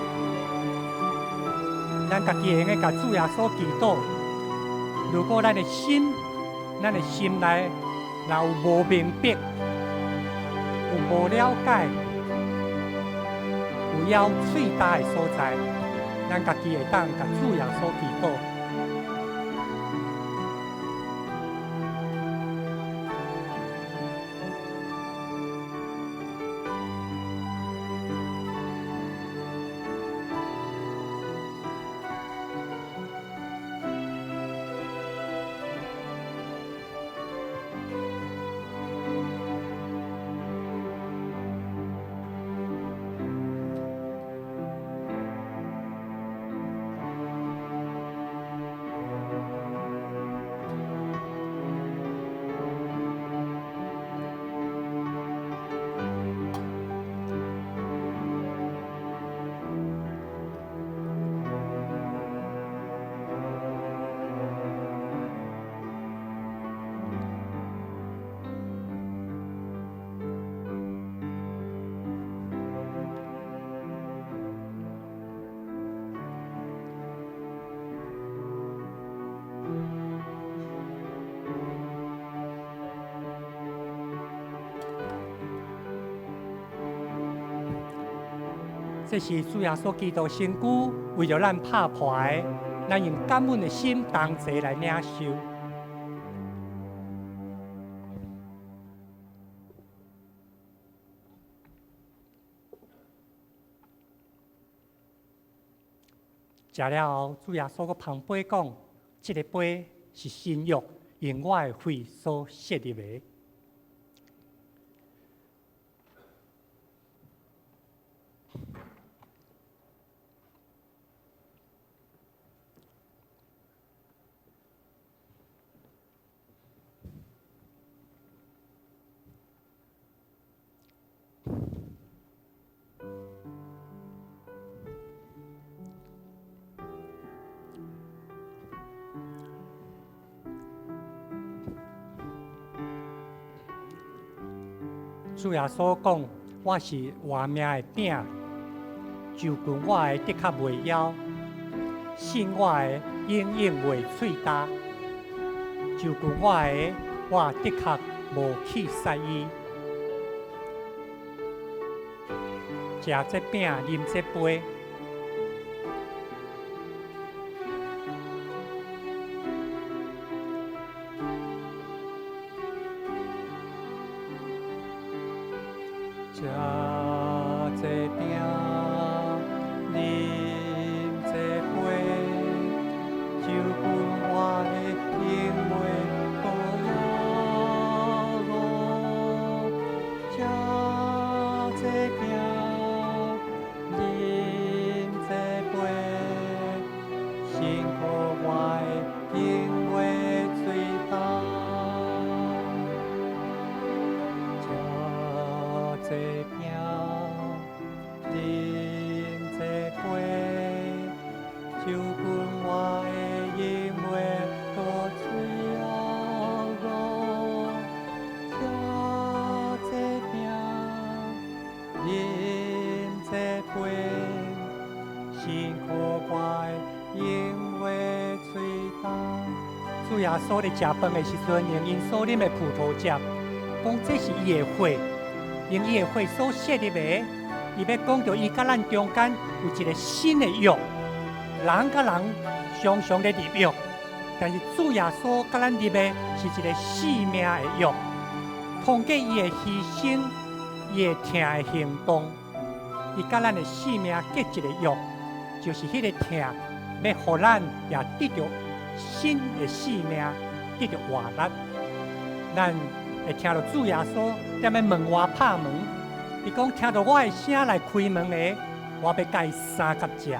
咱家己會用得共主耶穌祈禱。如果咱的心，咱的心內若有無明白，有無了解，有枵喙焦的所在，咱家己會當共主耶穌祈禱。這是主耶穌基督身軀為著咱拍破的，咱用感恩的心同齊來領受。食了後，主耶穌閣捧杯講：這个杯是新約，用我的血所設立的。主耶穌講：我是活命的餅，就近我的的確袂枵，信我的永遠袂喙焦。就近我的，我的確無去殺伊。食這餅，啉這杯。食這餅，啉這杯，就近我的永袂肚餓。食這餅，啉這杯，辛苦我的永袂喙焦。食這餅，啉這杯，就近我的永袂閣喙餓。食這餅，啉這杯，辛苦我的永袂喙焦。主耶穌咧食飯的時陣，用𪜶所啉的葡萄汁，講這是伊的血，用伊的血所設立的。伊欲講著伊佮咱中間有一个新的約，人佮人常常咧立約，但是主耶穌佮咱立的是一个生命的約。通過伊的犧牲，伊的疼的行動，伊佮咱的生命結一个約，就是彼个疼，欲予咱也得著新的生命，得著活力。咱會聽著主耶穌踮咧門外拍門，伊講聽著我的聲來開門的，我欲佮伊相佮食。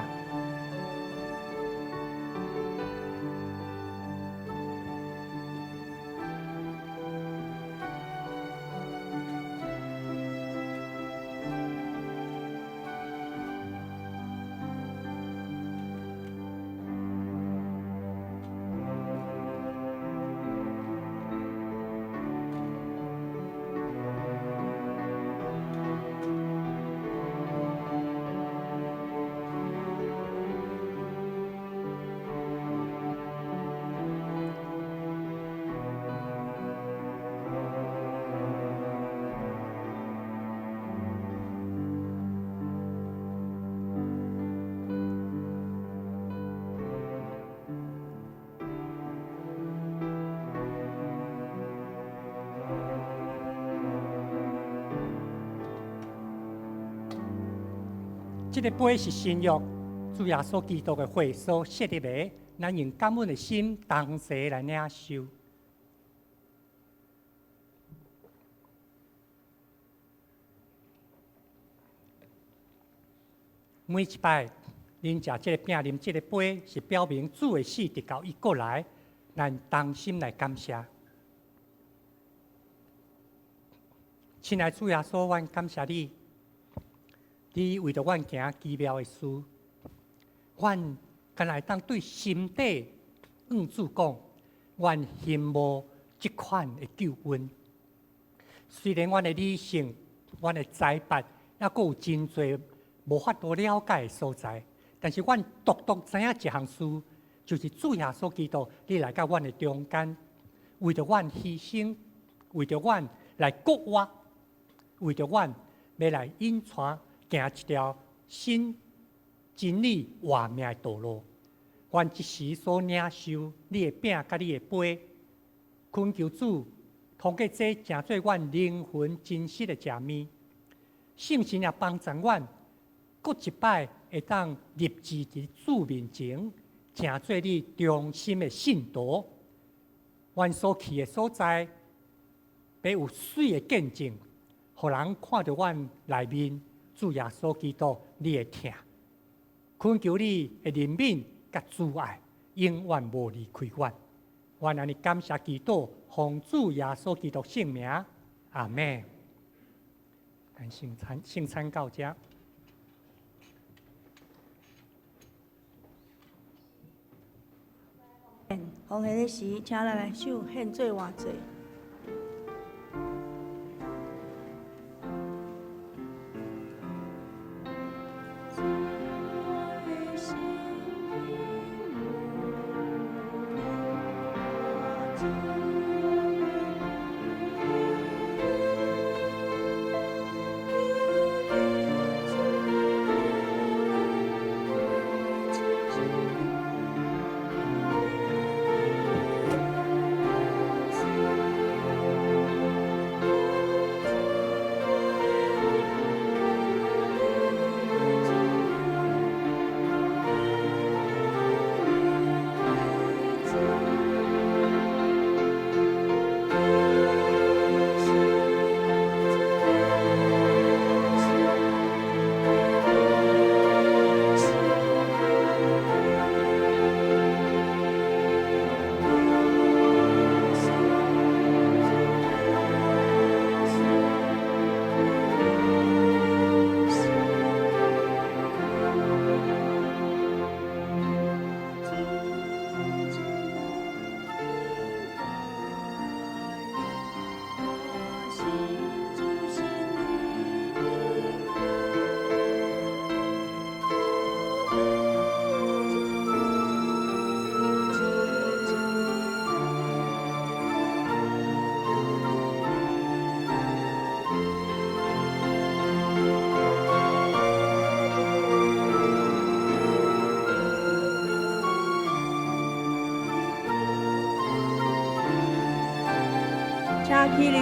這个杯是新約，主耶穌基督的血所設立的，咱用感恩的心同齊來領受。每一擺恁食這个餅、啉這个杯，是表明主的死直到伊閣來，咱同心來感謝。親愛主耶穌，阮感謝你。你為著阮行奇妙的事，阮敢若會當對心底向主講，阮羨慕這款的救恩。雖然阮的理性、阮的才捌，猶閣有真濟無法度了解的所在，但是阮獨獨知影一項事，就是主耶穌基督，你來到阮的中間，為著阮犧牲，為著阮來復活，為著阮欲來引帶行一條新真理活命的道路。阮這時所領受你的餅佮你的杯，懇求主通過這成做阮靈魂真實的食物。聖神也幫助阮，閣一擺會當立志佇主面前，成做你忠心的信徒。阮所去的所在，欲有媠的見證，予人看著阮內面主耶穌基督你的疼。懇求你的憐憫佮慈愛，永遠無離開阮。阮按呢感謝祈禱，奉主耶穌基督聖名，阿們。咱聖餐聖餐到這。奉獻的時，請咱來唱獻做活祭。請起立。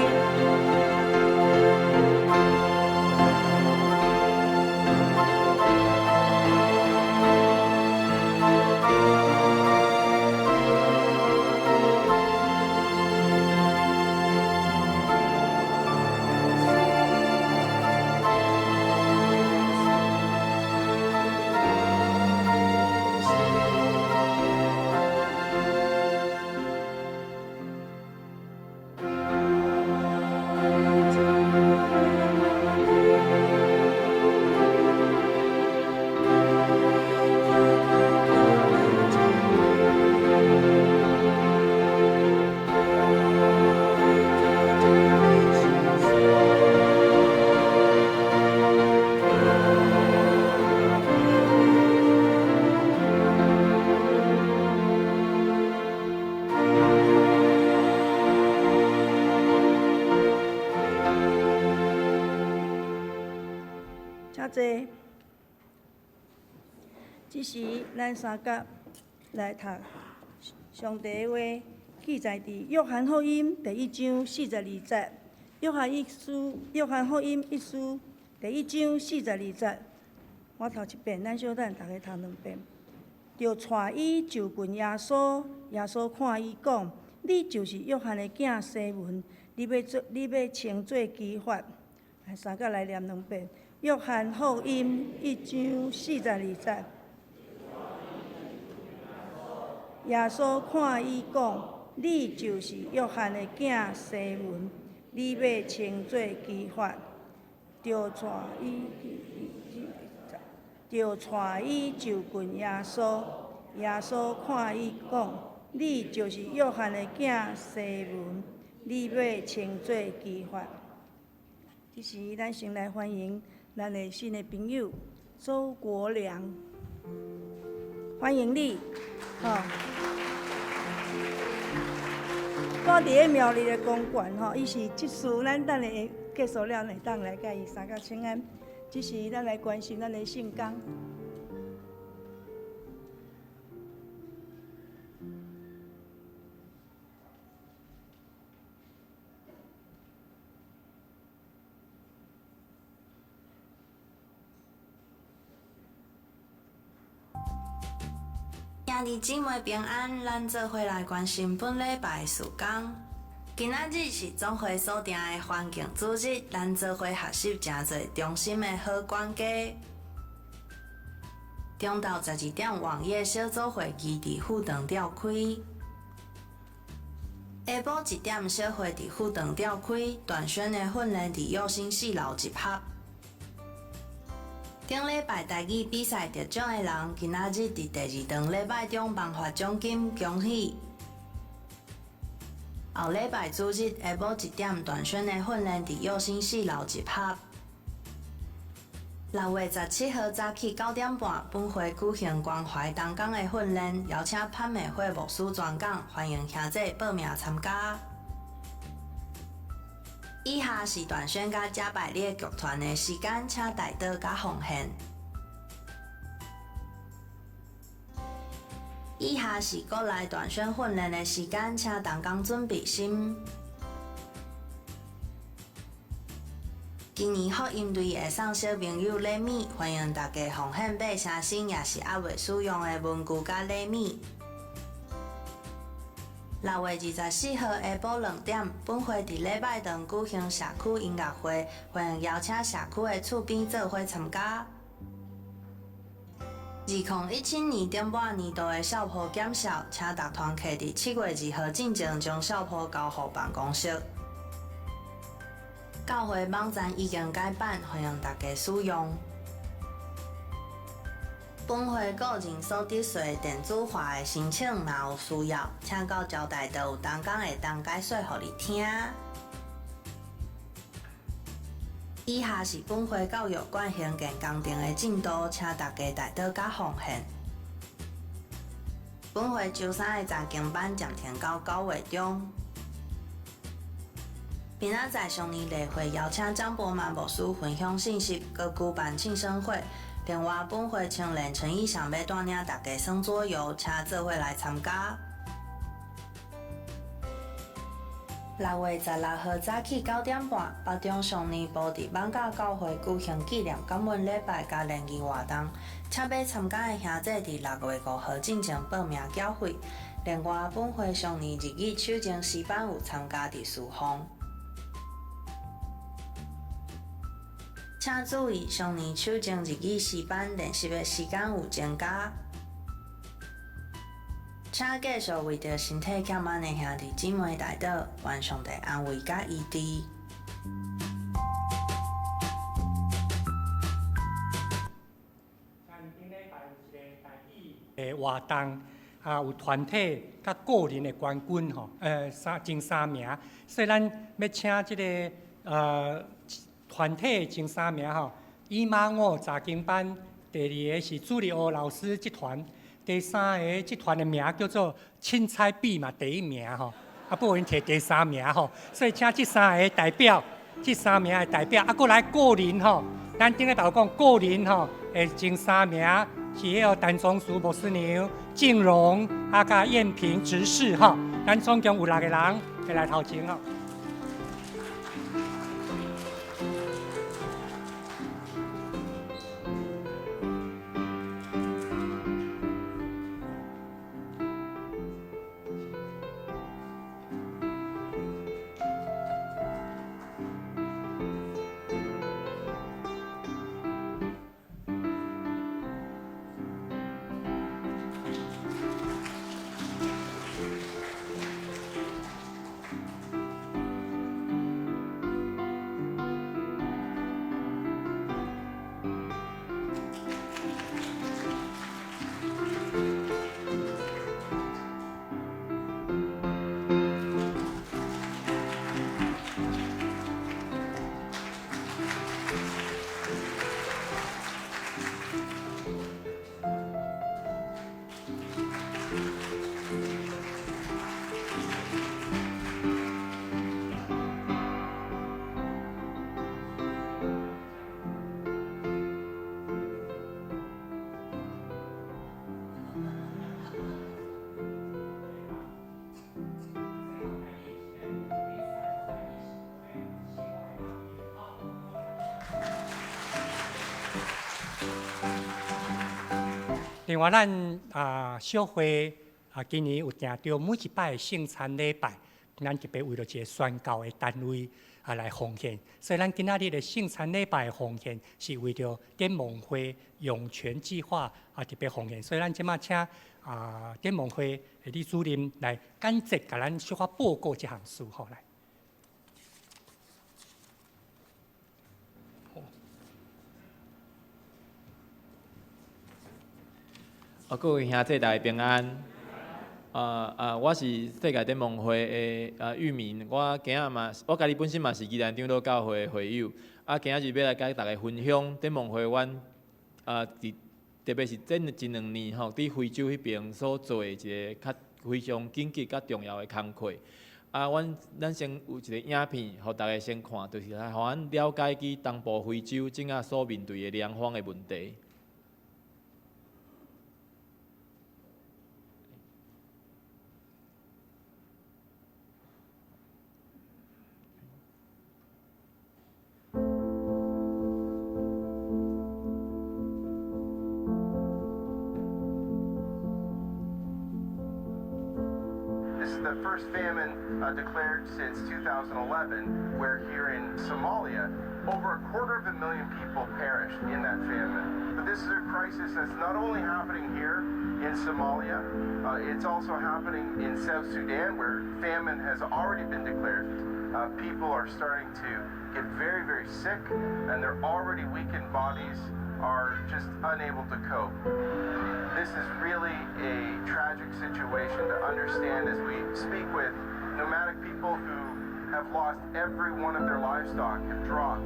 請坐。這時，咱三甲來讀上帝的話，記載佇約翰福音第一章四十二節。約翰一書，約翰福音一書第一章四十二節。我讀一遍，咱小等逐家讀兩遍。就帶伊就近耶穌，耶穌看伊講：你就是約翰的囝西門，你欲做，你欲稱做基法。來，三甲來念兩遍。約翰福音一章四十二節。耶穌看伊講：你就是約翰的囝西門，你欲稱做基法。就帶伊，就帶伊就近耶穌。耶穌看伊講：你就是約翰的囝西門，你欲稱做基法。這時，咱先來歡迎咱的新的朋友周國良，歡迎你，吼！住佇咧苗栗的公館，吼，伊是執事，咱等下結束了，會當來共伊三甲請安。这时，咱来关心咱的圣工。兄弟姊妹平安，咱做伙来关心本礼拜的事工。今仔日是总会所定的环境主日，咱做伙学习诚济忠心的好管家。中昼12点，网页小组会议伫副堂召开。下晡1点，小会伫副堂召开。大宣的训练伫育新四楼集合。顶礼拜台语比赛得奖的人，今仔日伫第二场礼拜中颁发奖金，恭喜！后礼拜主日下晡1点，大宣的训练伫育新四楼集合。6月17号早起9点半，本会举行关怀同工的训练，邀请潘美惠牧师专讲，欢迎兄弟报名参加。以下是大宣佮加百列剧团的时间，请代祷佮奉献。以下是国内大宣训练的时间，请同工准备心。今年福音队会送小朋友礼物，欢迎大家奉献买声新，也是犹未使用的文具佮礼物。6月24号下晡2点，本会伫礼拜堂举行社区音乐会，欢迎邀请社区的厝边做伙参加。2017年顶半年度的校铺检校，请逐团客伫7月2号进前将校铺交予办公室。教会网站已经改版，欢迎大家使用。本会个人所得税电子化的申请，若有需要，请到招待处有同工会当解说予你听。以下是本会教育馆兴建工程的进度，请大家代祷佮奉献。本会周三的查经班暂停到9月中。明仔载上年例会邀请张伯曼牧师分享信息，阁举办庆生会。另外，本会青年陈义祥欲带领大家耍桌游，请做伙来参加。6月16号早起9点半，北中少年部伫艋舺教会举行纪念感恩礼拜佮联谊活动，请欲参加的兄弟伫6月5号进前报名缴费。另外，本会少年日语手前诗班有参加伫侍奉。请注意，少年手前日语诗班练习的时间有增加。请继续为著身体欠安的兄弟姊妹代祷，愿上帝安慰佮医治。咱顶礼拜有一个台语的活动，啊，有团体佮个人的冠军吼，前三名。所以咱欲请这个团体前三名吼，以马五查经班，第二个是朱立欧老师这团，第三个这团的名叫做凊彩比嘛，第一名吼，啊，不过𪜶摕第三名吼，所以请这三个代表，这三名的代表，啊，阁来个人吼，咱顶礼拜有讲个人吼，的前三名是彼个陈宗淑牧师娘、静荣啊，佮燕平执事吼，咱总共有6个人会来头前吼。另外，咱啊小會啊，今年有定著每一擺的聖餐禮拜，咱特別為著一个宣教的單位啊來奉獻。所以，咱今仔日的聖餐禮拜的奉獻是為著點望會湧泉計劃啊特別奉獻。所以，咱這馬請啊點望會的李主任來簡潔共咱小可報告這項事好來。啊，各位兄弟大家平安。我是世界展望會的玉明，我今仔嘛，我家己本身嘛是宜蘭長老教會的會友。啊，今仔日欲來共大家分享展望會阮啊，佇特別是這一兩年吼，佇非洲彼爿所做的一个較非常緊急佮重要的工課。啊，阮咱先有一个影片，予大家先看，就是來予咱了解去東部非洲這仔所面對的糧荒的問題。 This is the first famine declared since 2011, where here in Somalia, over a quarter of a million people perished in that famine. But this is a crisis that's not only happening here in Somalia, it's also happening in South Sudan, where famine has already been declared. People are starting to get very, very sick, and their already weakened bodies are just unable to cope. This is really a tragic situation to understand as we speak with nomadic people who have lost every one of their livestock, have dropped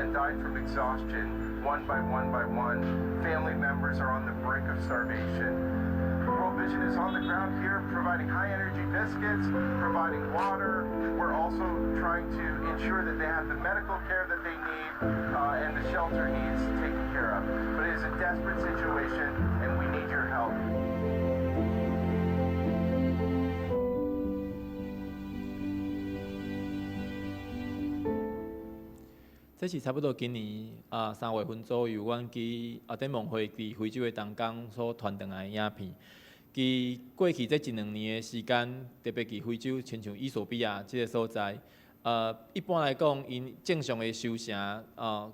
and died from exhaustion one by one by one. Family members are on the brink of starvation. World Vision is on the ground here providing high energy biscuits, providing water. We're also trying to ensure that they have the medical care that they need and the shelter needs taken care of. But it is a desperate situation and we need your help. 這是差不多今年啊3月份左右，阮去啊展望會佇非洲的同工所傳轉來的影片。佇過去這一兩年的時間，特別佇非洲，親像衣索比亞這个所在，一般來講，𪜶正常的收成，通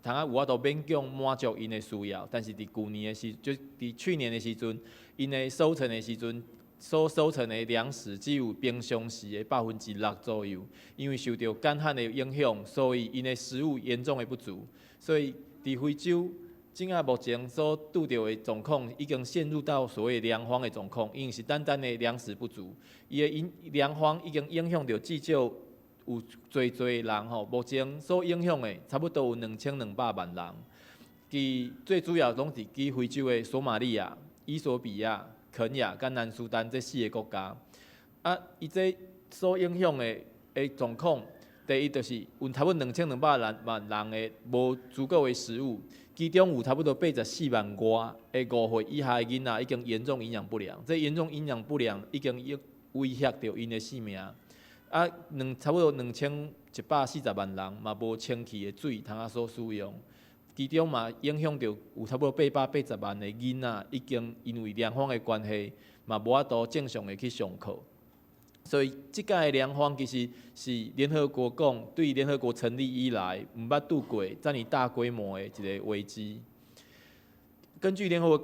仔有法度勉強滿足𪜶的需要。但是佇舊年的時，就佇去年的時陣，𪜶的收成的時陣，所收成的糧食只有平常時的6%左右。因為受著乾旱的影響，所以𪜶的食物嚴重的不足。所以佇非洲，這仔目前所拄著的狀況，已經陷入到所謂糧荒的狀況，伊毋是單單的糧食不足，伊的影糧荒已經影響著至少有濟濟人吼。目前所影響的差不多有2200萬人，其最主要攏是佇非洲的索馬利亞、衣索比亞、肯亞佮南蘇丹這四个國家。啊，伊這所影響的狀況，第一就是有差不多2200萬人的無足夠的食物，其中有差不多84萬外的5歲以下的囡仔已經嚴重營養不良，這嚴重營養不良已經威脅著𪜶的性命。啊，差不多2140萬人嘛無清氣的水通啊所使用，其中嘛影響著有差不多880萬的囡仔已經因為糧荒的關係，嘛無法度正常的去上課。所以，這擺的糧荒其實是聯合國講，對聯合國成立以來，毋捌拄過遮爾大規模的一个危機。根據聯合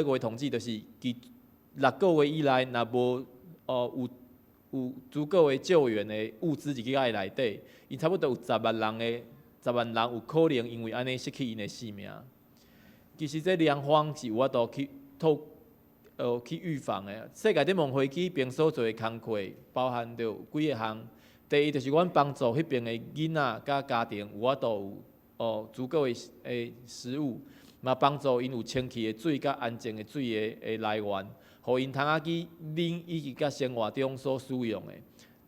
國的統計，就是佇6個月以來，若無有足夠的救援的物資入去伊內底，𪜶差不多有10萬人有可能因為按呢失去𪜶的性命。其實這糧荒是有法度去透。去預防的。世界展望會彼爿所做的工課，包含著幾个項。第一，就是阮幫助彼爿的囡仔佮家庭有法度有足夠的食物，嘛幫助𪜶有清氣的水佮安靜的水的來源，予𪜶通仔去啉以及佮生活中所使用的。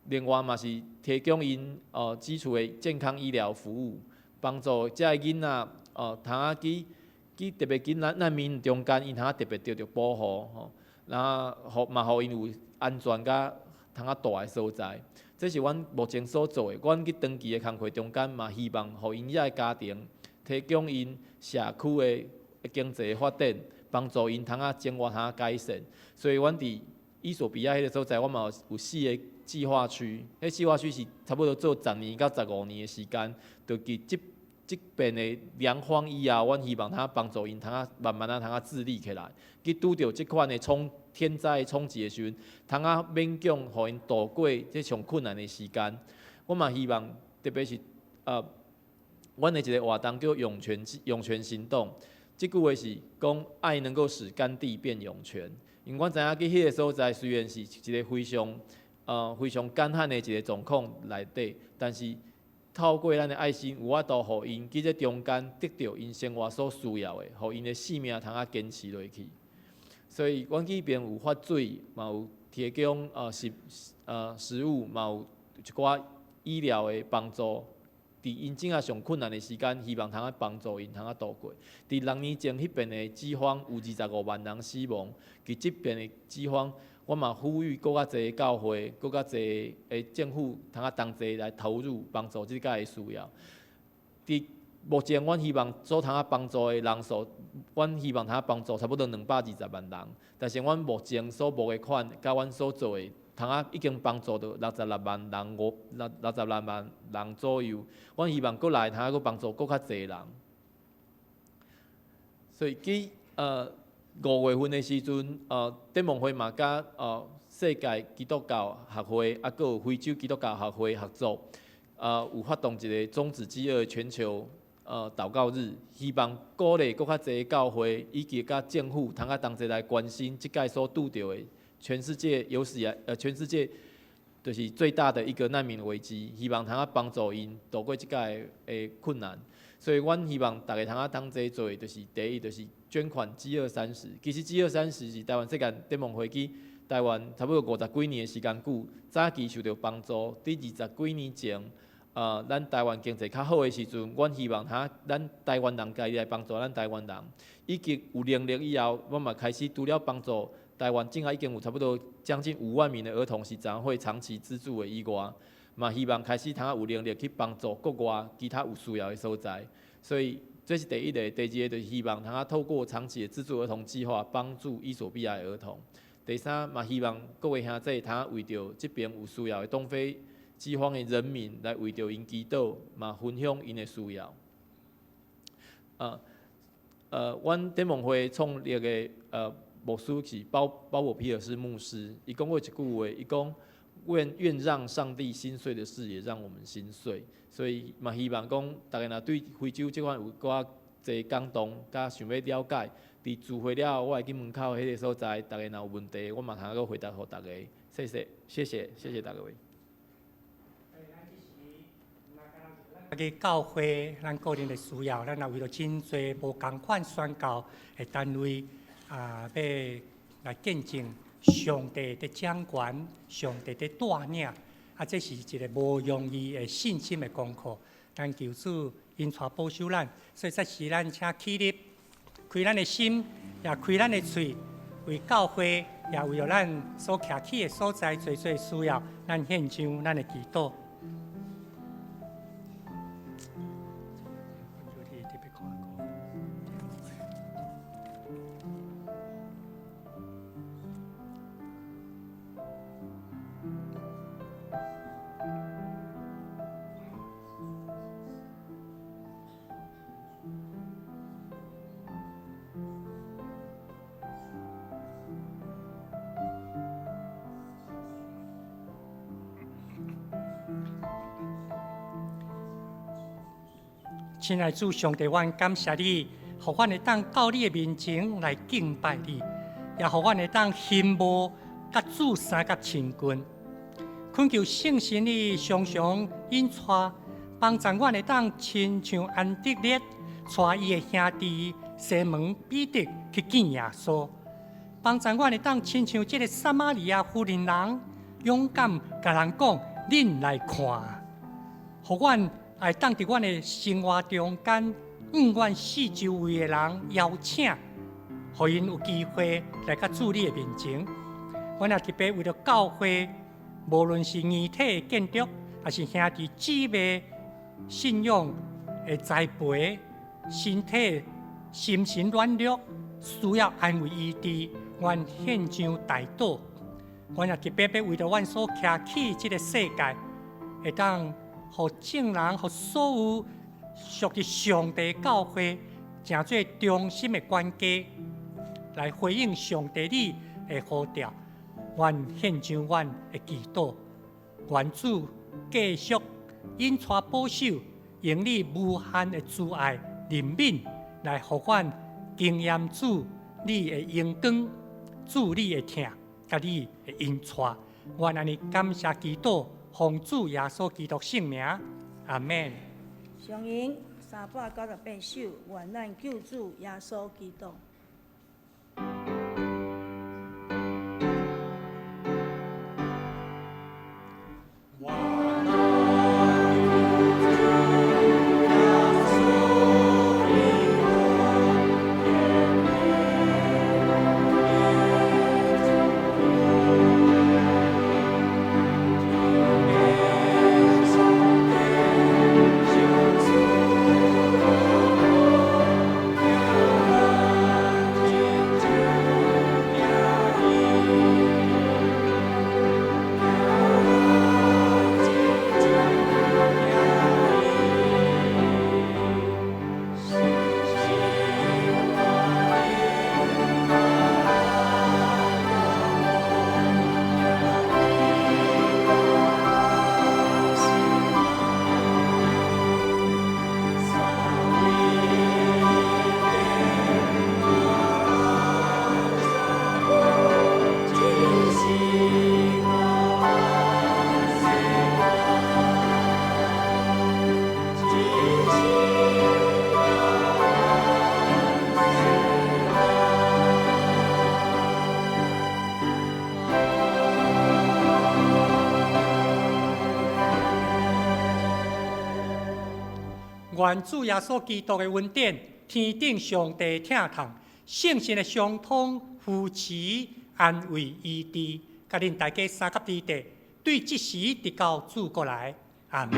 另外嘛是提供𪜶基礎的健康醫療服務，幫助這个囡仔通仔去。去特別緊難民中間，𪜶通仔特別得著保護吼，然後予嘛予𪜶有安全佮通仔蹛的所在。這是阮目前所做的。阮去長期的工課中間嘛，希望予𪜶遐个家庭提供𪜶社區的經濟的發展，幫助𪜶通啊生活通啊改善。所以，阮佇衣索比亞彼个所在，阮嘛有四个計劃區，彼計劃區是差不多做10年到15年的時間，就佇這這邊的糧荒以後，阮希望通幫助𪜶通啊慢慢仔通啊自立起來。去拄著這款的衝天災衝擊的時陣，通啊勉強予𪜶渡過這上困難的時間。我嘛希望，特別是阮的一个活動叫湧泉湧泉行動，這句話是講愛能夠使乾地變湧泉。因為阮知影去彼个所在雖然是一个非常非常乾旱的一个狀況內底，但是透過咱的愛心，有法度予𪜶佇這中間得著𪜶生活所需要的，予𪜶的性命通啊堅持落去。所以，阮彼邊有發水，嘛有提供食物，嘛有一寡醫療的幫助。佇𪜶正仔上困難的時間，希望通啊幫助𪜶通啊渡過。佇6年前彼邊的饑荒有25萬人死亡，佇這邊的饑荒，我嘛呼籲閣較濟教會、閣較濟的政府通啊同齊來投入幫助這個的需要。佇目前，阮希望所通啊幫助的人數，阮希望通啊幫助差不多220萬人。但是阮目前所募的款，佮阮所做的，通啊已經幫助著66萬人，五六六十六萬人左右。阮希望閣來通啊閣幫助閣較濟人。所以，佇5月份的時陣，展望會嘛佮世界基督教學會，啊，閣有非洲基督教學會合作，有發動一個終止飢餓全球禱告日，希望鼓勵閣較濟教會以及佮政府通啊同齊來關心這擺所拄著的全世界有史以來全世界就是最大的一個難民危機，希望通啊幫助𪜶渡過這擺的困難。所以，阮希望逐家通啊同齊做的，就是第一，就是捐款飢餓三十。其實飢餓三十是台灣世界展望會去台灣差不多50幾年的時間久，早期受著幫助。佇20幾年前，咱台灣經濟較好的時陣，阮希望通咱台灣人家己來幫助咱台灣人，以及有能力以後，阮嘛開始除了幫助台灣，這下已經有差不多將近5萬名的兒童是展望會長期資助的以外，嘛希望開始通有能力去幫助國外其他有需要的所在。所以這是第一个，第二个就是希望通啊透過長期的資助兒童計劃，幫助衣索比亞的兒童。第三嘛希望各位兄弟通啊為著這邊有需要的東非饑荒的人民來為著𪜶祈禱，嘛分享𪜶的需要。阮展望會創立的牧師是鮑伯皮爾斯牧師，伊講過一句話，伊講願讓上帝心碎的事，也讓我們心碎。所以嘛希望講，逐家若對非洲這款有較濟感動，佮想欲了解，佇聚會了後，我會去門口彼个所在，逐家若有問題，我嘛通閣回答予逐家。謝謝，謝謝，謝謝大家。家教會，咱個人的需要，咱也為著真濟無仝款宣教的單位啊，欲來見證上帝的掌權，上帝的帶領，啊，這是一个無容易的信心的功課。但求主引帶保守咱，所以這時咱請起立，開咱的心，也開咱的喙，為教會，也為著咱所徛起的所在，最最需要，咱獻上咱的祈禱。親愛主上帝，阮感謝你，予阮會當到你的面前來敬拜你，也予阮會當欣慕佮主相佮親近。懇求聖神你常常引帶，幫助阮會當親像安德烈帶伊的兄弟西門彼得去見耶穌，幫助阮會當親像這个撒瑪利亞婦人人勇敢共人講，恁來看，予阮會當佇阮的生活中間，向阮四周圍的人邀請，予𪜶有機會來到主你的面前。阮也特別為著教會，無論是硬體的建築，抑是兄弟姊妹信仰的栽培，身體心神软弱，需要安慰医治，阮献上代祷。阮也特别欲为著阮所徛起這个世界，會當予眾人，予所有屬佇上帝教會，成做忠心的管家，來回應上帝你的呼召。阮獻上阮的祈禱，願主繼續引帶保守，用你無限的慈愛憐憫，來予阮經驗主你的榮光，主你的疼，佮你的引帶。阮按呢感謝祈禱，奉主耶穌基督聖名，阿們。上吟398首，願咱救主耶穌基督。願主耶穌基督的恩典，天頂上帝疼痛，聖神的相通扶持、安慰、醫治，佮恁大家三甲弟弟，對這時直到主過來，阿們。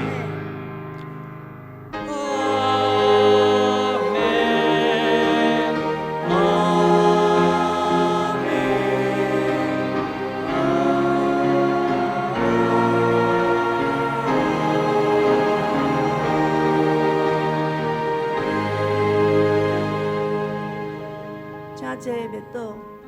請坐默禱。